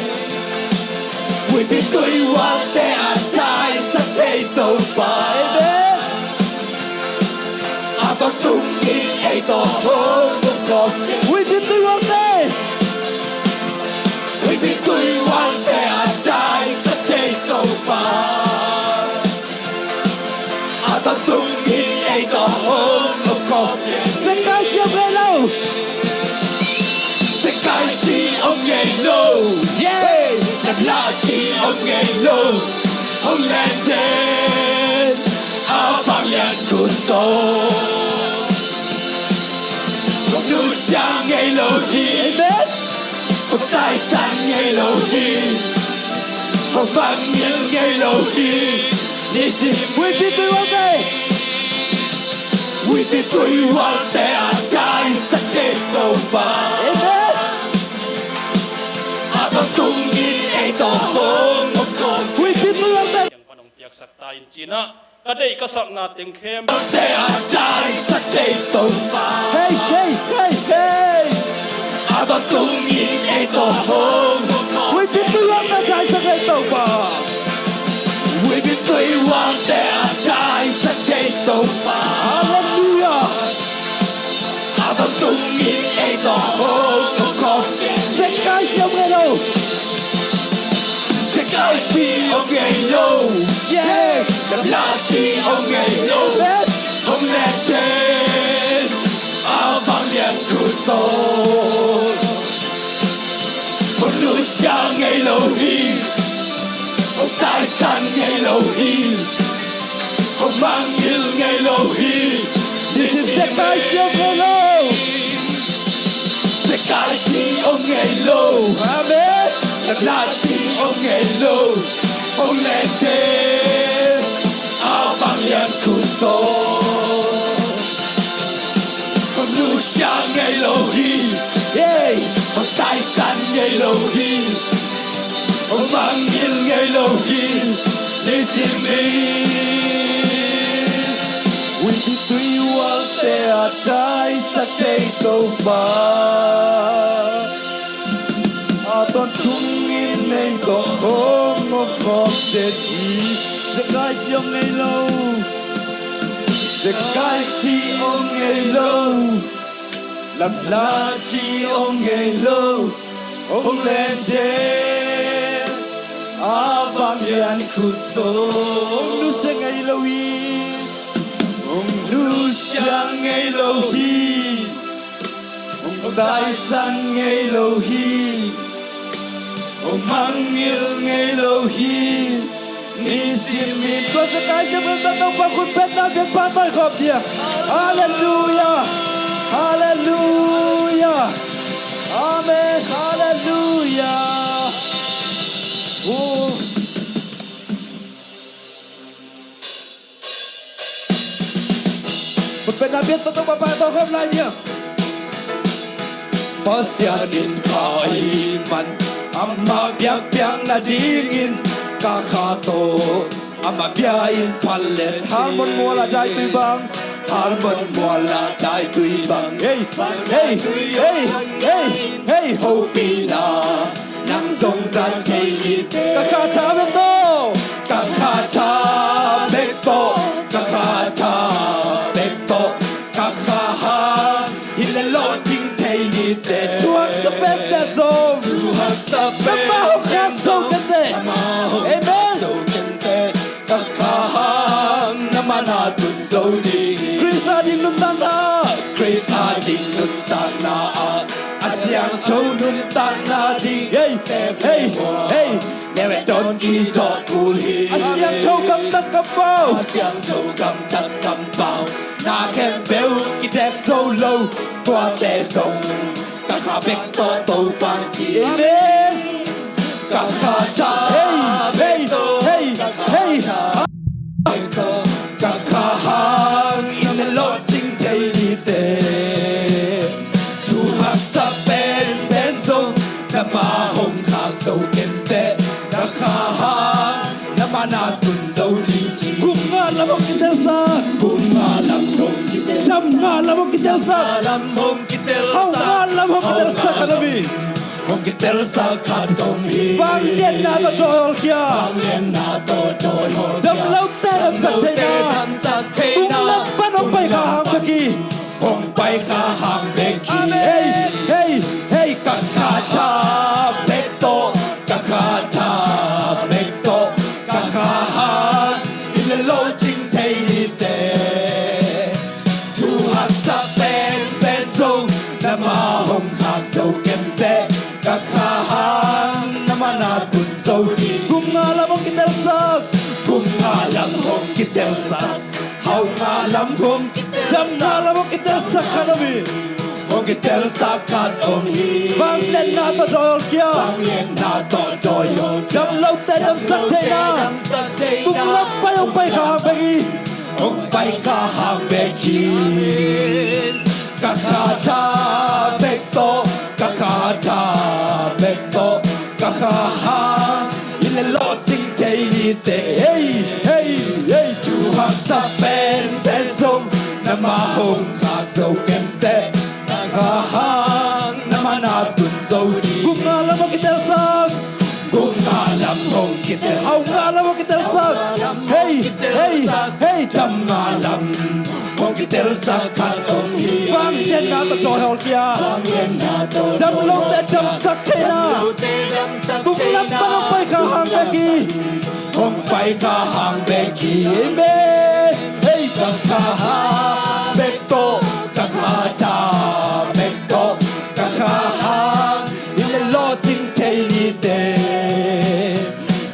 Huipi Tuihuangte a taisan thei Topa. Amen. A tawntungin ei tawh hong om khawm. Huipi Tuihuangte. Huipi Tuihuangte a taisan thei Topa. A tawntungin ei tawh hong om khawm. Zekai ci om ngei lo. Zekai ci om ngei lo. Yeah. Lamla ci om ngei lo. Hong lente a vanglian khut tawh. Hong nusia ngei lo hi. Amen. Hong taisan ngei lo hi. Hong mangngilh ngei lo hi. Nisim. Huipi Tuihuangte. Huipi Tuihuangte a taisan thei Topa. Amen. A tawntungin ei tawh hong om khawm. Huipi Tuihuangte. Siangpa'n hong piaksak ta in ci-in ah, ka deih ka sapna teng khempeuh te a taisan thei Topa. Hey, hey, hey, hey. A tawntungin ei tawh hong om khawm. Huipi Tuihuangte a taisan thei Topa. Huipi Tuihuangte a taisan thei Topa. Halleluiah. A tawntungin ei tawh hong om khawm. Zekai ci om ngei lo. Zekai ci om ngei lo. Yeah. Lamla ci om ngei lo. Amen. Hong lente a vanglian khut tawh. Hong nusia ngei lo hi. Hong taisan ngei lo hi. Hong mangngilh ngei lo hi. Nisim. Zekai ci om ngei lo. Zekai ci om ngei lo. Amen. Lamla ci om ngei lo. Hong lente a vanglian khut tawh. Hong nusia ngei lo hi. Hey. Hong taisan ngei lo hi. Hong mangngilh ngei lo hi. Nisim hi. Huipi Tuihuangte a taisan thei Topa. A tawntungin ei tawh hong om khawm den hi. Zekai ci om ngei lo. Zekai ci om ngei lo. Lamla ci om ngei lo. Hong lente a vanglian khut tawh. Hong nusia ngei lo hi. Hong nusia ngei lo hi. Hong taisan ngei lo hi. Hong mangngilh ngei lo hi. Nisim hi. Tua zekai ci om ngei lo Topa khut bengna biakpa tawh i khawm ding. Halleluiah. Halleluiah. Amen. Halleluiah. Oh. Khut bengna biakpa tawh Topa tawh i khawm lai ding. Pasian in kha ahih man, amah biakpiak nadingin ka kha tawh amah bia in phat le. Hermon mual ah daitui bang. Hermon mual ah daitui bang. Hey, hey, hey, hey, hey, hopihna nang zong za thei ni teh. Ka kha tha bek tawh. Ka kha tha bek tawh. Ka kha tha bek tawh. Ka kha hang hi leh lawhcing thei ni teh. Thu haksa pen teh zong. Thu haksa pen. Amah hong khak zo kei teh. Amah hong khak zo kei teh. Amen. Ka kha hang na man ah tun zo ding hi. Khrist ading nuntakna. Khrist ading nuntakna ah a siangtho nuntakna ding. Hey, hey, hey. Neu et dawn kizawh kul hi. A siangtho gamtat kampau. A siangtho gamtat kampau. Na khempeuh kidek zo lo Zong ka kha bek tawh Topa ci. Amen. Ka kha tha bek tawh, hey, hey, ka kha tha bek tawh, ka kha hang in lawhcing thei ni teh. Thu haksa penpen zong na ma hong khak zo kei teh. Ka kha hang na ma na tun zo ding ci. Kum nga lam hong kitelsak. Kum nga lam hong kitelsak. Dam nga lam hong kitelsak. Lam hong kitelsak. Hau nga lam hong kitelsak khat om hi. Hong kitelsak khat om hi. Vangliatna tawh dawi hawlkhia. Vangliatna tawh dawi hawlkhia. Damlote damsak theihna. Damlote damsak theihna. Tung lam pan hong pai kha hang bek hi. Hong pai kha hang bek hi. Amen. Hey, hey, hey, ka kha tha bek tawh, ka kha tha bek tawh, ka kha hang in lawhcing thei ni teh. Thu haksa penpen zong na ma hong khak zo kei teh. Ka kha hang na ma na tun zo ding. Kum nga lam hong kitelsak. Kum nga lam hong kitelsak. Hau nga lam hong kitelsak. Dam nga lam hong kitelsak khat om hi. Hong kitelsak khat om hi. Vangliatna tawh dawi hawlkhia. Vangliatna tawh dawi hawlkhia. Damlote damsak theihna. Damlote damsak theihna. Tung lam pan hong pai kha hang bek hi. Hong pai kha hang bek hi. Ka kha tha bek tawh, ka kha tha bek tawh, ka kha hang in lawhcing thei ni teh. Hey, hey, hey, thu haksa penpen zong na ma hong khak zo kei teh. Ka kha hang na ma na tun zo ding. Kum nga lam hong kitelsak. Kum nga lam hong kitelsak. Hau nga lam hong kitelsak. Hey, hey, hey, dam nga lam hong kitelsak khat om hi. Vangliatna tawh dawi hawlkhia. Vangliatna tawh dawi hawlkhia. Damlote damsak theihna. Damlote damsak theihna. Tung lam pan hong pai kha hang bek hi. Hong pai kha hang bek hi. Amen. Hey, ka kha hang bek tawh, ka kha tha bek tawh, ka kha hang in lawhcing thei ni teh.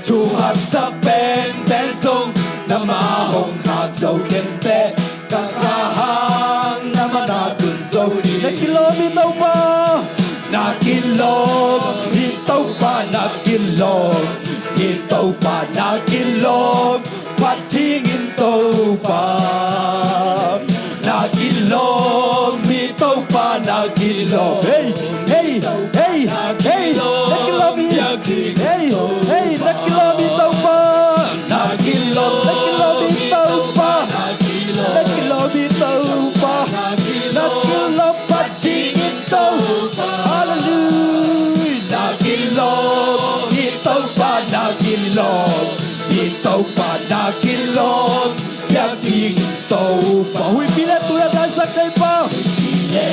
Thu haksa penpen zong na ma hong khak zo kei teh. Ka kha hang na ma na tun zo ding. Na kilawm hi Topa. Na kilawm hi Topa, na kilawm hi Topa, na kilawm phat dingin Topa. Na kilawm hi Topa, na kilawm. Hey, hey, hey, hey. Na kilawm hi. Hey, hey, na kilawm hi Topa. Na kilawm, na kilawm hi Topa. Na kilawm hi Topa. Na kilawm phat dingin Topa. Hallelujah. Na kilawm hi Topa, na kilawm hi Topa, na kilawm piak ding Topa. Huihpi le tuihual daisak thei Pa. Huihpi le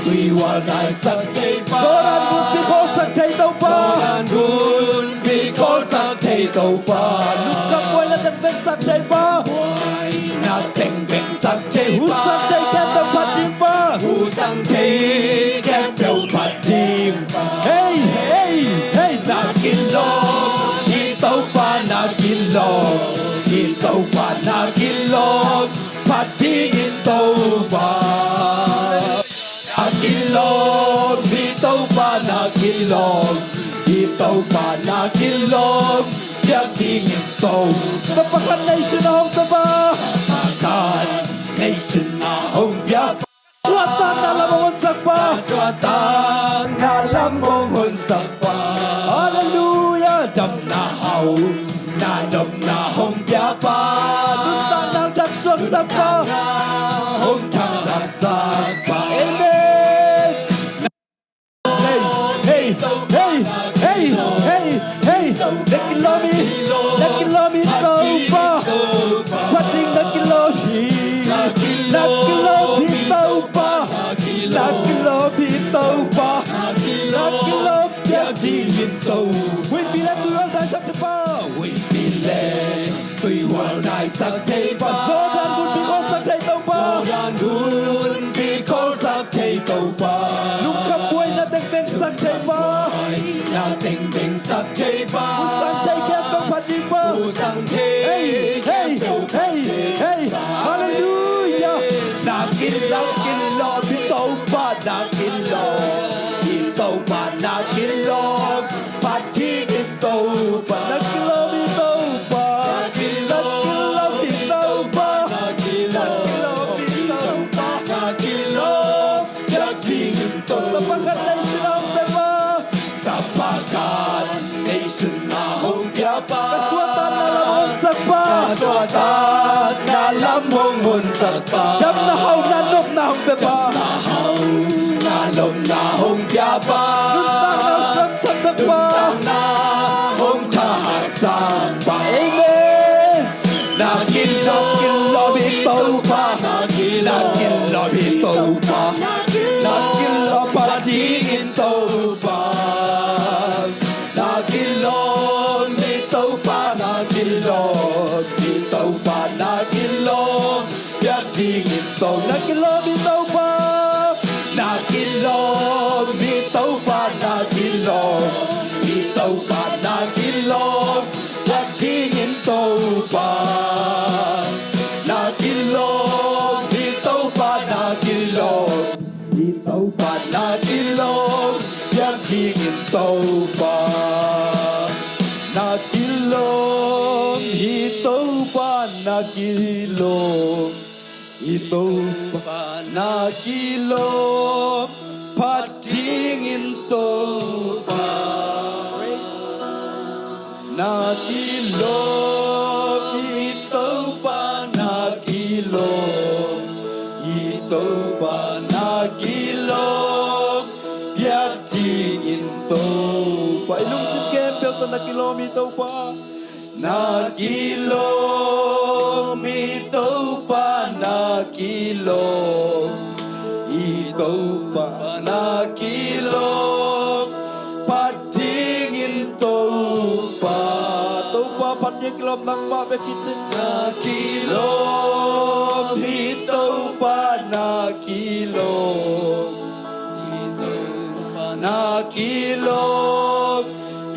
tuihual daisak thei Pa. Jordan gunpi khawlsak thei Topa. Jordan gunpi khawlsak thei Topa. Lungkhamhuaina teng vengsak thei Pa. Huaina teng vengsak thei Pa. Husang thei khempeuh phat ding Pa. Husang thei khempeuh phat ding Pa. Hey, hey, hey. Na kilawm hi Topa, na kilawm hi Topa, na kilawm phat dingin Topa. Na kilawm hi Topa, na kilawm hi Topa, na kilawm piak dingin Topa. Tapa khat nation a hong Topa. Tapa khat nation a hong Biakpa. Suahtakna lam hong honsak Pa. Suahtakna lam hong honsak Pa. Hallelujah. Damna hau, na damna hong pia Pa. Nuntakna hong thangsak Pa. Hong thangsak Pa. Amen. Hey, hey, hey, hey, hey. Na kilawm hi, na kilawm hi Topa. Phat ding na kilawm hi. Na kilawm hi Topa. Na kilawm hi Topa. Na kilawm piak ding hi Topa. Huihpi le tuihual daisak thei Pa. Huihpi le tuihual daisak thei Pa. Jordan gunpi khawlsak thei Topa. Jordan gunpi khawlsak thei Topa. Lungkham buaina teng vengsak thei Pa. Buaina teng vengsak thei Pa. Husang thei khempeuh phat ding Pa. Husang thei khempeuh phat ding Pa. Hey, hey, hey. Hallelujah. Na kilawm, kilawm hi Topa. Na kilawm i Topa, na kilawm phat dingin Topa, na kilawm i Topa, na kilawm i Topa, na kilawm i Topa, na kilawm biak dingin Topa. Tapa khat lei sila hong pia pa. Tapa khat lei sila hong pia pa. Ka suahtakna lam hong honsak pa. Ka suahtakna lam hong honsak pa. Damna hauna nopna hong pia pa. Damna hauna nopna hong pia pa. Nuntakna hong thahsak pa. Nuntakna hong thahsak pa. Amen. Na kilawm, kilawm i Topa. Na kilawm i Topa. Na kilawm phat dingin Topa. Na kilawm i Topa, na kilawm i Topa, na kilawm biak dingin Topa. Na kilawm i Topa. Na kilawm i Topa, na kilawm i Topa, na kilawm biak dingin Topa. Na kilawm i Topa, na kilawm i Topa, na kilawm biak dingin Topa. Na kilawm i Topa, na kilawm i Topa, na kilawm phat dingin Topa. Na kilawm i Topa, na kilawm i Topa, na kilawm biak dingin Topa. I lungsim khempeuh tawh na kilawm i Topa. Na kilawm i Topa, na kilawm i Topa, na kilawm phat dingin Topa. Topa phat ding kilawm nangmah bek hi teh. Na kilawm i Topa, na kilawm i Topa, na kilawm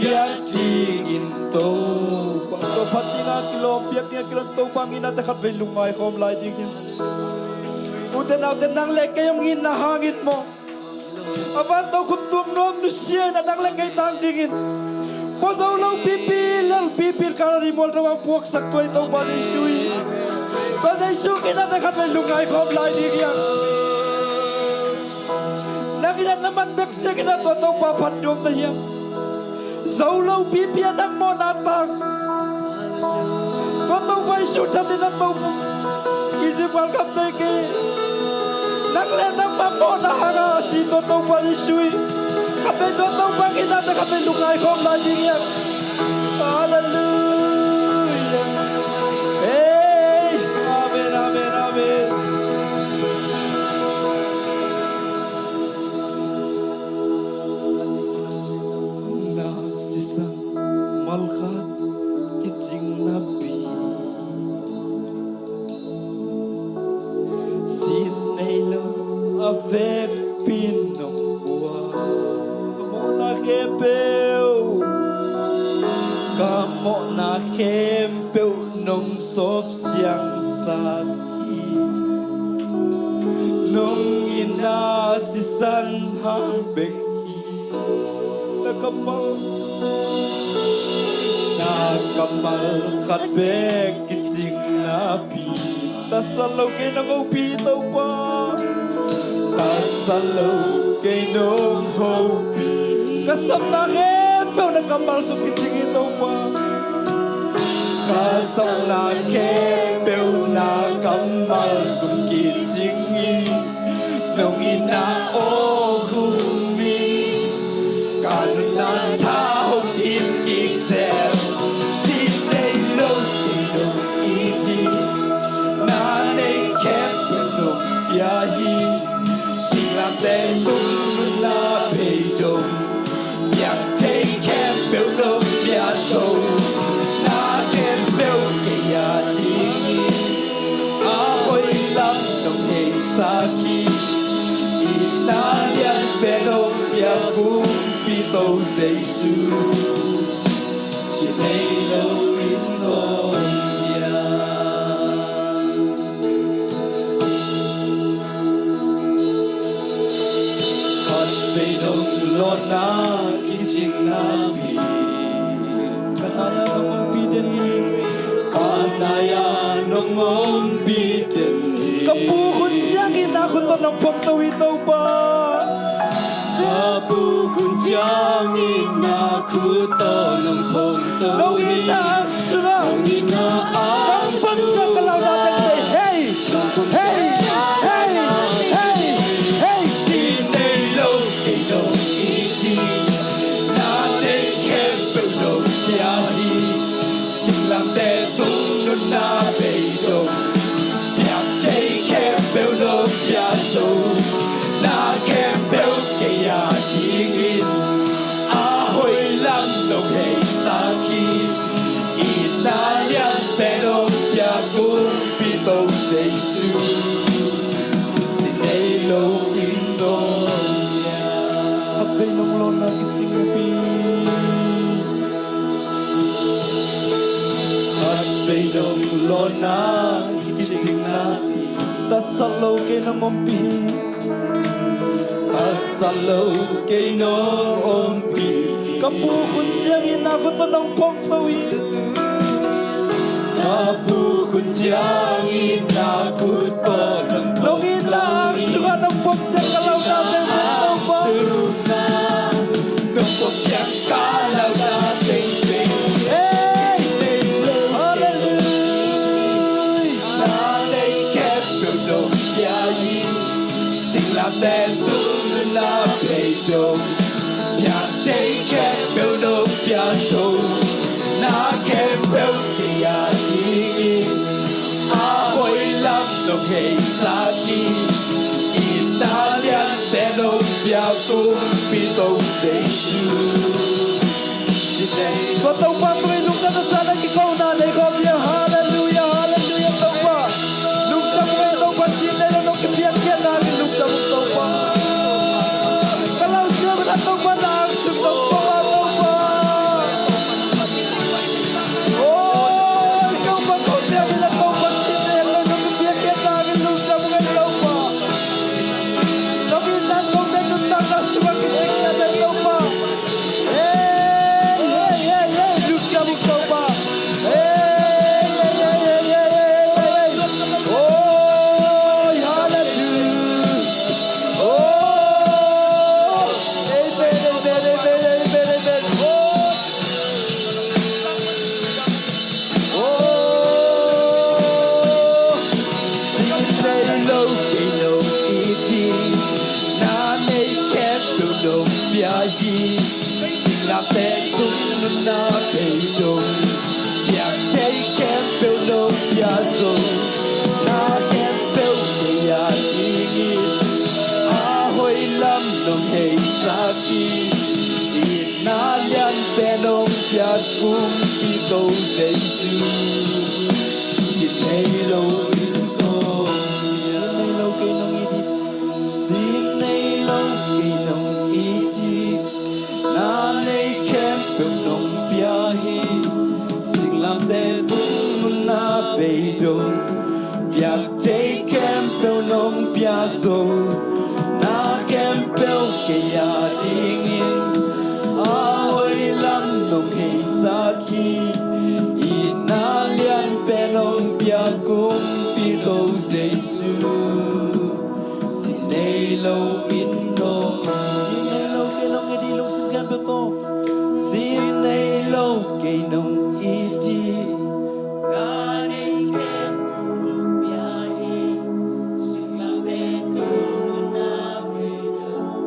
biak dingin Topa. Topa phat dinga kilawm, biak dinga kilawm Topa ngihnate khatvei lungngai khawm lai ding hi. Ute naute, nang le kei hong itna hangin maw, a van tokhom tuam nuam nusia in a nang le kei tang dingin, pua zo lo pipi, lel pipi, Kalvari mual tawh a puaksak tua i Topa Jesu hi. Tua Jesu ngihnate khatvei lungngai khawm lai ding hi hang. Nang in a na man bek siangin a tua Topa phat nuam na hi hang. Zo lo pipi a nang mawhna tang. Tua Topa Jesu thatin a Topa Egypt galkapte kei, nang le nangmah mawhna hanga a si tua Topa Jesu hi. Khatvei tua Topa ngihna tawh khatvei lungngai khawm lai ding hi hang. Halleluiah. Hey, amen, amen, amen. Na sisan malkhat kicing napi, sin nei lo a vekpi nong puak. Ka mawhna khempeuh, ka mawhna khempeuh nong sawp siangsak hi. Nong itna sisan hang bek hi. Na kammal, na kammal khat bek kicing napi, tasat lo kei nong hopih Topa. Tasat lo kei nong hopih. Ka sapna khempeuh na kammal sung kicing hi Topa. Ka sapna khempeuh na kammal sung kicing hi. Nong itna aw khum hi. Ka nunna tha hong thim kik zel. Sin nei lo kei nong it hi. Na neih khempeuh nong pia hi. Singlakte tung nunna phei dong. Piang thei khempeuh nong pia zo. Na khempeuh kei a ding hi. A hoih lam nong theisak hi. Itna lianpen nong pia kumpi To Jesu. Sin nei lo in nong pia. Vei nong lawnna kicingna pi. Ka nai-ah nong ompih den hi. Ka nai-ah nong ompih den hi. Ka pu Khun Siang itna khut tawh nong phongto hi Topa. Ka pu Khun Siang itna khut tawh nong phongto hi. Nong itna sungah nong itna nong pamsak ka lauhna teng tei. Hei! Hei! Hei! Hei! Hei! Sin nei lo kei nong it hi. Na nei khempeuh nong pia hi. Singlamteh tung nunna beidong. Piak thei khempeuh nong pia zo. Na khempeuh kei a dingin a hoih lam nong heisak hi. Itna lianpen hong pia Kumpi Topa Jesu. Sin nei lo in nong pia. Khatvei nong lawnna kicing pi. Khatvei nong lawnna kicing na pi. Tasat lo kei nong ompih hi. Tasat lo kei nong ompih hi. Ka pu Khun Siang itna khut tawh nong phongto hi. Ka pu Khun Siang itna khut tawh nong phongto hi. Nong itna ang sungah nong phongsiang ka lauhna teng tei Topa. Ang sungah nong phongsiang ka lauhna teng tei. Hey! Hallelujah! Na nei khempeuh nong pia hi. Singlamteh tung nunna beidong. Piak thei khempeuh nong pia zo. Na khempeuh kei a dingin a hoih lam nong heisak hi. Itna lianpen hong pia Kumpi Topa Jesu. Tua Topa tungah lungdam na sa na kikona nei khawm hi. Hallelujah, hallelujah Topa. Lungdam ung ei Topa, sin nei lo nong kipiakkhiatna hangin lungdam ung Topa. Ka lausiam na Topa na angsung Topa, Topa. Oi Topa, ko siam na Topa, sin nei lo nong kipiakkhiatna hangin lungdam ung ei Topa. Nong itna nong nei nuntakna sungah kicingna ei Topa. Hey, hey, hey, hey, lungdam ung Topa. Hey, hey, hey. Oh, hallelujah. Oh, amen, amen, amen, amen, amen. Oh. Oh, sin nei lo kei nong it hi. Na nei khempeuh nong pia hi. Singlamteh tung nunna beidong. Piak thei khempeuh nong pia zo. Na khempeuh kei a dingin a hoih lam nong heisak hi. Itna lianpen hong pia Kumpi Topa Jesu. Sin nei lo in kong pia. Sin nei lo kei nong it hi. Sin nei lo kei nong it hi. Na nei khempeuh nong pia hi. Singlamteh tung nunna beidong. Piak thei khempeuh nong pia zo. Na khempeuh kei a dingin a hoih lam nong heisak hi. Itna lianpen hong pia Kumpi Topa Jesu. Sin nei lo in nong. Sin nei lo kei nong it hi, lungsim khempeuh tawh. Sin nei lo kei nong it hi. Na nei khempeuh nong pia hi. Singlamteh tung nunna beidong.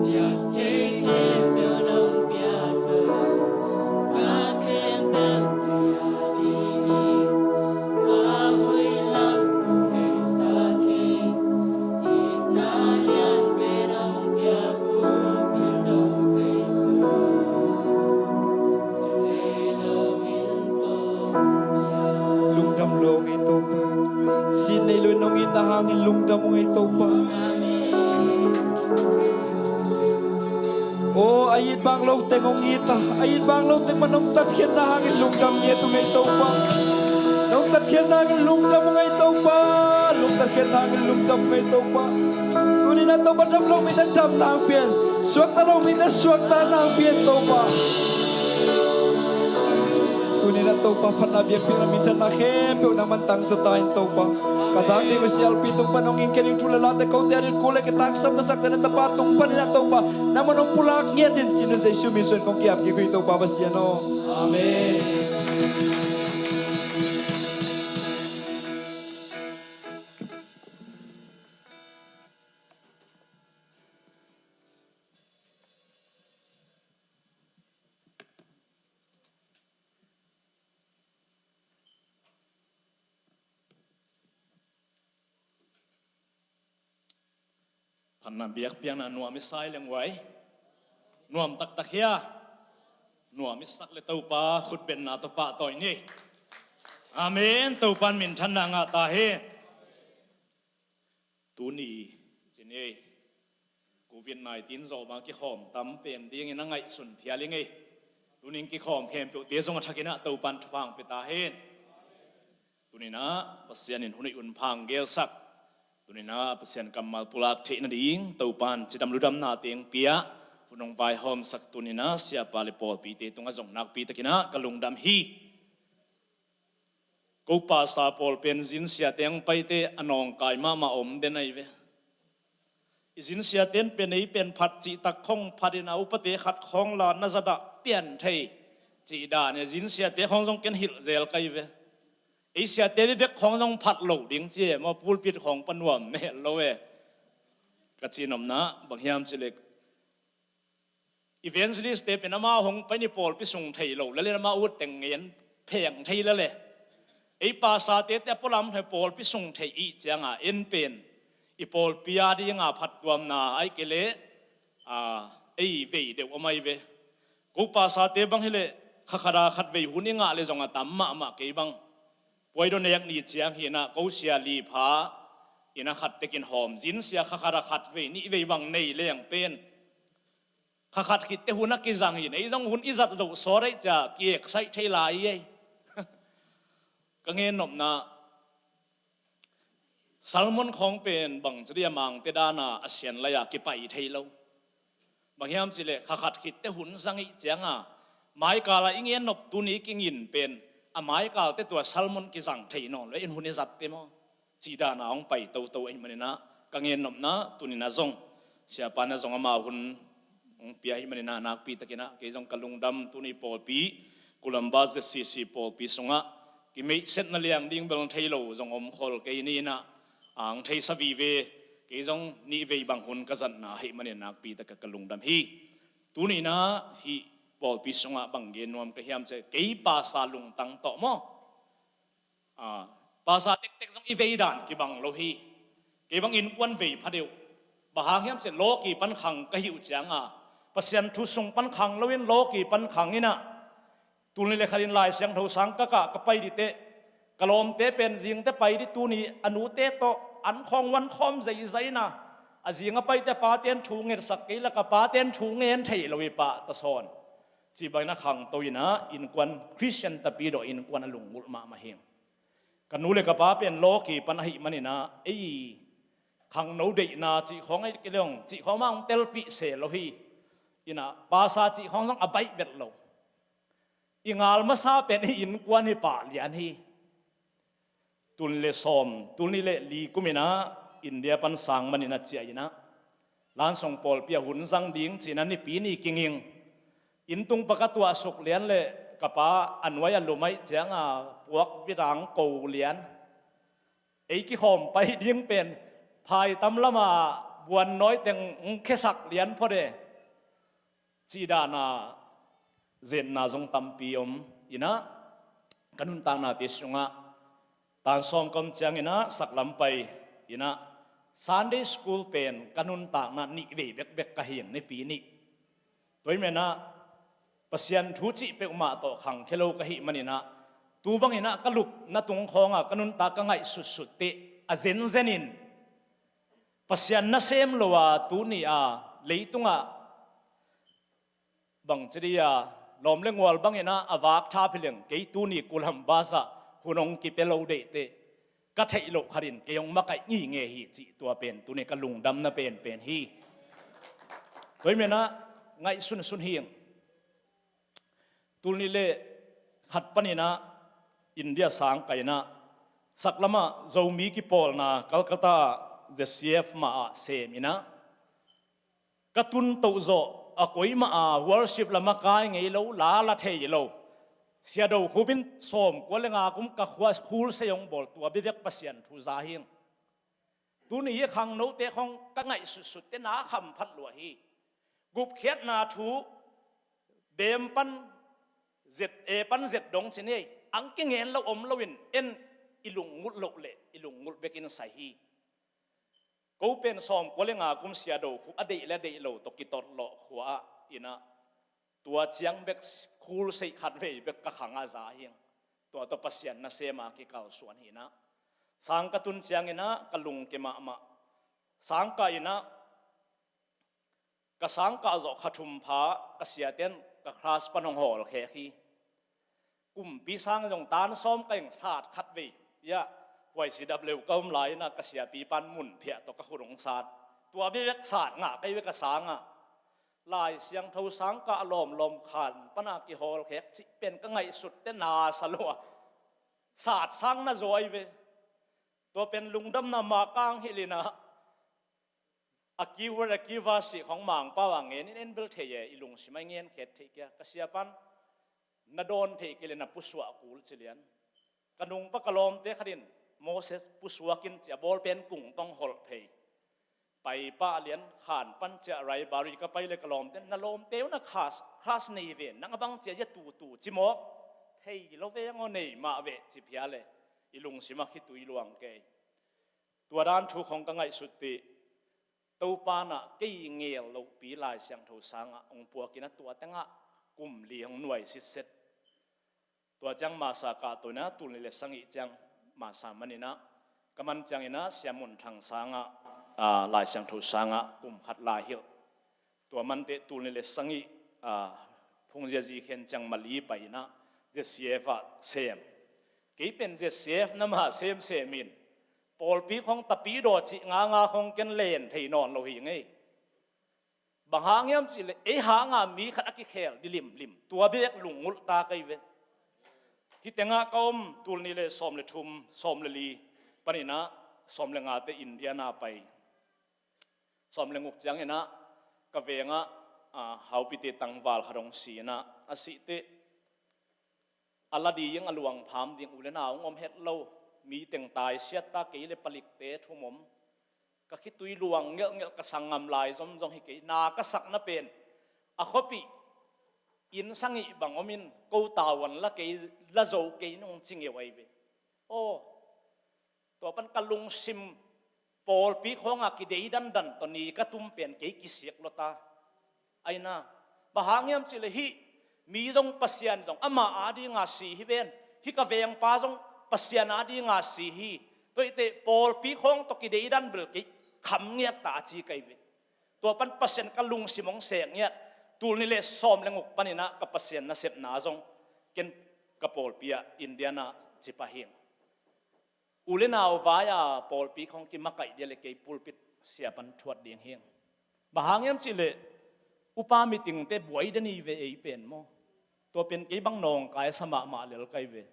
Piak thei khempeuh nong pia zo. Na khempeuh kei a dingin a hoih lam nong heisak hi. Itna lianpen hong pia Kumpi Topa Jesu. Sin nei lo in kong pia. Lungdam lo ung ei Topa. Sin nei lo in nong itna hangin lungdam ung ei Topa. Aw, a it bang lo teng hong it a, a it bang lo teng mah nong tatkhiatna hangin lungdam ngiat ung ei Topa. Nong tatkhiatna hangin lungdam ung ei Topa. Nong tatkhiatna hangin lungdam ung ei Topa. Tuni-in a Topa, dam lo mite damna hong pia in. Suakta lo mite suakta nang pia in Topa. Tuni-in ah Topa phatna biakpiakna minthanna khempeuh nangman tangzaw ta in Topa. Ka zak ding uh sialpi tung pan hong ing kei ding thu le late kote adingin kul le kitangsapna sakte na tapa tung panin ah Topa nangman hong pulak ngiat in ci-in Jesu min suangin kong ki-ap kik uh hi Topa Pasian aw. Amen. Phatna biakpiakna nuam i sa hi leng uai. Nuam taktak hia? Nuam i sak le Topa khutbetna tawh pahtawi ni. Amen. Topa in minthanna ngah ta hi. Tuni ci ni ei, covid nineteen zawh bang kikhawm tam pen dingin a ngaihsun phial ing ei. Tuni-in kikhawm khempeuhte zong a thakin ah Topa in thupha hong pia ta hen. Tuni-in ah Pasian in hun hoih hun pha hong gelsak, tuni-in ah Pasian kammal pulak theih nading Topa in cidam ludamna teng pia, hun hong vaihawmsak tuni-in ah siapa le pawlpite tungah zong nakpi takin ah ka lungdam hi. Ko pasa pawl pen zinsiate hong paite a nawngkai mahmah om den ahi ve. I zinsiate in pen ei pen phat cih tak khawng phat in a upate khat khawng la na zat ah pian thei cih dan e, zinsiate khawng zong ken hilh zel ka hi ve. Ei siate bek khawng zong phat loh ding ci e maw, pulpit khawng pa nuam mel lo e. Ka cihnopna bang hiam cih leh evangelist te pen amau hong pai ni pawlpi sung thei lo lel in amau ut teng ngen pheng thei lel e. Ei pastor te te a pualam thei pawlpi sung thei i hih cianga en pen i pawlpi a dinga phattuamna ahih kei leh ei vei deuh om ahi ve. Ko pastor te bang hileh kha khat a khat vei hun i ngah le zong a tam mahmah kei bang. Puaidaw nek ni ciang hi in ah ko sia li pha in a khat tekin hawm zin sia kha khat a khat vei nih vei bang nei leng pen kha khat khit teh hun a kizang hi in ei zong hun i zat loh sawt ahih ciang ki-excite thei lai hi ei. Ka ngennopna sermon khawng pen bang ci dih a, Mangte dana a sian lai-a kipai thei lo. Bang hiam cih leh kha khat khit teh hun zang i hih cianga maikal a i ngennop tuni kingin pen a maikal teh tua sermon kizang thei nawn lo in hun i zat teh maw. Cih dana hong pai toto ahih manin ah ka ngennopna tuni-in ah zong siapa na zong amau hun hong pia ahih manin ah nakpi takin ah kei zong ka lungdam. Tuni pawlpi Columba Z C C pawlpi sungah kimeihsetna liang ding bel hong thei lo zong om khol kei ni in ah hong theisa vive. Kei zong nih vei bang hun ka zatna ahih manin nakpi tak ah ka lungdam hi. Tuni-in ah hih pawlpi sungah bang gen nuam ka hiam cih leh kei pastor lungtang tawh maw. Pastor tektek zong i vei dan kibang lo hi. Kei bang innkuan vei pha deuh. Bang hang hiam cih leh lawki pan khang ka hih uh cianga Pasian thu sung pan khang loin lawki pan khang in ah tuni le khat in Lai Siangtho sang ka kah ka pai dih teh ka lawmte pen zingte pai dih tuni a nute tawh an khawng van khawm zeizai in ah a zing a paite pate in thu ngetsak kei la ka pate in thu ngen thei lo hi pah ta sawn. Cih bangin a khangto in ah innkuan Khristian tapi dawh innkuan a lunggulh mahmah hi. Ka nu le ka pa pen lawki pan ahih manin ah ei khangno deihna cih khawng ahih kei leh hong cih khawng mah hong telpih se lo hi. In ah pastor cih khawng zong a baih vet lo. I ngal masa pen i innkuan hi pah lian hi. Tul nih le sawm, tul nih le li kum in ah India pan sang manin a ciah in ah Lansong pawlpi ah hun zang ding ci-in ah Nipi ni kinging. Inntung pan ka tuahsuk lian leh ka pa a nuai a lum ahih cianga puak vit a hong ko lian. Ei kikhawm pai ding pen phaitam lama buannawi teng hong khesak lian phot e. Cih dana zenna zong tampi om in ah ka nuntaknate sungah tan sawm ka om ciangin ah saklam pai in ah Sunday school pen ka nuntakna nih vei bekbek ka hi ing, Nipi ni. Tua ahih manin ah Pasian thu cih peuhmah tawh khangkhia lo ka hih manin ah tu bangin ah ka lupna tung khawngah ka nuntak ka ngaihsutsut teh a zenzenin Pasian nasem lo a tuni a leitungah bang ci dih a lawm le ngual bangin ah a vak thap hi leng kei tuni Columba ah hun hong kipia lo deih teh ka theih loh khatin kei hong makaih ngingei hi cih tua pen tuni ka lungdamna penpen hi. Tua hi menah ngaihsun sun hing. Tul nih le khat paninah India sang ka inah saklamah Zomi kipawlna Calcutta Z C F mah ah sem inah ka tun toh zawh a koi mah a worship lamah kai ngei lo, la la thei lo. Sia Do Khup in sawmkua le nga kum ka khua khul sei hong bawl tua bebek Pasian thu za hing. Tuni hi khangnote khong ka ngaihsutsut te na kham phat lua hi. Gupkhiatna thu dem pan zet e pan zet dong ci nei ang kingen lo om loin en i lungngulh loh le i lungngulh bekin sai hi. Ko pen sawmkua le nga kum Sia Do Khup a deih le a deih lo tawh kitot lawh khua ah inah tua ciang bek khul sei khat vei bek ka khang a za hing. Tua tawh Pasian nasem a kikalsuan hi inah sang ka tun ciang inah ka lungke mahmah. Sang ka inah ka sang ka zawh kha thum pha ka siaten ka class pan hong hawl khek hi. Kumpi sang zong tan sawm ka eng sat khat vei. Ya, huai si dap leu ka um lai inah ka siapi pan mun phiah tawh ka khut hong sat. Tua bebek sat ngah kei ve ka sang ah. Lai Siangtho sang ka a lawmlawm khan pana kihawl khek cih pen ka ngaihsut te na sa lua. Sat sang na zaw ai ve. Tua pen lungdamna ma kang hilh inah a kiu a kiu a sih khong Mangpau a ngen in en bel thei e, i lungsim a i ngen khet thei kia ka sia pan. Na dawn thei kei le na pusuak kul ci lian. Ka nungpa ka lawmte khat in Moses pusuak in ci a bawlpen kung tong holh phei. Pai pah lian khan pan ciah raibari ka pai le ka lawmte na lawmte uh na khas khas nei ve nang a bang cia zia tutu ci mawk thei lo ve ngaw nei mah ve ci phia le i lungsim a khitui luang kei. Tua dan thu khong ka ngaihsut pi. Topa nah kei ngel lohpi Lai Siangtho sangah hong puakin a tua tengah kum li hong nuai sitset. Tua ciang masa kah tawh inah tul nih le sagih ciang masa maninah ka man cianginah Sia Mun Thang sangah, aa, Lai Siangtho sangah kum khat lai hilh. Tua manteh tul nih le sagih, aa, phungzia zi khen ciang Mali pai inah Z C F ah sem. Kei pen Z C F na mah semsem in pawlpi khong tapi daw cih nganga khong ken len thei nawn lo hi ngei. Bang hang hiam cihleh ei hanga mi khat a kikhel di limlim tua bek lungngulh ta kei ve. Hih tengah ka om tul nih le sawm le thum, sawm le li paninah sawm le ngate India na pai. Sawm le nguk cianginah ka vengah, aa, haupite tangval khat hong si inah a sihteh a la ding a luang pham ding u le nau hong om het lo. Mi teng taisiat ta kei le palikte thum om. Ka khitui luang ngelhngelh ka sanggam lai zomzong hi kei na ka sakna pen a khuapih inn sagih bang om in ko tauan la kei la zo kei nung ci ngeu ai ve. Aw. Tua pan ka lungsim pawlpi khawngah kidei dandan tawh ni ka tum pen kei kisiak lua ta. Aina bang hang hiam cihleh hih mi zong Pasian zong amah adinga si hi ven. Hih ka vengpa zong Pasian adinga si hi. Tuaiteh pawlpi khawng tawh kidei dan bel kei kham ngiat ta a ci kai ve. Tua pan Pasian ka lungsim hong sek ngiat. Tul nih le sawm le nguk paninah ka Pasian nasepna zong ken ka pawlpi ah Indiana ci pah hing. U le nau vai-a pawlpi khong kimakaih dia le kei pulpit sia pan thuat ding hing. Bang hang hiam cihleh upa mitingte buai deni ve ei pen maw? Tua pen kei bang nawngkai sa mahmah lel kai ve.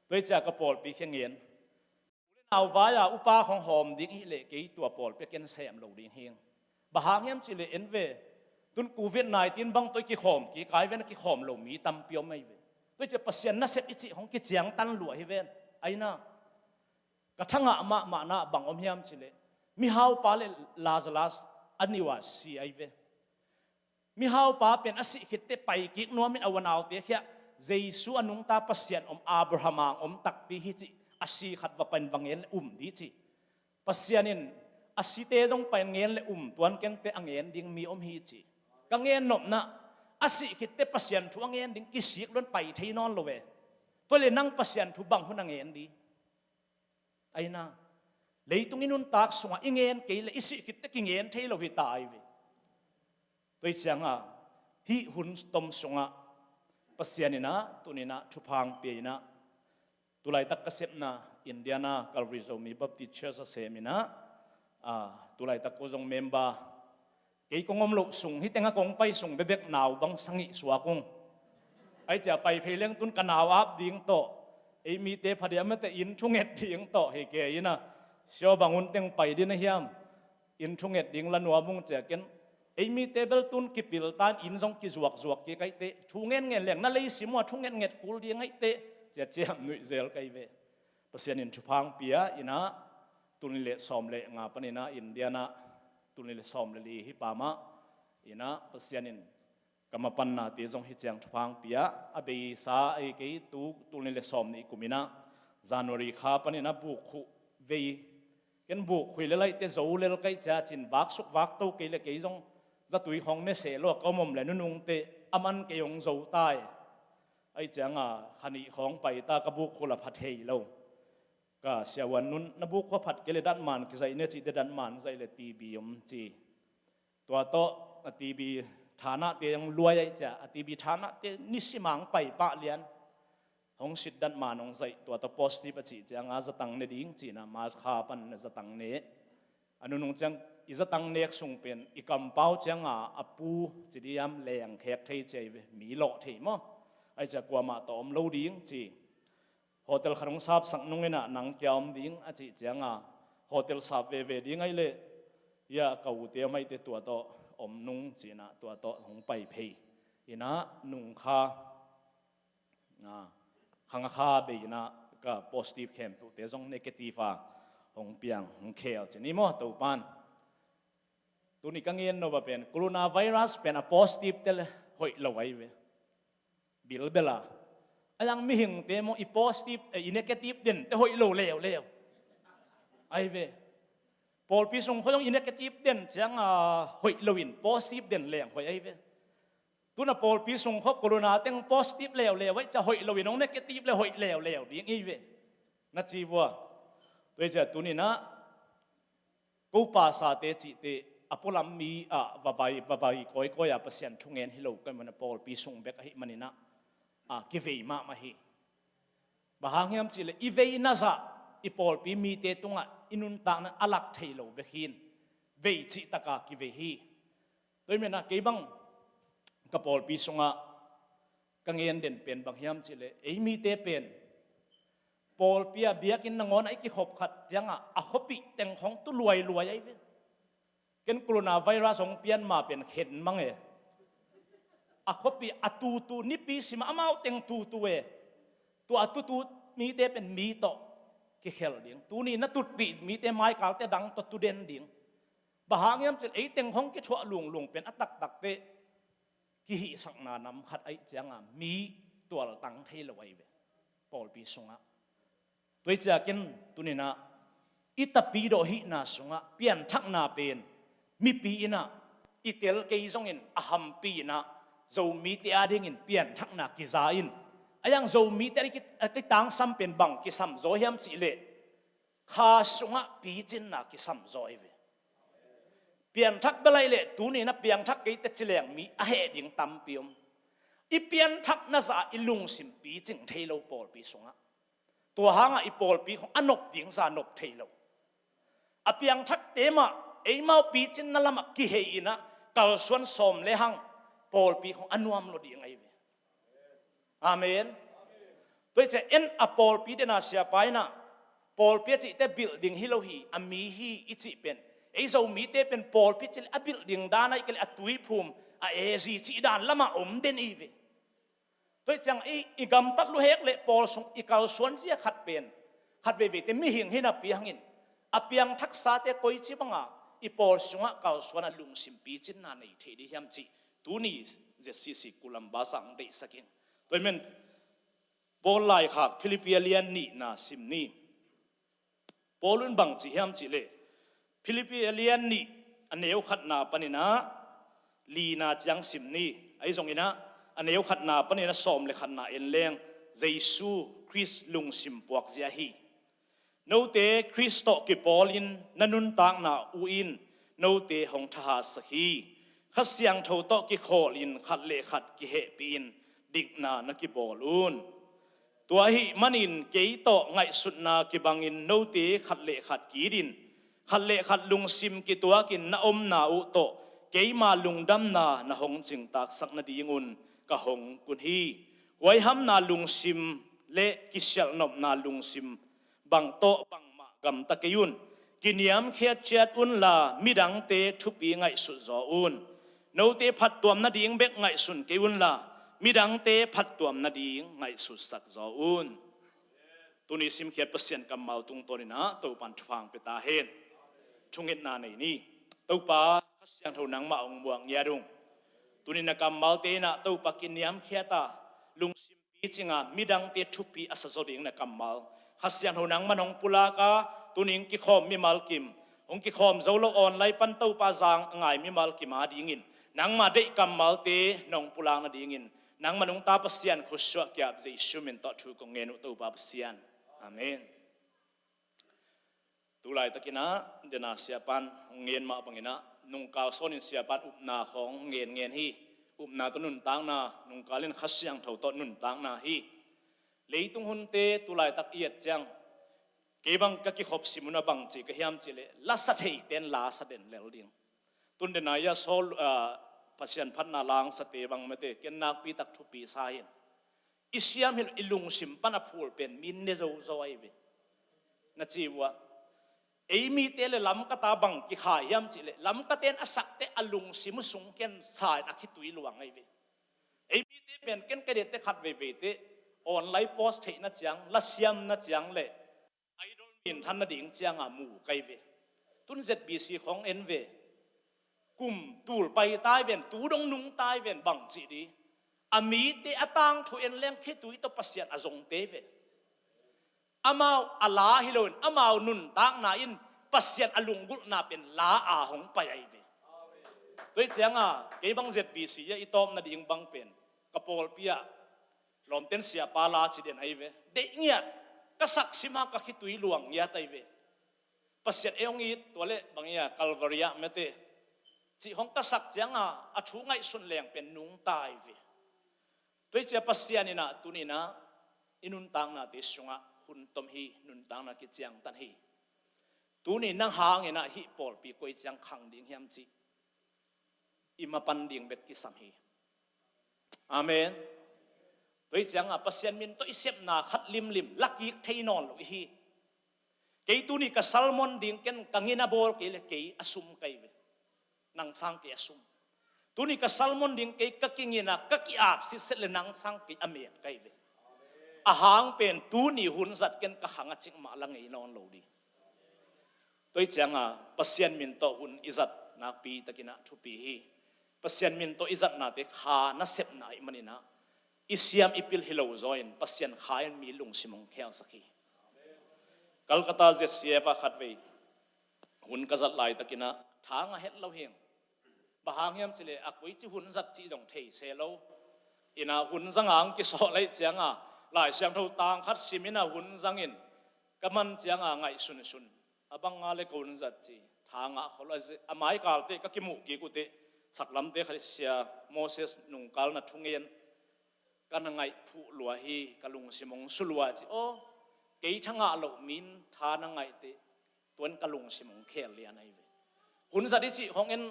Tua hi cia ka pawlpi khia ngen. U le nau vai-a upa khong hawm ding hileh kei tua pawlpi a ken sem lo ding hing. Bang hang hiam cihleh en ve. Tun covid nineteen bang tawh i kikhawm kik ai ven a kikhawm lo mi tampi om ahi ve. Tua hi cia Pasian nasep i cih hong kiciangtan luah hi ven. Aina ka thangah mahmah na bang om hiam cihleh mihaupa le Lazarus a niuh a si ahi ve. Mihaupa pen a sih khitteh pai kik nuamin a unaute khiah Jesu a nungta Pasian om Abraham ang om takpi hi cih a si khat va pain va ngen le um di cih. Pasian in a site zong pain ngen le um tuan kente a ngen ding mi om hi cih. Ka ngen nopna a sih khitteh Pasian thu a ngen ding kisik luan pai thei nawn lo ve. Tua le nang Pasian thu bang hun a ngen di. Aina leitung i nuntak sungah i ngen kei le i sih khitteh kingen thei lo hi ta ai ve. Tua hi cianga hih hun tom sungah Pasian inah tuninah thupha pia inah tulaitak ka sepna Indiana Calvary Zomi Baptist Church a sem inah, ah, tulaitak ko zong member Kei kong om loh sung, hih tengah kong pai sung bekbek nau bang sagih suak ung. Aih cia pai phei leng tun ka nau ap ding tawh, ei mite phadiam mate inn thunget ding tawh hi kei ina. Siaw bang un teng pai ding na hiam? Inn thunget ding la nuam ung cia ken, ei mite bel tun kipil tan inn zong kizuakzuak kik aih teh, thu ngenngen leng na lei sim uh a thu ngetnget kul ding aih teh, cia ciam nuih zel kei ve. Pasian in thupha hong pia ina, tul nih le sawm le nga pan ina India na tul nih le sawm le li hi pah mah ina, Pasian in ka mapannate zong hih ciang thupha hong pia. A beisa ei kei tu tul nih le sawm nih kum ina January kha pan ina bukkhuh vei, ken bukkhuh le laihte zo lel kei cia cin vaksuk vakto kei le kei zong zatui khong ne seh lo a ka om om le nunungte a man kei hong zo tai. Aih cianga kha nih khong pai ta, ka bukkhuh la pha thei lo. Ka siavuan nun, na bukkhuh phat kei le datman kizaih ne cih teh datman zaih le T B om ci. Tua tawh a T B thanahte hong luai aih cia, a T B thanahte nisim a hong pai pah lian. Hong sit datman hong zaih, tua tawh positive a cih cianga zatang ne ding cihna, March kha pan zatang ne. A nunung ciang i zatang nek sung pen i kampau cianga a pu ci diam leng khek thei cia i ve, mi lawh thei maw. Aih cia kuamah tawh om lo ding ci. Hotel khat hong sapsak nung ina nang kia om ding a cih cianga hotel sap veve ding aih leh, ia ka ute om aih teh tua tawh om nung cihna, tua tawh hong pai phei ina nung kha, a, khang a kha bei ina ka positive khempeuhte zong negative a hong piang hong khel ci ni maw Topan. Tuni ka ngen nop a pen coronavirus pen a positive te le hoih lo aih ve. Bilbel a, a yang mihingte maw i positive, eh, i negative den te hoih lo leuleu aih ve. Pawlpi sung khua zong i negative den cianga hoih lo in positive den leng hoih aih ve. Tuna pawlpi sung khua corona teng positive leuleu aih cia hoih lo in hong negative le hoih leuleu ding i ve. Na ci vua. Tua i cia tuni na ko pasate cihte a pualam mi ah vavai vavai kawikawi a Pasian thungen hi lo kei mana pawlpi sung bek ahih manina, a, kivei mahmah hi. Bang hang hiam cihleh i vei na zah i pawlpi mite tungah i nuntakna a lak thei lo bek hin vei cihtaka kivei hi. Tua i mena kei bang ka pawlpi sungah ka ngen den pen bang hiam cihleh ei mite pen pawlpi a biakinn nangawn a i kikhop khat ciangah a khuapih teng khong tu luailuai aih ve. Ken coronavirus hong pian ma pen khen mang e. A khuapih a tutu nipi sima amau teng tutu e. Tua a tutu mite pen mi tawh kikhel ding. Tuni na tutpih mite maikalte dang tawh tu den ding. Bang hang hiam cihleh ei teng khong kithuah lungluang pen a taktakte kihihsakna nam khat aih cianga mi tualtang thei lo aih ve pawlpi sungah. Tua i ciakin tuninah i tapidawh hihna sungah pianthakna pen mipi inah i tel kei zongin a hampi inah Zomite adingin pianthakna kiza in, a yang Zomite a kitangsam pen bang kisamzaw hiam cihleh kha sungah picinna kisamzaw aih ve. Pianthak belaih leh tuni na piangthak kei teci leng mi a heh ding tampi om. I pianthakna zah i lungsim picing thei lo pawlpi sungah. Tua hangah i pawlpi khong a nop ding zah nop thei lo. A piangthakte mah eimau picinna lamah kihei inah kalsuan sawm le hang pawlpi khong a nuam lo ding aih ve. Amen. Tua i ciah en a pawlpi dena siapa inah pawlpi a cihte building hi lo hi, a mi hi i cih pen ei Zomite pen pawlpi cih le a building dan aih kei le a tuiphum a ezi cih dan lamah om den i ve. Tua i ciang i, i gamtat luhek le pawl sung i kalsuan zia khat pen khat veiveite mihing hi napi hangin a piangthaksate koici banga i pawl sungah kalsuan a lungsim picinna nei thei dih hiam cih tuni Z C C kulam basa ang deihsak in. Tua i men Paul laikhak Philippi a lian nihna sim ni. Paul in bang ci hiam cihleh Philippi a lian nih a neu khatna paninah lina ciang sim ni. Ahi zonginah a neu khatna paninah sawm le khatna en leng Jesu Khrist lungsim puakzia hi. Note Khrist tawh kipawlin na nuntakna uh in note hong thahatsak hi. Kha Siangtho tawh kikhawlin khat le khat kihehpihin dikna na kibawl un. Tua ahih manin kei tawh ngaihsutna kibangin note khat le khat ki-itin khat le khat lungsim kituakin na omna uh tawh keima lungdamna na hong cingtaksak nadingun ka hong kun hi. Huaihamna lungsim le kisialhnopna lungsim bang tawh bangmah gamta kei un. Kiniamkhiat ciat unla midangte thupi ngaihsut zaw un. Note phattuam nading bek ngaihsun kei unla midangte phattuam nading ngaihsutsak zaw un. Tuni simkhiat Pasian kammal tungtawninah Topan thupha hong pia ta hen. Thungetna nei ni. Topa, Kha Siangtho nangmah hong muak ngiat ung. Tuni na kammalte inah Topa kiniamkhiat a, lungsim picinga midangte thupi a sa zaw ding na kammal Kha Siangtho nangman hong pulaka, tuning kikhawm mimal kim, hong kikhawm zo lo online pan Topa zang a ngai mimal kim adingin nangma deih kammalte nong pulak nadingin nangma nungta Pasian khutsuah kiap Jesu min tawh thu kong ngen uh Topa Pasian. Amen. Tulaitakinah dena siapan hong ngen mah banginah nungkal sawnin siapan upna khawng ngen ngen hi. Upna tawh nuntakna, nungkal in Kha Siangtho tawh nuntakna hi. Leitung hunte tulaitak i et ciang kei bang ka kikhop simun a bang ci ka hiam cihleh lasa theiten lasa den lel ding. Tun dena ia sawl Pasian phatna langsate bang mate ken nakpitak thupi sa hin. I siam hi lo, i lungsim pan a phul pen min ne zozo ahi ve. Na ci vua ei mite le Lamkata bang kikhai hiam cihleh Lamkaten a sakte a lungsim uh sung ken sa in a khitui luang ahi ve. Ei mite pen ken ka dette khat veiveite online post theihna ciang, lasiamna ciang le idol minthan nading cianga mu kai ve. Tun Z B C khong en ve. Kum tul pai tai ven, tu dong nung tai ven bang cih di. A mite a tangthu en leng khitui tawh Pasian a zongte ve. Amau a la hi loin amau nuntakna in Pasian a lunggulhna pen la a hong pai ahi ve. Tua hi cianga kei bang Z B C ia i tawp nading bang pen ka pawlpi ah lawmten siapa la ci den ahi ve. Deih ngiat, ka saksima ka khitui luang ngiat ahi ve. Pasian ei hong it tua le bang ia Calvary ah mete cih hong ka sak cianga a thu ngaihsun leng pen nungta ahi ve. Tua hi cia Pasian inah tuninah i nuntaknate sungah hun tom hi, nuntakna kiciangtan hi. Tuni nang hanginah hih pawlpi koi ciang khang ding hiam cih i mapan ding bek kisam hi. Amen. Tua hi cianga Pasian min tawh i sepna khat limlim lakik thei nawn lo i hi. Kei tuni ka salmon ding ken ka ngina bawl kei le kei a sum kai ve. Nang sang kei a sum. Tuni ka salmon ding kei ka kingina ka ki-ap sitset le nang sang kei a met kai ve. A hang pen tuni hun zat ken ka hang a cik mah la ngei nawn lo di. Tua hi cianga Pasian min tawh hun i zat nakpi takinah thupi hi. Pasian min tawh i zatnate kha nasepna ahi maninah i siam i pil hi lo zaw in Pasian kha in mi lungsim hong khelsak hi. Calcutta Z C F ah khatvei hun ka zat laitakinah thang a het lo hing. Bang hang hiam cileh a koici hun zat cih zong thei se lo. Inah hun zanga ang kisawh laih cianga Lai Siangtho tang khat siminah hun zangin ka man cianga ngaihsunsun a bang nga le ka hun zat ci. Thangah khol a maikalte ka kimuh kik uh teh saklamte khat sia Moses nungkalna thungen ka na ngaih phuh lua hi, ka lungsim hong su lua ci. Aw, kei thangah loh min tha na ngaih teh tuan ka lungsim hong khel lian ahi ve. Hun zat i cih hong en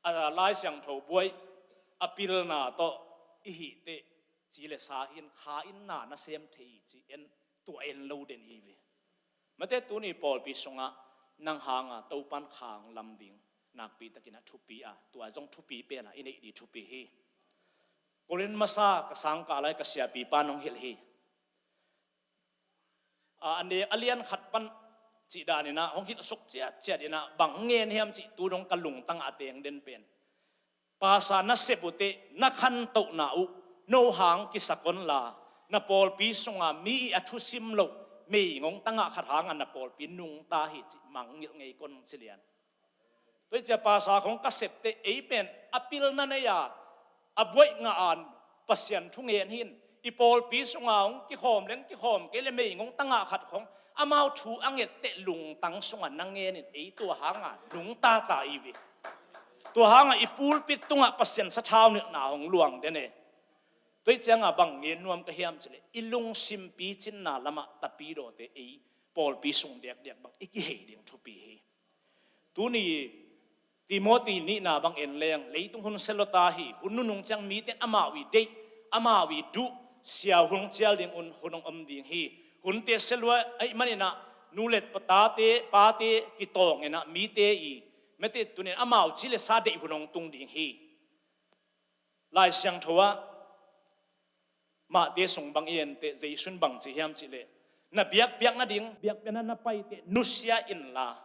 a Lai Siangtho buai a pilna tawh i hih teh ci le sa hin kha in na nasem thei hi ci en tua en lo den hi ve. Mate tuni pawlpi sungah nang hanga Topan khang lam ding nakpi takinah thupi a tua zong thupi penah i neih di thupi hi. Korin masa ka sangkah lai ka siapipa nong hilh hi. A, a ne a lian khat pan cih daninah hong hilh suk ciatciat inah bang ngen hiam cih tu dong ka lungtangah a teng den pen Pasa na sep uh teh na khantohna uh no hang kisak onla na pawlpi sunga mi ih a thusim loh meigong tangah khat hanga na pawlpi nungta hi cih mangngilh ngei kon ci lian. Tua hi cia pasa khong ka sep teh ei pen a pilna nei a a buaih ngah an Pasian thungen hin i pawlpi sunga hong kikhawm leng kikhawm kei le meigong tangah khat khong amau thu a nget teh lungtang sunga na ngenin ei tua hanga nungtata i ve. Tua hanga i pulpit tungah Pasian sathau nilhna hong luang den e. Tua hi cianga bang ngen nuam ka hiam cileh i lungsim picinna lamah tapidawte ei pawlpi sung diakdiak bang i kihei ding thupi hi. Tuni Timoti nihna bang en leng, leitung hun sia lua ta hi, hun nunung ciang mite in amau i deih, amau i duh, siau hun cial ding un hun hong om ding hi. Hunte sia lua ahih manin ah, nu le pa tate, pate kitawng in ah mite i, mete tunin amau ci le sa deih hun hong tung ding hi. Lai Siangtho ah Mate sung bang i en teh, Jesu in bang ci hiam cih leh, na biakpiak nading biakpiakna na pai teh nusia inla,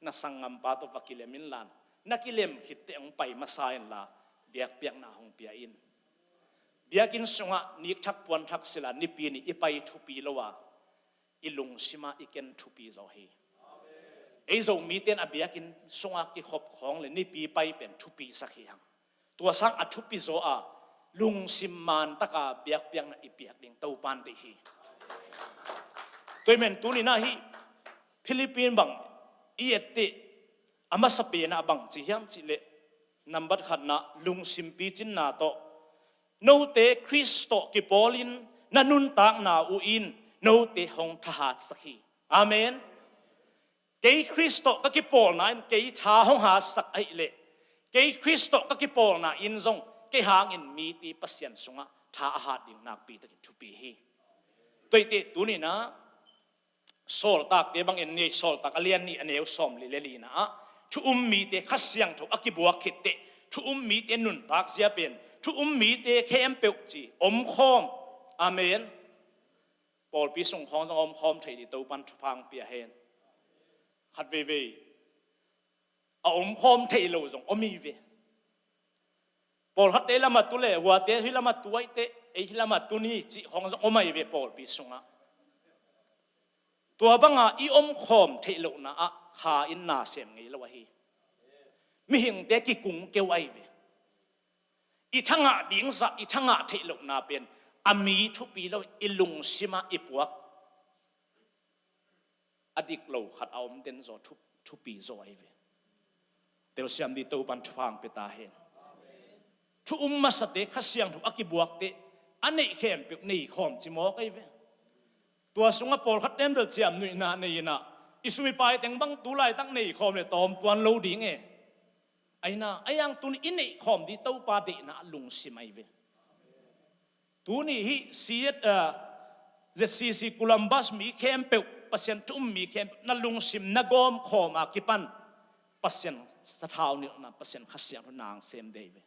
na sanggampa tawh va kilem inla, na kilem khit teh hong pai masa inla, biakpiakna hong pia in. Biakinn sungah nikthak puanthak sila nipi ni i pai thupi lo a, i lungsim ah i ken thupi zaw hi. Ei Zomite in a biakinn sungah kikhop khawng le nipi pai pen thupi sak hi hang. Tua sang a thupi zaw a, lungsim man taka biakpiakna i piak ding Topan deih hi. Tua ahih manin tuni-in ah hih Philippine bang i et teh, a masa pen ah bang ci hiam cih leh, nambat khatna, lungsim picinna tawh, note Khrist tawh kipawlin na nuntakna uh in note hong thahatsak hi. Amen. Kei Khrist tawh ka kipawlna in kei tha hong hatsak ahih leh, kei Khrist tawh ka kipawlna in zong kei hangin mite Pasian sungah tha a hat ding nakpi takin thupi hi. Tua ahih teh tuni-in ah Sawltakte bang en ni, Sawltak a lian nih, a neu sawmli le lina ah, thu um mite Kha Siangtho a kibuak khit teh, thu um mite nuntak zia pen, thu um mite khempeuh ci, omkhawm. Amen. Pawlpi sung khawng zong a omkhawm thei ding Topan thupha hong pia hen. Khat veivei a omkhawm thei lo zong om hi ve. Pawlkhatte lam a tu le, huate hih lam a tu ahih teh, ei hih lam a tu ni cih khawng zong om ahi ve pawlpi sungah. Tua banga i omkhawm theih lohna ah Kha in na sem ngei lo ahi. Mihingte kikung keu ahi ve. I thangah dingzah, i thangah theih lohna pen a mi thupi lo, i lungsimah i puak a dik lo khat a om den zaw, thu, thupi zaw ahi ve. Telsiam ding Topan thupha hong pia ta hen. Thu um masate Kha Siangtho a kibuakte a neih khempeuh nei khawm ci mawk ahi ve. Tua sungah pawlkhat ten bel ciamnuihna nei in ah, i sum i pai teng bang tu laitak nei khawm le tawm tuan lo ding e. Ahi na, ahi hang tuni i neih khawm ding Topa deihna ah lungsim ahi ve. Tuni hih C S, ah, Z C C Columbus mi khempeuh, Pasian thu um mi khempeuh, na lungsim na gawmkhawm a kipan Pasian sathau nilhna, Pasian Kha Siangtho na hong sem ding ahi ve.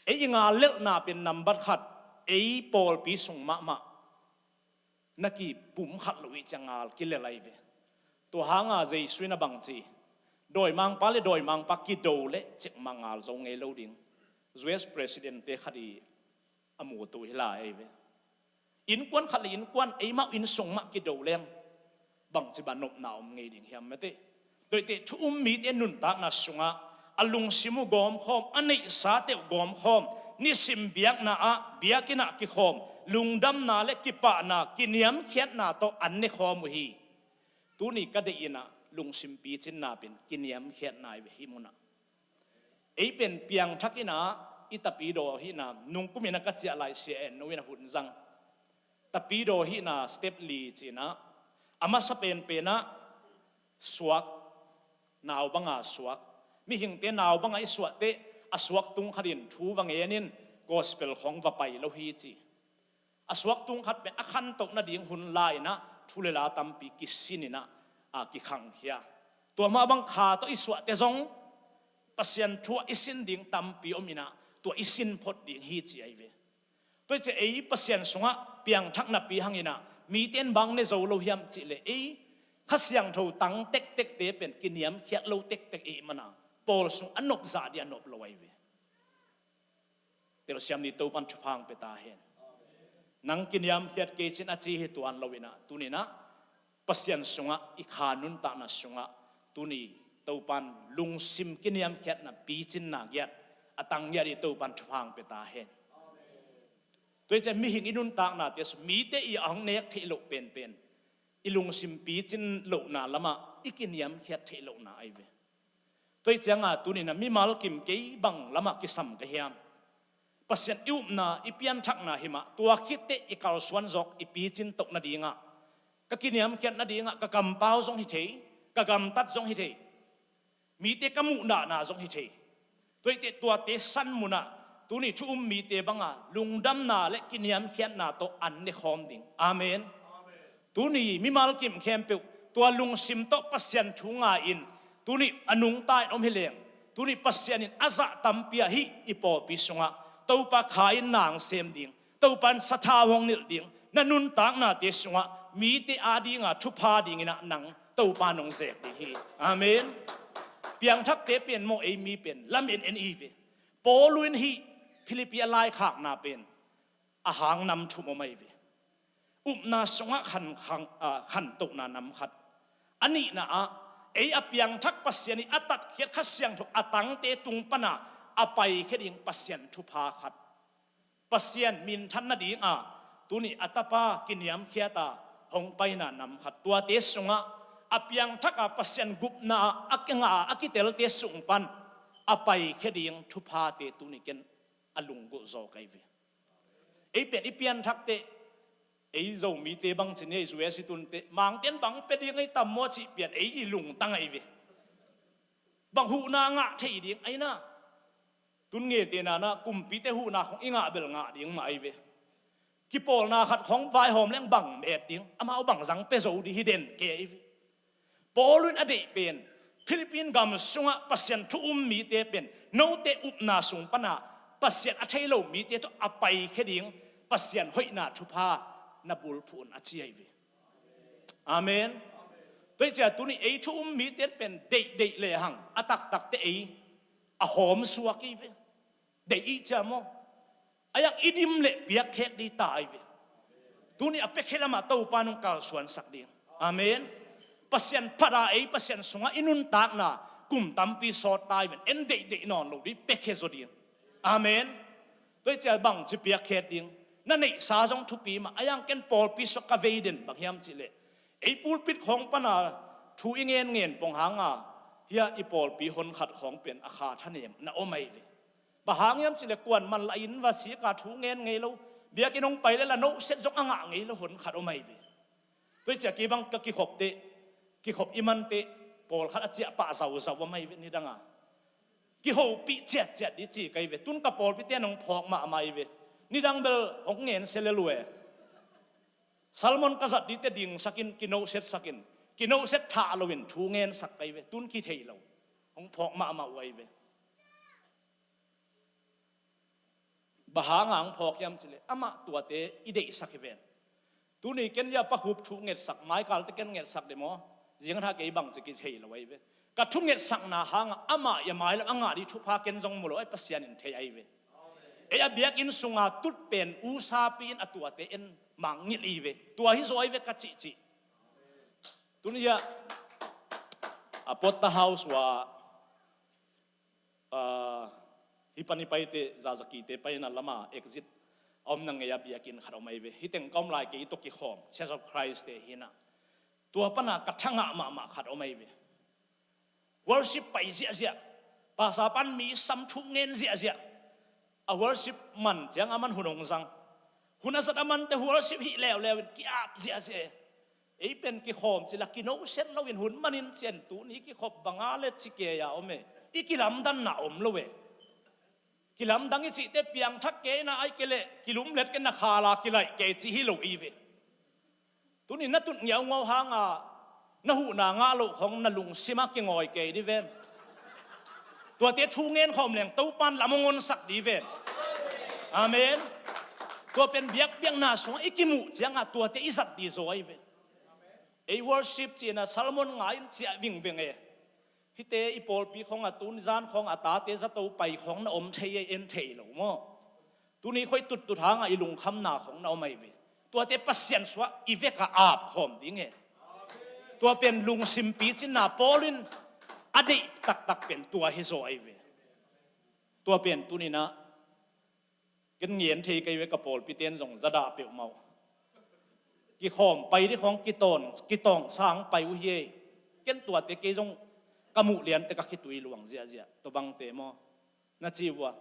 Ei i ngal lelhna pen nambat khat, ei pawlpi sung mahmah na kipumkhat loh i ciang ngal kilel ahi ve. Tua hanga Jesu in a bang ci, dawimangpa le dawimangpa kido leh cikmah ngal zo ngei lo ding. U S President-te khat i a mutu hi lai ahi ve. Innkuan khat le innkuan, eimau inn sung mah kido leng bangci bang nopna om ngei ding hiam mete. Tua ahih teh thu um mite nuntakna sungah a lungsim uh gawmkhawm, a neihsate uh gawmkhawm, nisim biakna ah, biakinn ah kikhawm, lungdamna le kipahna, kiniamkhiatna tawh an ne khawm uh hi. Tuni ka deih in ah lungsim picinna pen kiniamkhiatna ahi ve hih munah. Ei pen piangthak in ah, i tapidaw hihna, nungkum in ah ka ciah lai, Sia En No in ah hun zang. Tapidaw hihna step li ci-in ah, a masa penpen ah suak, nau banga suak. Mihingte nau banga i suah teh, a suak tung khatin thu va ngenin gospel khawng va pai lo hi ci. A suak tung khat pen a khantoh nading hun la in ah, thu le la tampi kisin in ah, a kikhangkhia. Tua mah bang Kha tawh i suahte zong Pasian thu ah i sin ding tampi om in ah, tua i sin phot ding hi ci ahi ve. Tua hi ciah ei Pasian sungah piangthak napi hang in ah, mite in bang ne zo lo hiam cih leh ei Kha Siangtho tang tektekte pen kiniamkhiat lo tektek i hih mana, pawl sung a nop zah ding a nop lo ahi ve. Telsiam ding Topan thupha hong pia ta hen. Nang kiniamkhiat kei cin a ci hi tuan lo in ah, tuni in ah Pasian sungah, i Kha nuntakna sungah, tuni Topan lungsim kiniamkhiatna picinna giat, a tang giat i Topan thupha hong pia ta hen. Tua hi ciah mihing i nuntaknate sung, mite i a hong nek theih loh penpen, i lungsim picin lohna lamah i kiniamkhiat theih lohna ahi ve. Tua hi cianga tuni in ah mimal kim kei bang lamah kisam ka hiam? Pasian i upna, i pianthakna hi mah, tua khit teh i kalsuan zawk, i picin toh nadingah, ka kiniamkhiat nadingah ka kampau zong hi thei, ka gamtat zong hi thei. Mite ka muh nahna zong hi thei. Tua ahih teh tuate san munah tuni thu um mite banga lungdamna le kiniamkhiatna tawh an ne khawm ding. Amen. Tuni mimal kim khempeuh tua lungsim tawh Pasian thu ngai-in tuni a nungta in om hi leng, tuni Pasian in a zah tampi ah hih i pawlpi sungah Topa kha in na hong sem ding, Topa in sathau hong nilh ding, na nuntaknate sungah mite adinga thupha dingin ah nang Topa in hong zek ding hi. Amen. Piangthakte pen maw, ei mi pen lam en en i ve. Paul in hih Philippi a laikhakna pen a hang nam thum om ahi ve. Upna sungah khan, khan, ah, khantohna nam khat. A nihna ah ei a piangthak Pasian i a tatkhiat Kha Siangtho a tangte tung pana a paikhia ding Pasian thupha khat. Pasian minthan nadinga tuni a tapa kiniamkhiata hong paina nam khat. Tuate sungah a piangthaka Pasian gupna a kinga a kitelte sung pan a paikhia ding thuphate tuni ken a lunggulh zaw ka hi ve. Ei pen i pianthakte, ei Zomite bang ci ni, ei U S i tunte Mangten bang pia ding ei tam maw cih pian ei i lungtang ahi ve. Bang huhna ngah thei ding ahi na. Tun ngei tenana kumpite huhna khong i ngah bel ngah ding mah ahi ve. Kipawlna khat khong vaihawm leng bang met ding, amau bang zang pia zo ding hi den ke ahi ve. Paul in a deih pen Philippi gam sungah Pasian thu um mite pen note upna sung pana Pasian a thei lo mite tawh a paikhia ding Pasian hoihna thupha na bulphuh un a ci ahi ve. Amen. Tua hi cia tuni ei thu um mite pen deihdeih lehang a taktakte ei a hawm suak hi ve. Deih i cia maw? A yak i dim le piakkhek di ta ahi ve. Tuni a piakkhek lamah Topa nong kalsuansak ding. Amen. Pasian phata ei Pasian sungah i nuntakna kum tampi sawt ta ahi ven. En deihdeih nawn lo di piakkhek zaw ding. Amen. Tua hi cia bangci piakkhek ding. Na neihsa zong thupi mah a yang ken pawlpi sungah ka vei den bang hiam cihleh ei pulpit khawng pana thu i ngen ngen pong hanga hia i pawlpi honkhat khawng pen a kha thanem na om ahi ve. Bang hang hiam cihleh kuan man la in va sika thu ngen ngei lo. Biakinn hong pai le la nohset zong a ngah ngei lo honkhat om ahi ve. Tua hi cia kei bang ka kikhop teh, kikhop i man teh pawlkhat a ciah pah zauzau om ahi ve nidanga. Kihopih ciatciat di ci ka hi ve. Tun ka pawlpite nong phawk mahmah ahi ve. Nidang bel hong ngen se le lue. Sermon ka zat dite dingsakin kinohsetsakin kinohset thah loin thu ngensak ka hi ve. Tun kithei lo. Hong phawk mahmah uh ahi ve. Bang hanga hong phawk hiam cihleh amah tuate i deihsak hi ven. Tuni ken hia Pa Khup thu ngetsak, maikalte ken ngetsak de maw? Zingtha kei bangci kithei lo ahi ve. Ka thu ngetsakna hanga amah i a mailam a ngah di thupha ken zong mu lo ahi, Pasian in thei ahi ve. Ei a biakinn sunga tut pen usapi in a tuate en mangngilh i ve. Tua hi zaw ahi ve ka cihcih. Tuni hia a Potter House ua, ah, hih pan i paite Zazakite paina lama exit a omna ngei a biakinn khat om ahi ve. Hih teng ka om lai kei i tawh kikhawm Church of Christ te hi na. Tua pana ka thangah mahmah khat om ahi ve. Worship pai ziahziah. Pasa pan mi sam thu ngen ziahziah. A worship man ciang a man hun hong zang. Hun a zat a mante worship hih leuleu in ki-ap ziahziah. Ei pen kikhawm cila kinohset loin hun manin cian tuni kikhop banga le ci kei a om e. I kilamdanna om lo e. Kilamdang i cihte piangthak kei na ai kei leh kilumlet kei na khala kilaih kei ci hi lo i ve. Tuni na tut ngiaungau hanga na huhna ngah loh khong na lungsima kingawi kei di ven. Tuate thu ngen khawm leng Topan lam hong honsak di ven. Amen. Tua pen biakpiakna sungah i kimuh cianga tuate i zat di zaw ahi ve. Ei worship cihna sermon ngai in ciah vingveng e. Hihte i pawlpi khong a tun zan khong a tate zato pai khong na om thei e, en thei lo maw? Tuni khoi tuttut hanga i lungkhamna khong na om ahi ve. Tuate Pasian suah i veka ap khawm ding e. Tua pen lungsim picinna Paul in a deih taktak pen tua hi zaw ahi ve. Tua pen tuninah ken ngen thei kei ve, ka pawlpiten zong zadah peuhmah uh. Kikhawm pai di khong kitawng, kitawng sang pai uh hi ei. Ken tuate kei zong ka muh liante ka khitui luang ziahziah. Tua bangte maw? Na ci uh a.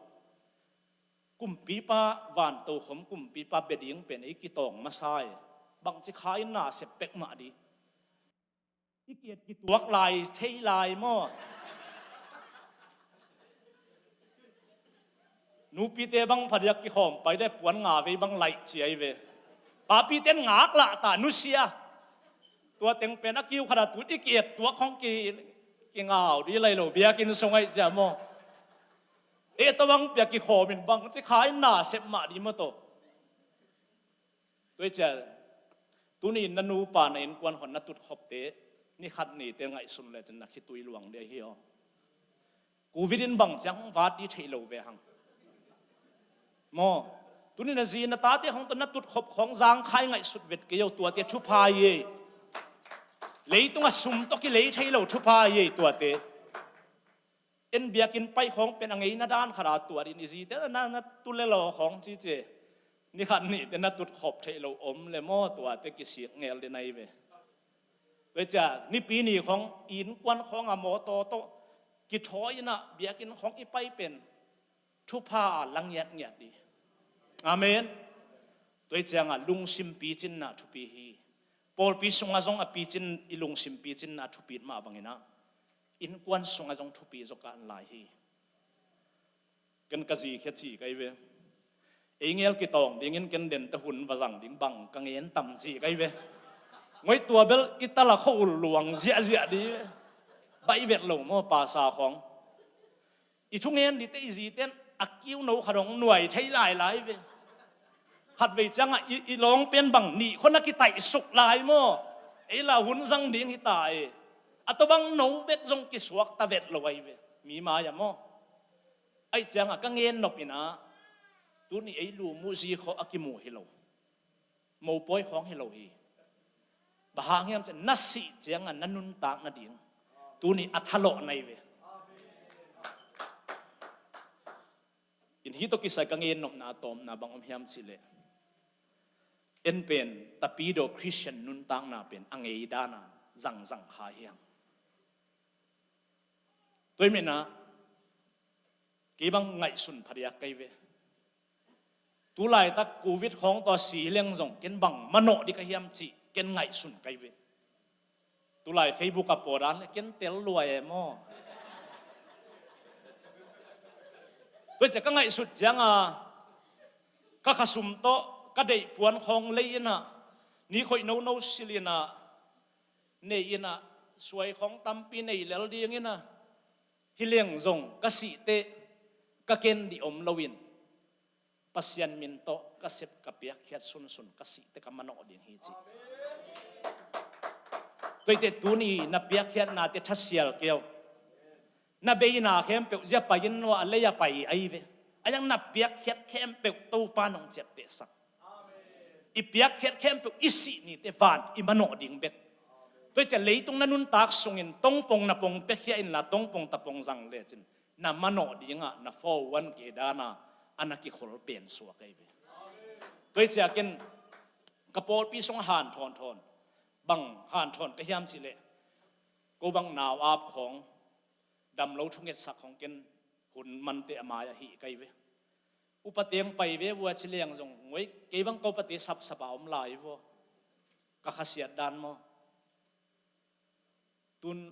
Kumpipa, vantokhom kumpipa bia ding pen ei kitawng masa e. Bangci kha in na sep pek mah di. I kiat kituak lai thei lai maw? Nupite bang phadiak kikhawm pai le puan nga vei bang laih ci ahi ve. Papite in ngak lah ta nusia. Tua teng pen a kiu khat a tut i ki-et tuak khong ki, kingau di lai lo biakinn sung aih cia maw. E tua bang pia kikhawm in bang ci kha in na sep mah di maw tawh. Tua hi cia, tuni na nupa na innkuan khong na tutkhopte, ni khat nite ngaihsun le cin na khitui luang dia hi aw. Covid in bang ciang hong vat di thei lo ve hang. Maw, tuni na zi na tate khong tawh na tutkhop khong zangkhai ngaihsut vet kei aw, tuate thupha hi ei. Leitung a sum tawh kilei thei lo thupha hi ei tuate. En biakinn pai khong pen a ngeina dan khat a tuat in i zite na, na tu le law khong ci ci. Ni khat nite na tutkhop theih lo om le maw tuate kisik ngel din ahi ve. Tua hi cia nipi ni khong innkuan khong a mawtaw tawh kithawi in a biakinn khong i pai pen thupha a la ngiatngiat di. Amen. Tua hi ciangah lungsim picinna thupi hi. Pawlpi sungah zong a picin, i lungsim picinna thupi mah bangin ah innkuan sungah zong thupi zaw kan lai hi. Ken ka zi khia ci kai ve. Ei ngel kitawng dingin ken dente hun va zang ding bang ka ngen tam ci kai ve. Ngoi tua bel i tala kho ul luang ziahziah di ve. Baih vet lo maw pasa khong. I thungen dite i zite in a kiu no khat hong nuai thei lailai ve. Khatvei ciangah i, i lawng pen bang nih khon a kitaihsuk lai maw. Ei la hun zang ding hi ta e. A tua bang no bek zong kisuak ta vet lo ahi ve. Mi mai-ah maw. Aih ciangah ka ngen nop inah tuni ei lum uh zi khawh a kimu hi lo. Mopawi khawng hi lo hi. Bang hang hiam ciah na sih ciangah na nuntak nading tuni a thalawh na hi ve. In hih tawh kisai ka ngen nopna a tawpna bang om hiam cihleh en pen tapidaw Christian nuntakna pen a ngeidana zangzang kha hiam. Tua hi menah kei bang ngaihsun phadiak kai ve. Tulaitak Covid khawng tawh a si leng zong ken bang manawh dih ka hiam cih ken ngaihsun kai ve. Tulai Facebook a pawdan le ken tel luai e maw. Tua ciah ka ngaihsut cianga ka khasum tawh ka deih puan khawng lei inah ni khoih nono sil inah nei inah suai khawng tampi nei lel ding inah hi leng zong ka sihteh ka ken dih om loin Pasian min tawh ka sep ka piakkhiat sunsun ka sihteh ka manawh ding hi ci. Tuaite tuni na piakkhiatnate thasial kei aw. Na beina khempeuh zia pai in nua a lei a pai ahi ve. A yang na piakkhiat khempeuh Topa nong ciaptehsak. I piakkhiat khempeuh i sih nite van i manawh ding bek. Tua hi ciah leitung na nuntak sungin tongpong na pong piakhia inla tongpong ta pong zang lecin na manawh dingah na four one K dana a na kikhol pen suak ahi ve. Tua hi ciah ken ka pawlpi sung hanthawn thawn bang hanthawn ka hiam cihleh ko bang nau ap khawng damlo thungetsak khawng ken hun mante a mai ahi kai ve. Upa teng pai ve vua ci leng zong ngoi kei bang ka upate sapsapa om lai vua. Ka khasiat dan maw. Tun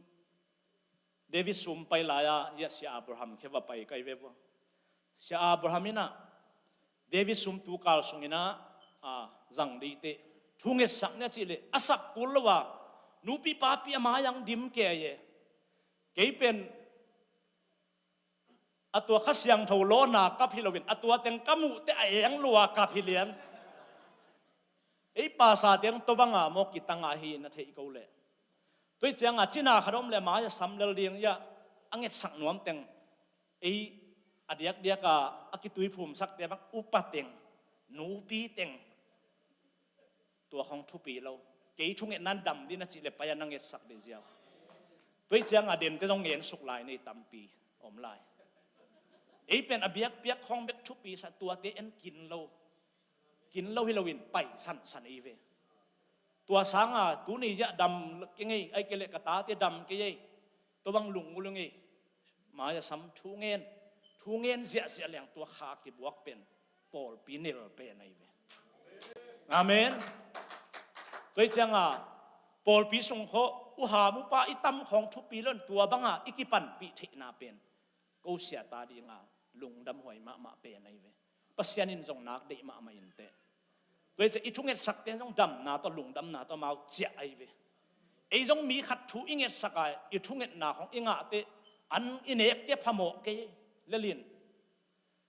David sum pai lai-a ia Sia Abraham khia va pai kai ve vua. Sia Abraham inah David sum tukal sung inah a zang dihte thungetsak nia cihleh a sap kul lo a nupi papi a mai ang dim kei e. Kei pen a tua Kha Siangtho lawna kap hi loin a tua teng ka muhte a eng lua kap hi lian. Ei pasa teng tua banga maw kitanga hi na theih ko leh. Tua hi cianga cina khat om le mai a sam lel ding ia a ngetsak nuam teng ei a diakdiaka a kituiphumsakte bang upa teng nupi teng tua khawng thupi lo. Kei thungetna in dam dih na cihleh pai a na ngetsak dih ziau. Tua hi cianga dente zong ngensuk lai nei tampi om lai. Ei pen a biakpiak khawng bek thupi sa tuate en kin lo. Kin lo hi loin pai sansan ei ve. Tua sanga tuni ziah dam kei ngei ai kei leh ka tate dam kei ei. Tua bang lungngul ngei. Mai a sam thu ngen thu ngen ziahziah leng tua kha kibuak pen pawlpi nel pen ahi ve. Amen. Tua hi cianga pawlpi sung khawh uham upa i tam khawng thupi lon tua banga i kipanpih theihna pen ko siata dinga lungdam huai mahmah pen ahi ve. Pasian in zong nak deih mahmah inteh. Tua hi ciah i thungetsakte zong damna tawh lungdamna tawh amau ciah ahi ve. Ei zong mi khat thu i ngetsak a i thungetna khong i ngahte an i nekte phamawh kei lelin.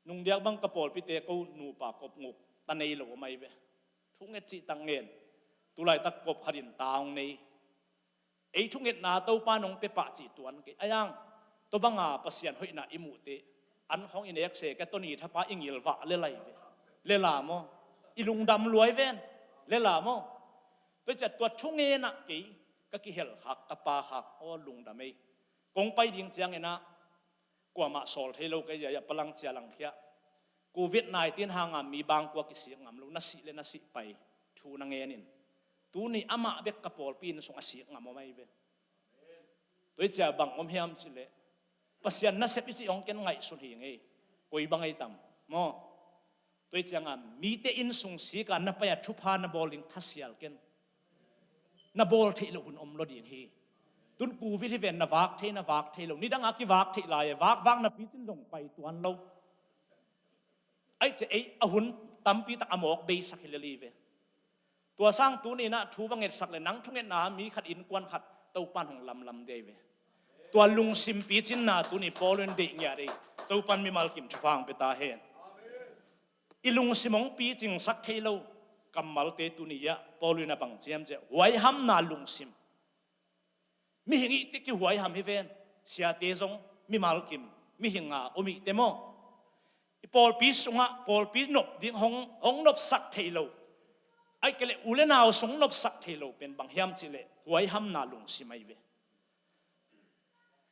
Nungdiak bang ka pawlpite ko nupa kop nguk ta nei lo om ahi ve. Thunget cihtak ngen. Tulaitak kop khatin ta hong nei. Ei thungetna Topa nong pia pah cih tuan kei. Ayang, tua banga Pasian hoihna i muhte an khong i nek se ka toni thapa i ngilvah le lai ve. Le la maw? I lungdam luai ven. Le la maw? Tua ciah tua thungenah kei ka kihel khak, ka pa khak, aw lungdam ei. Kong pai ding cianginah kuamah sawl thei lo ka ia, ia palang cia langkhia. Covid nineteen hanga mi bangkua kisik ngam lo, na sih le na sih pai thu na ngenin. Tuni amah bek ka pawlpi inn sung a sik ngam om ahi ve. Tua hi ciah bang om hiam cileh Pasian nasep i cih hong ken ngaihsun hi ngei. Koi bang ei tam maw? Tua hi cianga mite inn sung sika na pai a thupha na bawl ding thasial ken. Na bawl theih loh hun om lo ding hi. Tun Covid hi ven na vak thei na vak thei lo. Nidanga kivak theih lai e, vak vak na picin zong pai tuan lo. Ai ciah ei a hun tampi tak a mawk beisak hi lel hi ve. Tua sang tuninah thu va ngetsak le nang thungetna mi khat innkuan khat Topan hong lamlam dei ve. Tua lungsim picinna tuni Paul in deih ngiat ei. Topan mimal kim thupha hong pia ta hen. I lungsim hong picingsak thei lo kammalte tuni ah Paul in a bang ciam ciah huaihamna lungsim. Mihing ihte kihuaiham hi ven. Siate zong mimal kim mihinga om ihte maw? I pawlpi sungah pawlpi nop ding hong, hong nopsak thei lo. Ai kei le u le nau sung nopsak thei lo pen bang hiam cileh huaihamna lungsim ahi ve.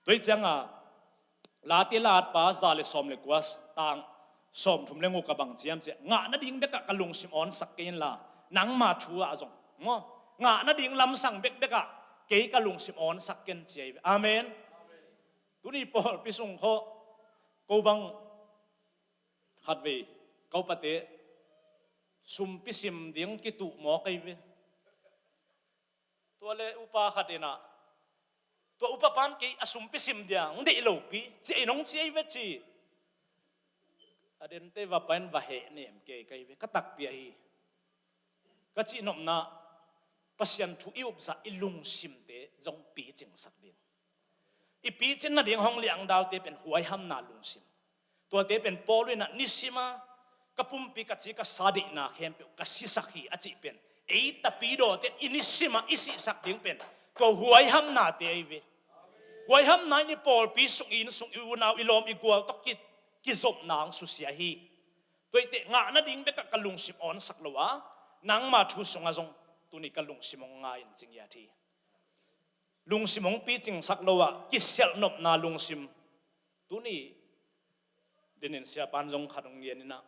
Tua hi cianga Late latpa za le sawm le kua tang sawm thum le nguk a bang ciam ciah ngah nading bekah ka lungsim awnsak kei inla nangma thu ah zong maw ngah nading lamsang bekbekah kei ka lungsim awnsak ken ci ahi ve. Amen. Tuni pawlpi sung khawh ko bang khatvei ko pate sumpi sim ding kituh mawk ahi ve. Tua le upa khat inah tua upa pan kei a sumpi sim dia hong deih lopi ci ei nong ci ei ve ci. A dente va pain va heh nem kei kai ve ka takpi ahi. Ka cihnopna Pasian thu i upzah i lungsimte zong picingsak ding. I picin nading hong liangdalte pen huaihamna lungsim. Tuate pen Paul inah nisima ka pumpi ka ci ka sa deihna khempeuh ka sisak hi a cih pen ei tapidawte i nisima i sihsak ding pen tua huaihamnate ahi ve. Huaihamna in i pawlpi sung i inn sung i unau i lawm i gual tawh ki, kizopna hong susia hi. Tuaite ngah nading bekah ka lungsim awnsak lo a nangma thu sungah zong tuni ka lungsim hong nga in cingiat hi. Lungsim hong picingsak lo ah kisialh nopna lungsim. Tuni denin siapan zong khat hong ngeninah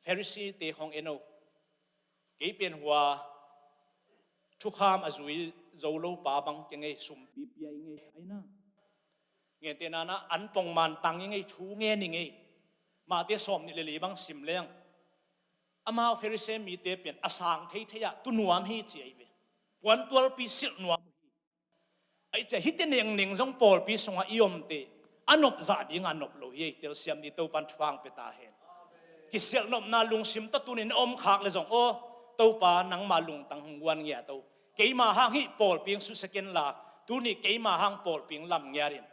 Pharisee te khong eno. Kei pen hua thukham a zui zo lo pa bang kei ngei sumpi pia i ngei aina. Ngente nana an pongman tang i ngei thu ngen i ngei. Mahte sawm nih le li bang sim leng amau Pharisee mite pen a sang theithei ah tu nuam hi ci ahi ve. Puantualpi silh nuam uh hi. Ahi ciah hite nengneng zong pawlpi sungah i omte a nop zah dinga nop lo hi ei. Telsiam ni Topan thupha hong pia ta hen. Kisialh nopna lungsim tawh tunin a om khak le zong aw Topa nangma lungtang hong guan ngiat o. Keima hang hih pawlpi hong susia kenla tuni keima hang pawlpi hong lam ngiat in.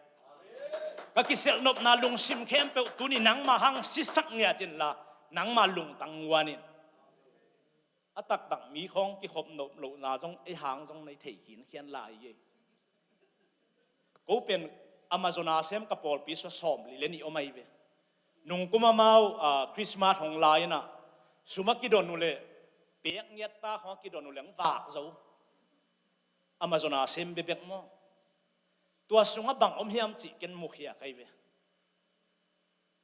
Ka kisialh nopna lungsim khempeuh tuni nangma hang sisak ngiat inla nangma lungtang hong guan in. A taktak mi khawng kikhop nop lohna zong ei hang zong nei thei khinkhian lai ei. Ko pen Amazon a sem ka pawlpi sua sawm li le nih om ahi ve. Nungkum amau Christmas hong lai inah sum a kidon uh le pek ngiat ta khawng a kidon uh le hong vak zo. Amazon a sem bebek maw? Tua sungah bang om hiam cih ken mukhiak ahi ve.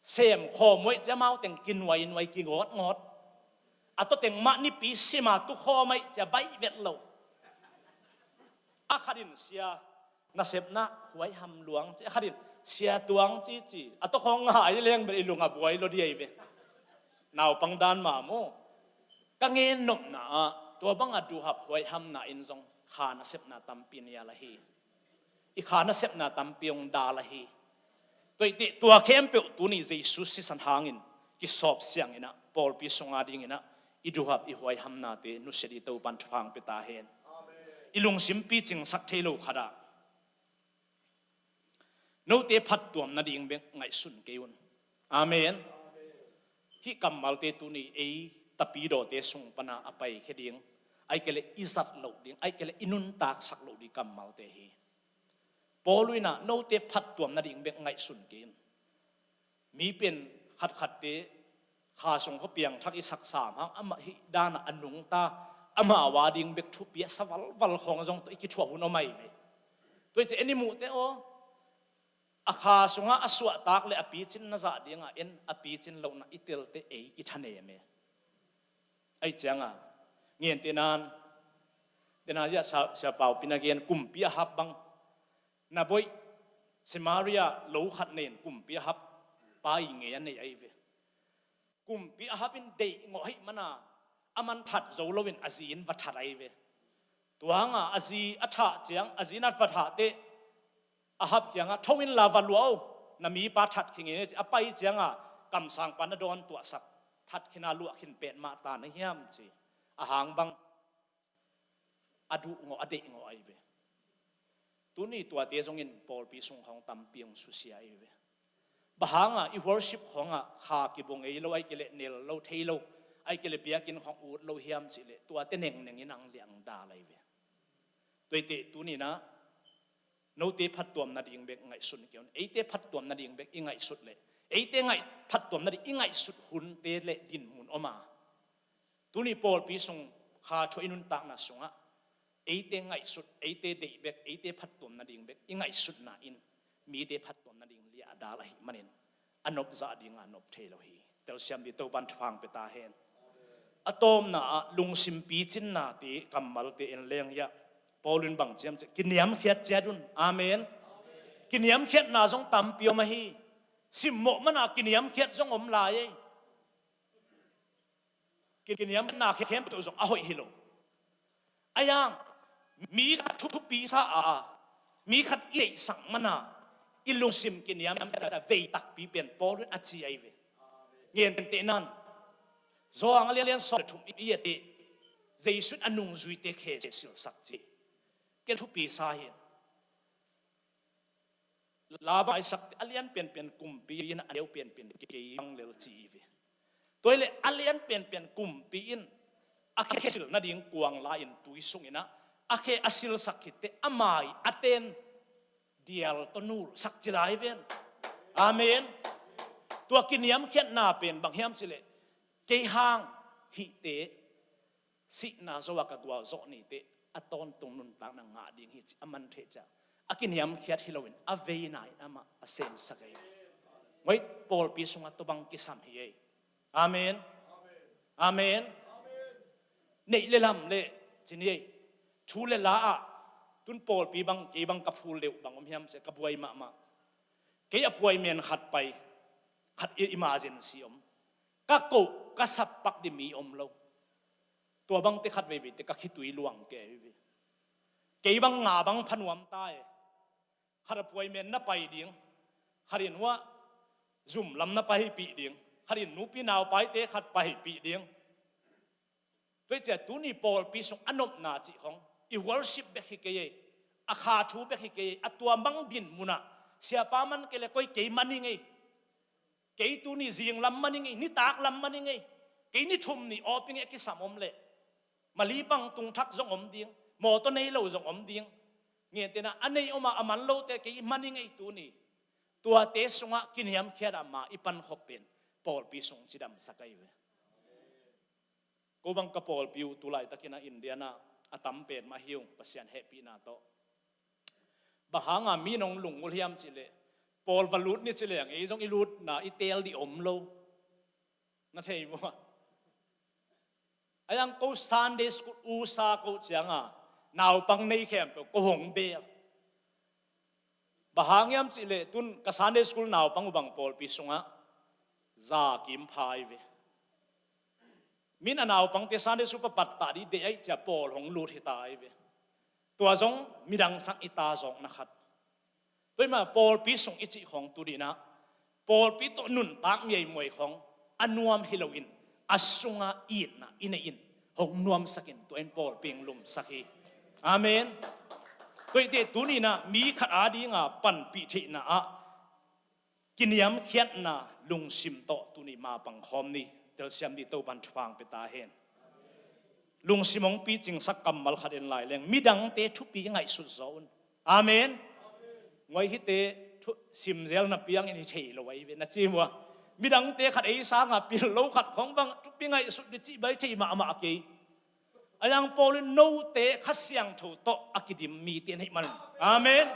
Sem khawm uh aih cia amau teng kinuainuai kingawtngawt. A tawteng mah nipi sima tu khawm aih cia baih vet lo. A khatin sia nasepna huaiham luang ci a khatin sia tuang cici a tawkhawng ngai leng bel i lung a buai lo di ahi ve. Naupang dan mah maw? Ka ngennopna ah tua banga duhhap huaihamna in zong kha nasepna tampi nial ahi. I kha nasepna tampi hong dal ahi. Tua i teh tua khempeuh tuni Jesu sisan hangin kisawp siangin ah pawlpi sunga dingin ah i duhap i huaihamnate nusia dih Topan thupha pia ta hen. I lungsim picingsak thei lo khat ah note phattuam nading bek ngaihsun kei un. Amen. Hih kammalte tuni ei tapidawte sung pana a paikhia ding, ahih kei leh i zat loh ding, ahih kei leh i nuntaksak loh ding kammalte hi. Paul in ah note phattuam nading bek ngaihsun kei in. Mi pen khatkhatte kha sung khua piangthak i saksa hang amah hih dan ah a nungta, amah a ding bek thupi a sa valval khawng zong tawh i kithuah hun om ahi ve. Tua hi ciang en i muhte aw, a kha sungah a suahtak le a picin na zah dingah en, a picin lohna i telte ei kithanem e. Ahih ciangah, ngen tenan, tenan zia sia, sia Pau Pin a gen kumpi Ahab bang na boih Samaria lo khat nei in kumpi Ahab pai ngei a nei ahi ve. Kumpi Ahab in deihngawh ahih mana aman that zo loin a zi in va that ahi ve. Tua hangah a zi a thah ciang, a zi in a va thah teh Ahab kiangah, "Tho inla va luah o, na mipa that khin ngei," a pai ciangah kamsangpa na dawn tuahsak that khin a luah khin pet mah ta na hiam ci. A hang bang a duhngawh, a deihngawh ahi ve. Tuni tuate zongin pawlpi sung khawng tampi hong susia ahi ve. Bang hangah i worship khawngah kha kibua ngei lo, ahih kei leh nel lo, thei lo, ahih kei leh biakinn khawng ut lo hiam cih leh tuate nengneng in ang liang dal ahi ve. Tua hi teh tuni in ah note phattuam nading bek ngaihsun kei un. Eite phattuam nading bek i ngaihsut leh, eite ngaih, phattuam nading i ngaihsut hunte le dinmun om a, tuni pawlpi sung kha thu i nuntakna sungah eite ngaihsut, eite deih bek, eite phattuam nading bek i ngaihsutna in mite phattuam nading liah a dal ahih manin a nop zah dingah nop thei lo hi. Telsiam dih Topan thupha pia ta hen. A tawpna ah lungsim picinnate kammalte en leng hiah Paul in bang ci hiam cih leh kiniamkhiat ciat un. Amen. Kiniamkhiatna zong tampi om ahi. Simmawh mana kiniamkhiat zong om lai ei. Kiniamkhiatna khempeuh zong a hoih hi lo. A yang, mi khat thupi sa a, mi khat i deihsak mana i lungsim kiniamkhiat a vei takpi pen Paul in a ci ahi ve. Ngen tenan, Johan a lian sawm le thum i et teh Jesu in a nungzuite khe silsak ci. Ken thupi sa hi. La bang a i sak teh a lian penpen kumpi in, a neu penpen kei bang lel ci hi ve. Tua hi leh a lian penpen kumpi in a khe sil nading kuang la in tui sungin ah a khe a silsak khit teh a mai a ten dial tawh nulsak ci lai ven. Amen. Tua kiniamkhiatna pen bang hiam cih leh kei hang hihte sihna zo a ka gualzawh ni teh a tawntung nuntakna ngah ding hi ci a man theih ciang a kiniamkhiat hi loin a veina in amah a semsak ahi ve. Ngoi, pawlpi sungah tua bang kisam hi ei. Amen. Amen. Neih le lam le ci ni ei. Thu le la ah tun pawlpi bang kei bang ka phul deuh bang om hiam cih leh ka buai mahmah. Kei appointment khat pai, khat i emergency om. Ka koh ka sap pak ding mi om lo. Tua bangte khat veivei teh ka khitui luang kei hi ve. Kei bang nga bang pha nuam ta e. Khat appointment na pai ding, khat in hua zum lam na paipih ding, khat in nupi naupaite khat paipih ding. Tua hi ciang tuni pawlpi sung a nopna cih khawng i worship bek hi kei ei. A kha thu bek hi kei ei. A tua mang dinmun ah siapa man kei leh koi kei man hi ngei. Kei tuni zing lam man hi ngei, nitak lam man hi ngei. Kei ni thum ni awping e kisam om leh. Mali pang tung thak zong om ding, mawtaw nei lo zong om ding. Ngen tenan a nei om a, a man lote kei man hi ngei tuni. Tuate sungah kiniamkhiat a ma i pankhop pen pawlpi sung cidamsak ahi ve. Ko bang ka pawlpi uh tu laitakin a India na a tam pen mah hi ung, Pasian hehpihna tawh. Bang hanga mi nong lungul hiam cih leh, pawl va lut ni ci leng ei zong i lutna i teel dih om lo. Na thei maw? A yang ko Sunday school usa ko cianga naupang nei khempeuh ko hong bel. Bang hang hiam cih leh tun ka Sunday school naupang uh bang pawlpi sungah za kim pha hi ve. Min a naupangte Sunday school papattah dih deih ahih ciang pawl hong lut hi ta hi ve. Tua zong midang sang i ta zawkna khat. Tua hi mah pawlpi sung i cih khawng tu dih in ah Pawlpi tawh nuntak miaimuai khong a nuam hi loin a sungah itna i neih in hong nuamsakin tua in pawlpi hong lumsak hi. Amen. Tuaite tuninah mi khat adinga panpih theihna ah kiniamkhiatna lungsim tawh tuni mapang khawm ni. Telsiam dih Topan thupha hong pia ta hen. Lungsim hong picingsak kammal khat en lai leng midangte thupi ngaihsut zaw un. Amen. Nguai hite simzel napi-in hi thei lo ahi ve na ci mua. Midangte khat ei sanga pil lo khat khong bang thupi ngaihsut dih cih bel thei mahmah kei. A yang Paul in note Kha Siangtho tawh a kidim mite in hih man. Amen.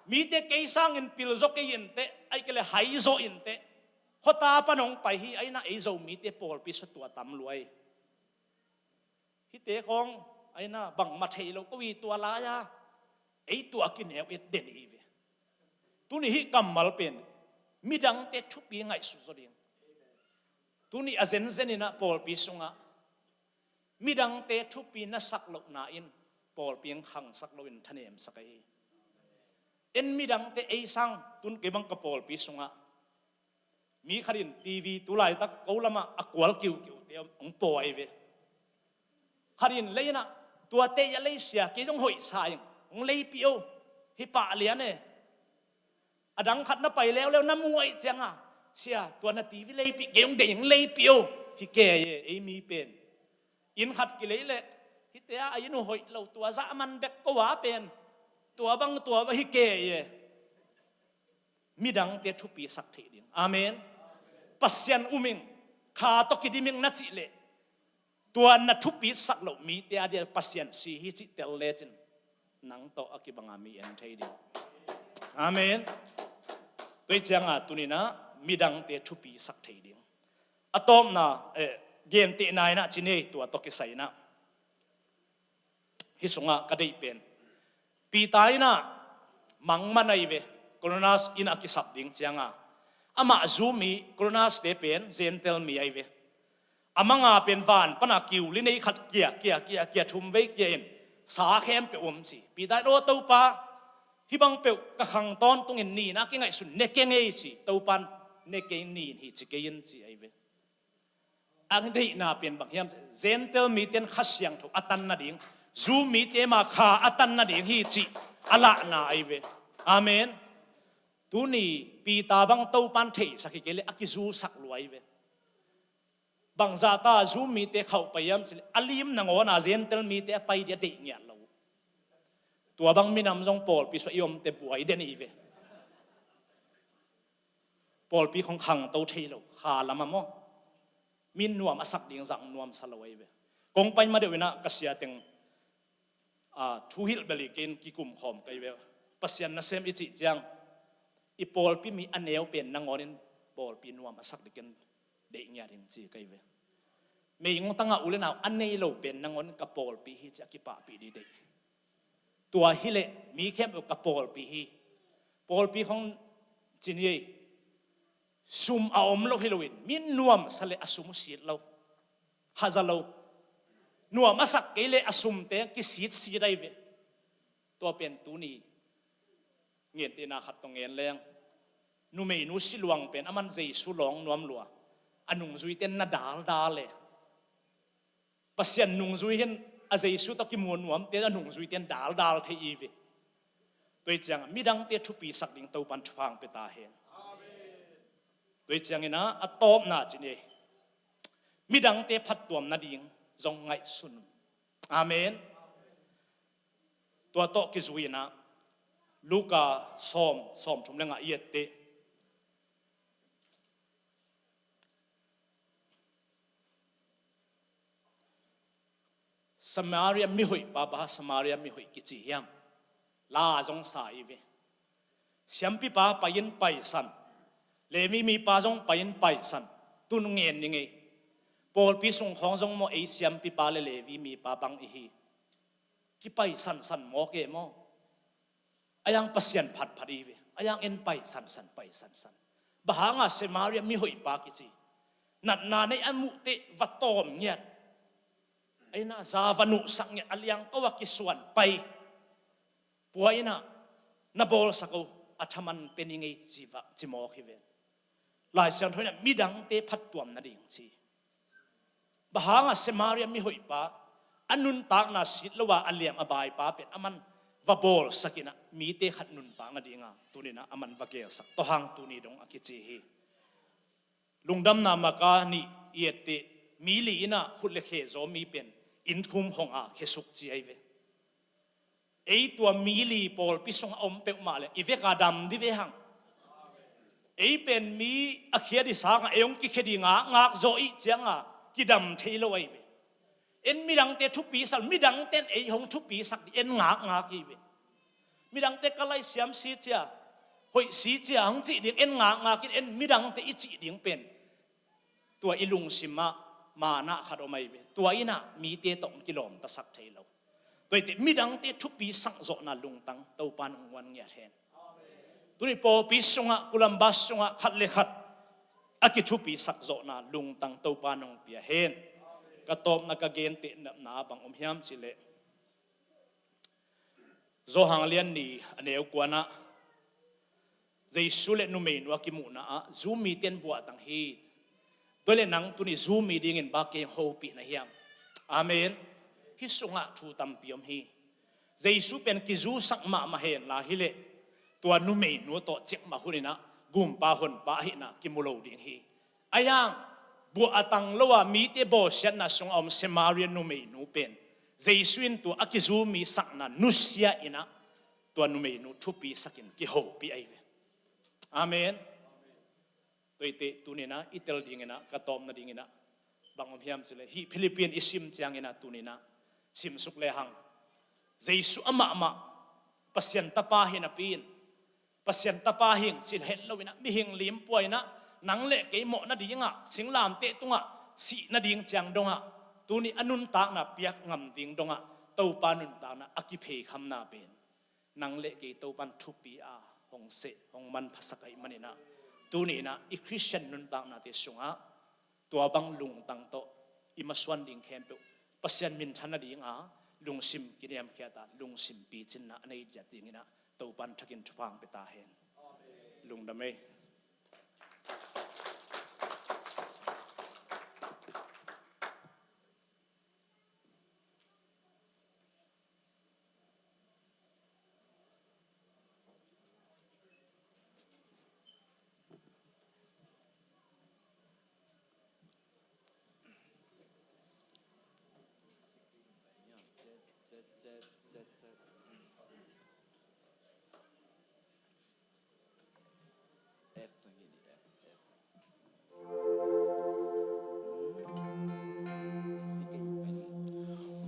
Mite kei sangin pil zaw kei inteh, aike le hai zaw inteh. Khuata pan hong pai hi aina ei Zomite pawlpi sua tua tam luai. Hihte khong aina bangmah thei lo ko hi tua lai-a ei tua kineu et den hi ve. Tuni hih kammal pen midangte thupi ngaihsut zaw ding. Tuni a zenzen inah pawlpi sungah midangte thupi na sak lohna in pawlpi hong khangsak loin thanemsak ahi. En midangte ei sang tun kei bang ka pawlpi sungah mi khatin T V tu laitak ko lamah a kual kiukiu te hong paw ahi ve. Khatin lei inah tuate a lei sia kei zong hoih sa ing hong leipih o. Hi pah lian e. A dang khat na pai leuleu na mu aih cianga sia tua na T V leipih kei hong deih hong leipih o. Hi kei e ei mi pen. Inn khat kilei leh hihte a inn uh hoih lo tua zah man bek ko a pen tua bang tua bang hi kei e. Midangte thupi sak theih ding. Amen. Pasian um ing, Kha tawh kidim ing na cih leh tua na thupi sak loh mite a dia Pasian si hi cih tel lecin nang tawh a kibanga mi en thei ding. Amen. Tua hi cianga tuninah midangte thupi sak thei ding. A tawpna eh, gentehna inah ci ni ei tua tawh kisai inah. Hih sungah ka deih pen Peter inah mangman ahi ve. Colosse inn a kisap ding cianga amah Jew mi, Colosse te pen Gentile mi ahi ve. A manga pen van pana kiu linei khat kia kia kia kia thum vei kia in sa khempeuh um ci. Peter in aw Topa, hih bang peuh ka khang tawntungin nina kingaihsun ne kei ngei ci. Topan ne kei nin hi ci kei in ci ahi ve. A deihna pen bang hiam? Gentile mite in Kha Siangtho a tan nading, Jew mite ma Kha a tan nading hi cih a lahna ahi ve. Amen. Tuni Peter bang Topan theihsak hi kei le a kizusak lua ahi ve. Bangzahta Jew mite khauh pai hiam cih le a lim nangawna Gentile mite a pai dih a deih ngiat lo. Tua bang minam zong pawlpi sua i omte buai den hi ve. Pawlpi khong khangto thei lo Kha lamah maw? Min nuam a sak ding zah nuamsa lo ahi ve. Kong pai ma deuh inah ka sia teng thu hilh bel hi kei in kikum khawm kai ve. Pasian nasem i cih ciang i pawlpi mi a neu pen nangawnin pawlpi nuam a sak dih ken deih ngiat in ci kai ve. Meigong tangah u le nau a nei lo pen nangawnin ka pawlpi hi ci a kipahpih dih deih. Tua hileh mi khempeuh ka pawlpi hi. Pawlpi khong ci ni ei. Sum a om lo hi loin min nuamsa le a sum uh sit lo, haza lo. Nuam a sak kei le a sumte kisitsiat ahi ve. Tua pen tuni gentehna khat tawh ngen leng numeinu siluang pen aman Jesu lawng nuam lua a nungzuite na daldal e. Pasian nungzui hin a Jesu tawh kimu nuamte a nungzuite in daldal thei hi ve. Tua hi cianga midangte thupi sak ding Topan thupha hong pia ta hen. Tua hi ciangina a tawpna ci ni ei. Midangte phattuam nading zong ngaihsun. Amen. Tua tawh kizui inah Luka sawm, sawmthum le nga i etteh. Samaria mihoihpa, bang hang Samaria mihoih kici hiam? La zong sa hi ve. Siampipa pai in paisan, Levi mipa zong pai in paisan. Tun ngen ni ngei. Pawlpi sung khawng zong maw ei siampipa le Levi mipa bang i hi. Kipai sansan maw ke maw? A yang Pasian phatphat i ve. A yang en pai sansan, pai sansan. Bang hanga Samaria mihoihpa kici? Natna nei a muhteh va tawm ngiat. Aina za va nuhsak ngiat, a liangko a kisuan pai. Pua ina na bawlsak o. a thaman pia ni ngei ci va, ci mawk hi ve. Lai Siangtho in ah midangte phattuam nading ci. Bang hangah Samaria mihoihpa a nuntakna sit lo a, a liam a baipa pen aman va bawlsak in ah mite khat nuntak nadinga tuni-in ah aman va gelsak. Tua hang tuni dong a kici hi. Lungdamna Maka nih i etteh, mi li in ah khut le khe zaw mi pen inn thum hong a khesuk ci ahi ve. Ei tua mi li pawlpi sungah om peuhmah le i vek a dam dih ve hang. Ei pen mi a khia dih sangah ei hong kikhia dih ngakngak zaw i hih cianga kidam thei lo ahi ve. En midangte thupi sak, midangte in ei hong thupi sak dih en ngakngak hi ve. Midangte ka laisiam si cia, hoih si cia hong cih ding en ngakngak in, en midangte i cih ding pen tua i lungsimah manna khat om ahi ve. Tua in ah mite tawh hong kilawmtasak thei lo. Tua hi teh midangte thupi sak zawhna lungtang Topa in hong muan ngiat hen. Tuni pawlpi sungah, Columbus sungah khat le khat a kithupi sak zawhna lungtang Topa in hong pia hen. Ka tawpna ka genteh nopna bang om hiam cih leh, Johan lian nih a neu kuana Jesu le numeinu a kimuhna ah Jew mite in buahtang hi. Tua leh nang tuni Jew mi dingin bang kei hong hopih na hiam? Amen. Hih sungah thu tampi om hi. Jesu pen kizusak mahmah hen la hileh tua numeinu tawh cikmah hun in ah gumpa honpa ahihna kimu lo ding hi. A yang, buahtang lo a mite bawlsiatna sungah om Samaria numeinu pen Jesu in tua a kizu mi sakna nusia in ah tua numeinu thupi sakin kihopih ahi ve. Amen. Tua hi teh tuni-in ah i tel dingin ah, ka tawpna dingin ah bang om hiam cih leh, hih Philippi i sim ciangin ah tuni-in ah simsuk lehang, Jesu amahmah Pasian Tapa hi napi-in, Pasian Tapa hi ing cih het lo-in ah, mihing limpua in ah, nang le kei mawhna dingah, singlamteh tungah sih nading ciang dongah, tuni a nuntakna piak ngam ding dongah Topa nuntakna a kipheikhamna pen nang le kei Topa in thupi a hong seh, hong manphasak ahih manin ah, tuni-in ah i Khristian nuntaknate sungah tua bang lungtang tawh i masuan ding khempeuh Pasian minthan nadinga lungsim kiniamkhiat a, lungsim picinna a nei diat dingin ah Topa in thakin thupha hong pia ta hen. Lungdam ei.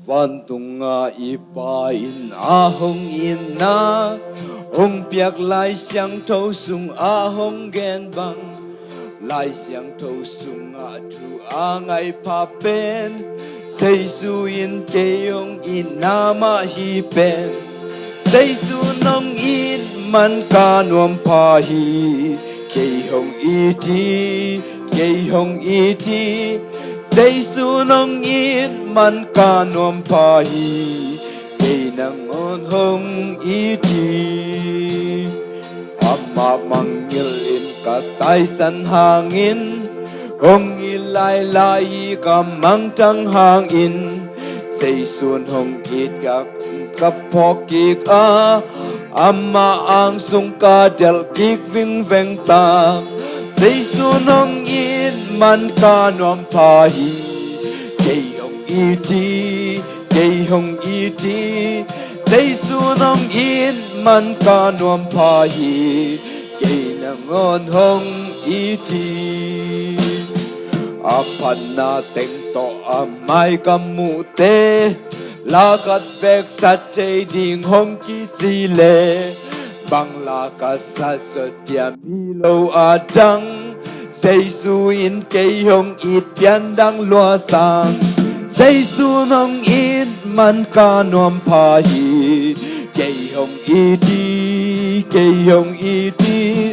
Vantunga i Pa in a hong itna hong piak, Lai Siangtho sungah hong gen bang, Lai Siangtho sungah thu a ngaih pha pen, Jesu in kei hong itna mah hi pen. Jesu in hong it man ka nuam pha hi, kei hong it hi, kei hong it hi. Jesu in hong it man ka nuam pha hi, kei nangawn hong it hi. Amah mangngilh in ka taisan hangin, hong it lailai hi ka mangthang hangin, Jesu in hong it ka, ka phawk kik a, amah ang sung ka delh kik vingveng ta. Jesu in hong it man ka nuam pha hi, kei hong it hi, kei hong it hi. Jesu in hong it man ka nuam pha hi, kei nangawn hong it hi. A phatna teng tawh a mai ka muhte, la khat bek sat thei ding hong kici leh, bang la ka sat zawh diam hi lo a dang. Jesu in kei hong it pian dang lua sang. Jesu in hong it man ka nuam pha hi, kei hong it hi, kei hong it hi.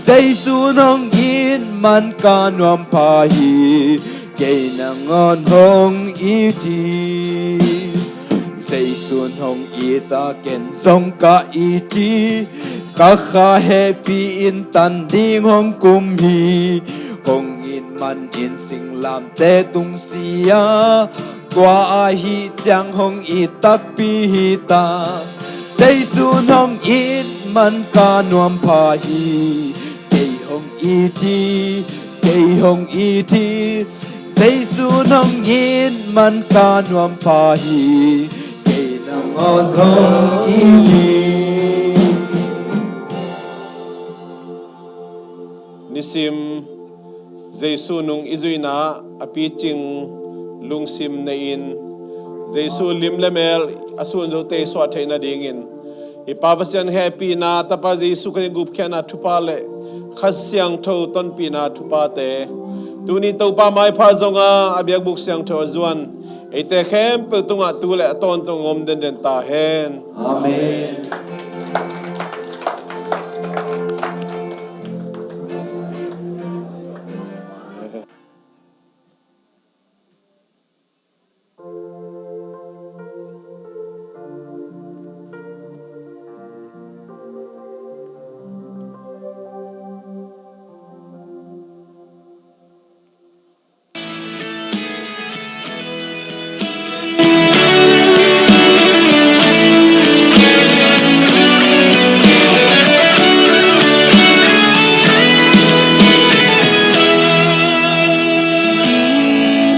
Jesu in hong it man ka nuam pha hi, kei nangawn hong it hi. Jesu in hong it a ken zong ka it hi. Ka kha hehpih in tan ding hong kum hi. Hong it manin singlamteh tungsia, tua ahih ciang hong it takpi hi ta. Zeisu in hong it man ka nuam pha hi. Kei hong it hi, kei hong it hi. Zeisu in hong it man ka nuam pha hi. Kei nangawn hong it hi. Nisim Jesu nung i zuihna a picing lungsim nei-in, Jesu lim le mel a sunzote i suah theih nadingin, i Pa Pasian hehpihna, Tapa Jesu Khrih gupkhiatna thupha le Kha Siangtho tonpihna thuphate, tuni Topa maipha zonga a biakbuk siangtho a zuan eite khempeuh tungah tu le a tawntung om denden ta hen. Amen.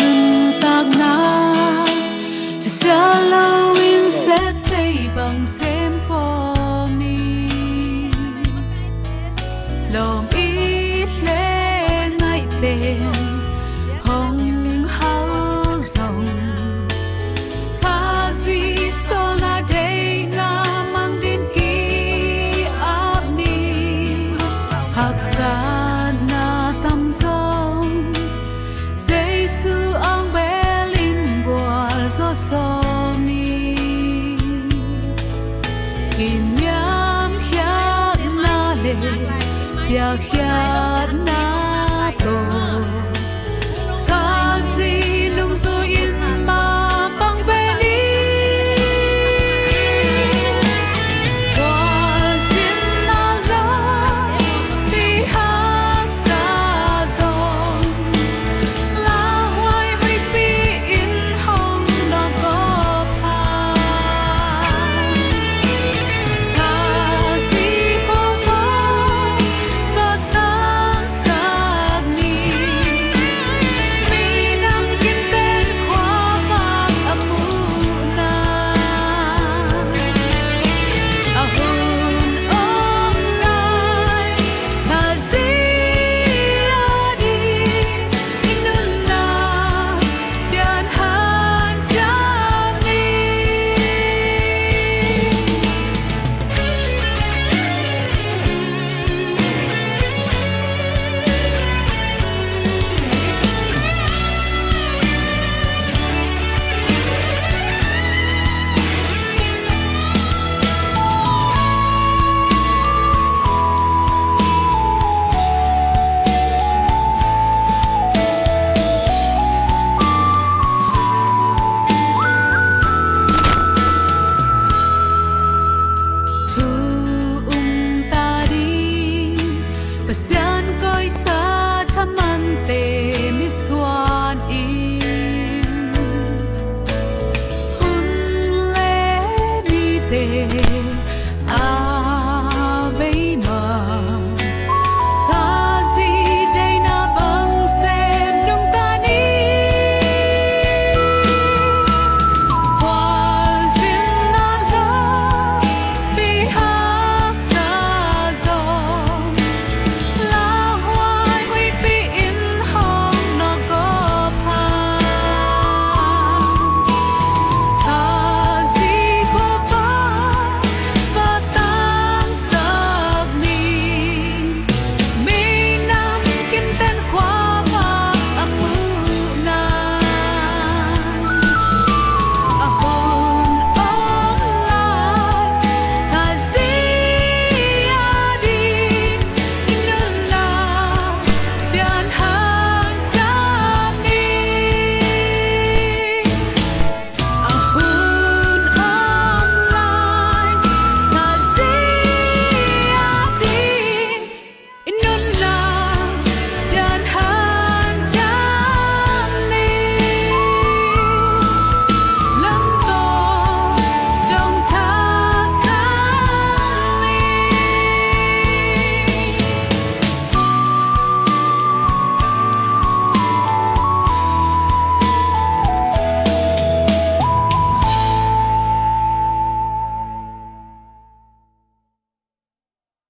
Nuntakna sia loin sep thei bang sem khawm ni. Lawm it le ngaihten hong hau zong, Khazih sawlna deihna mangdin ki-ap ni. Haksatna tam zong Jesu angbelin gualzo sawm ni. Kiniamkhiatna le piakhia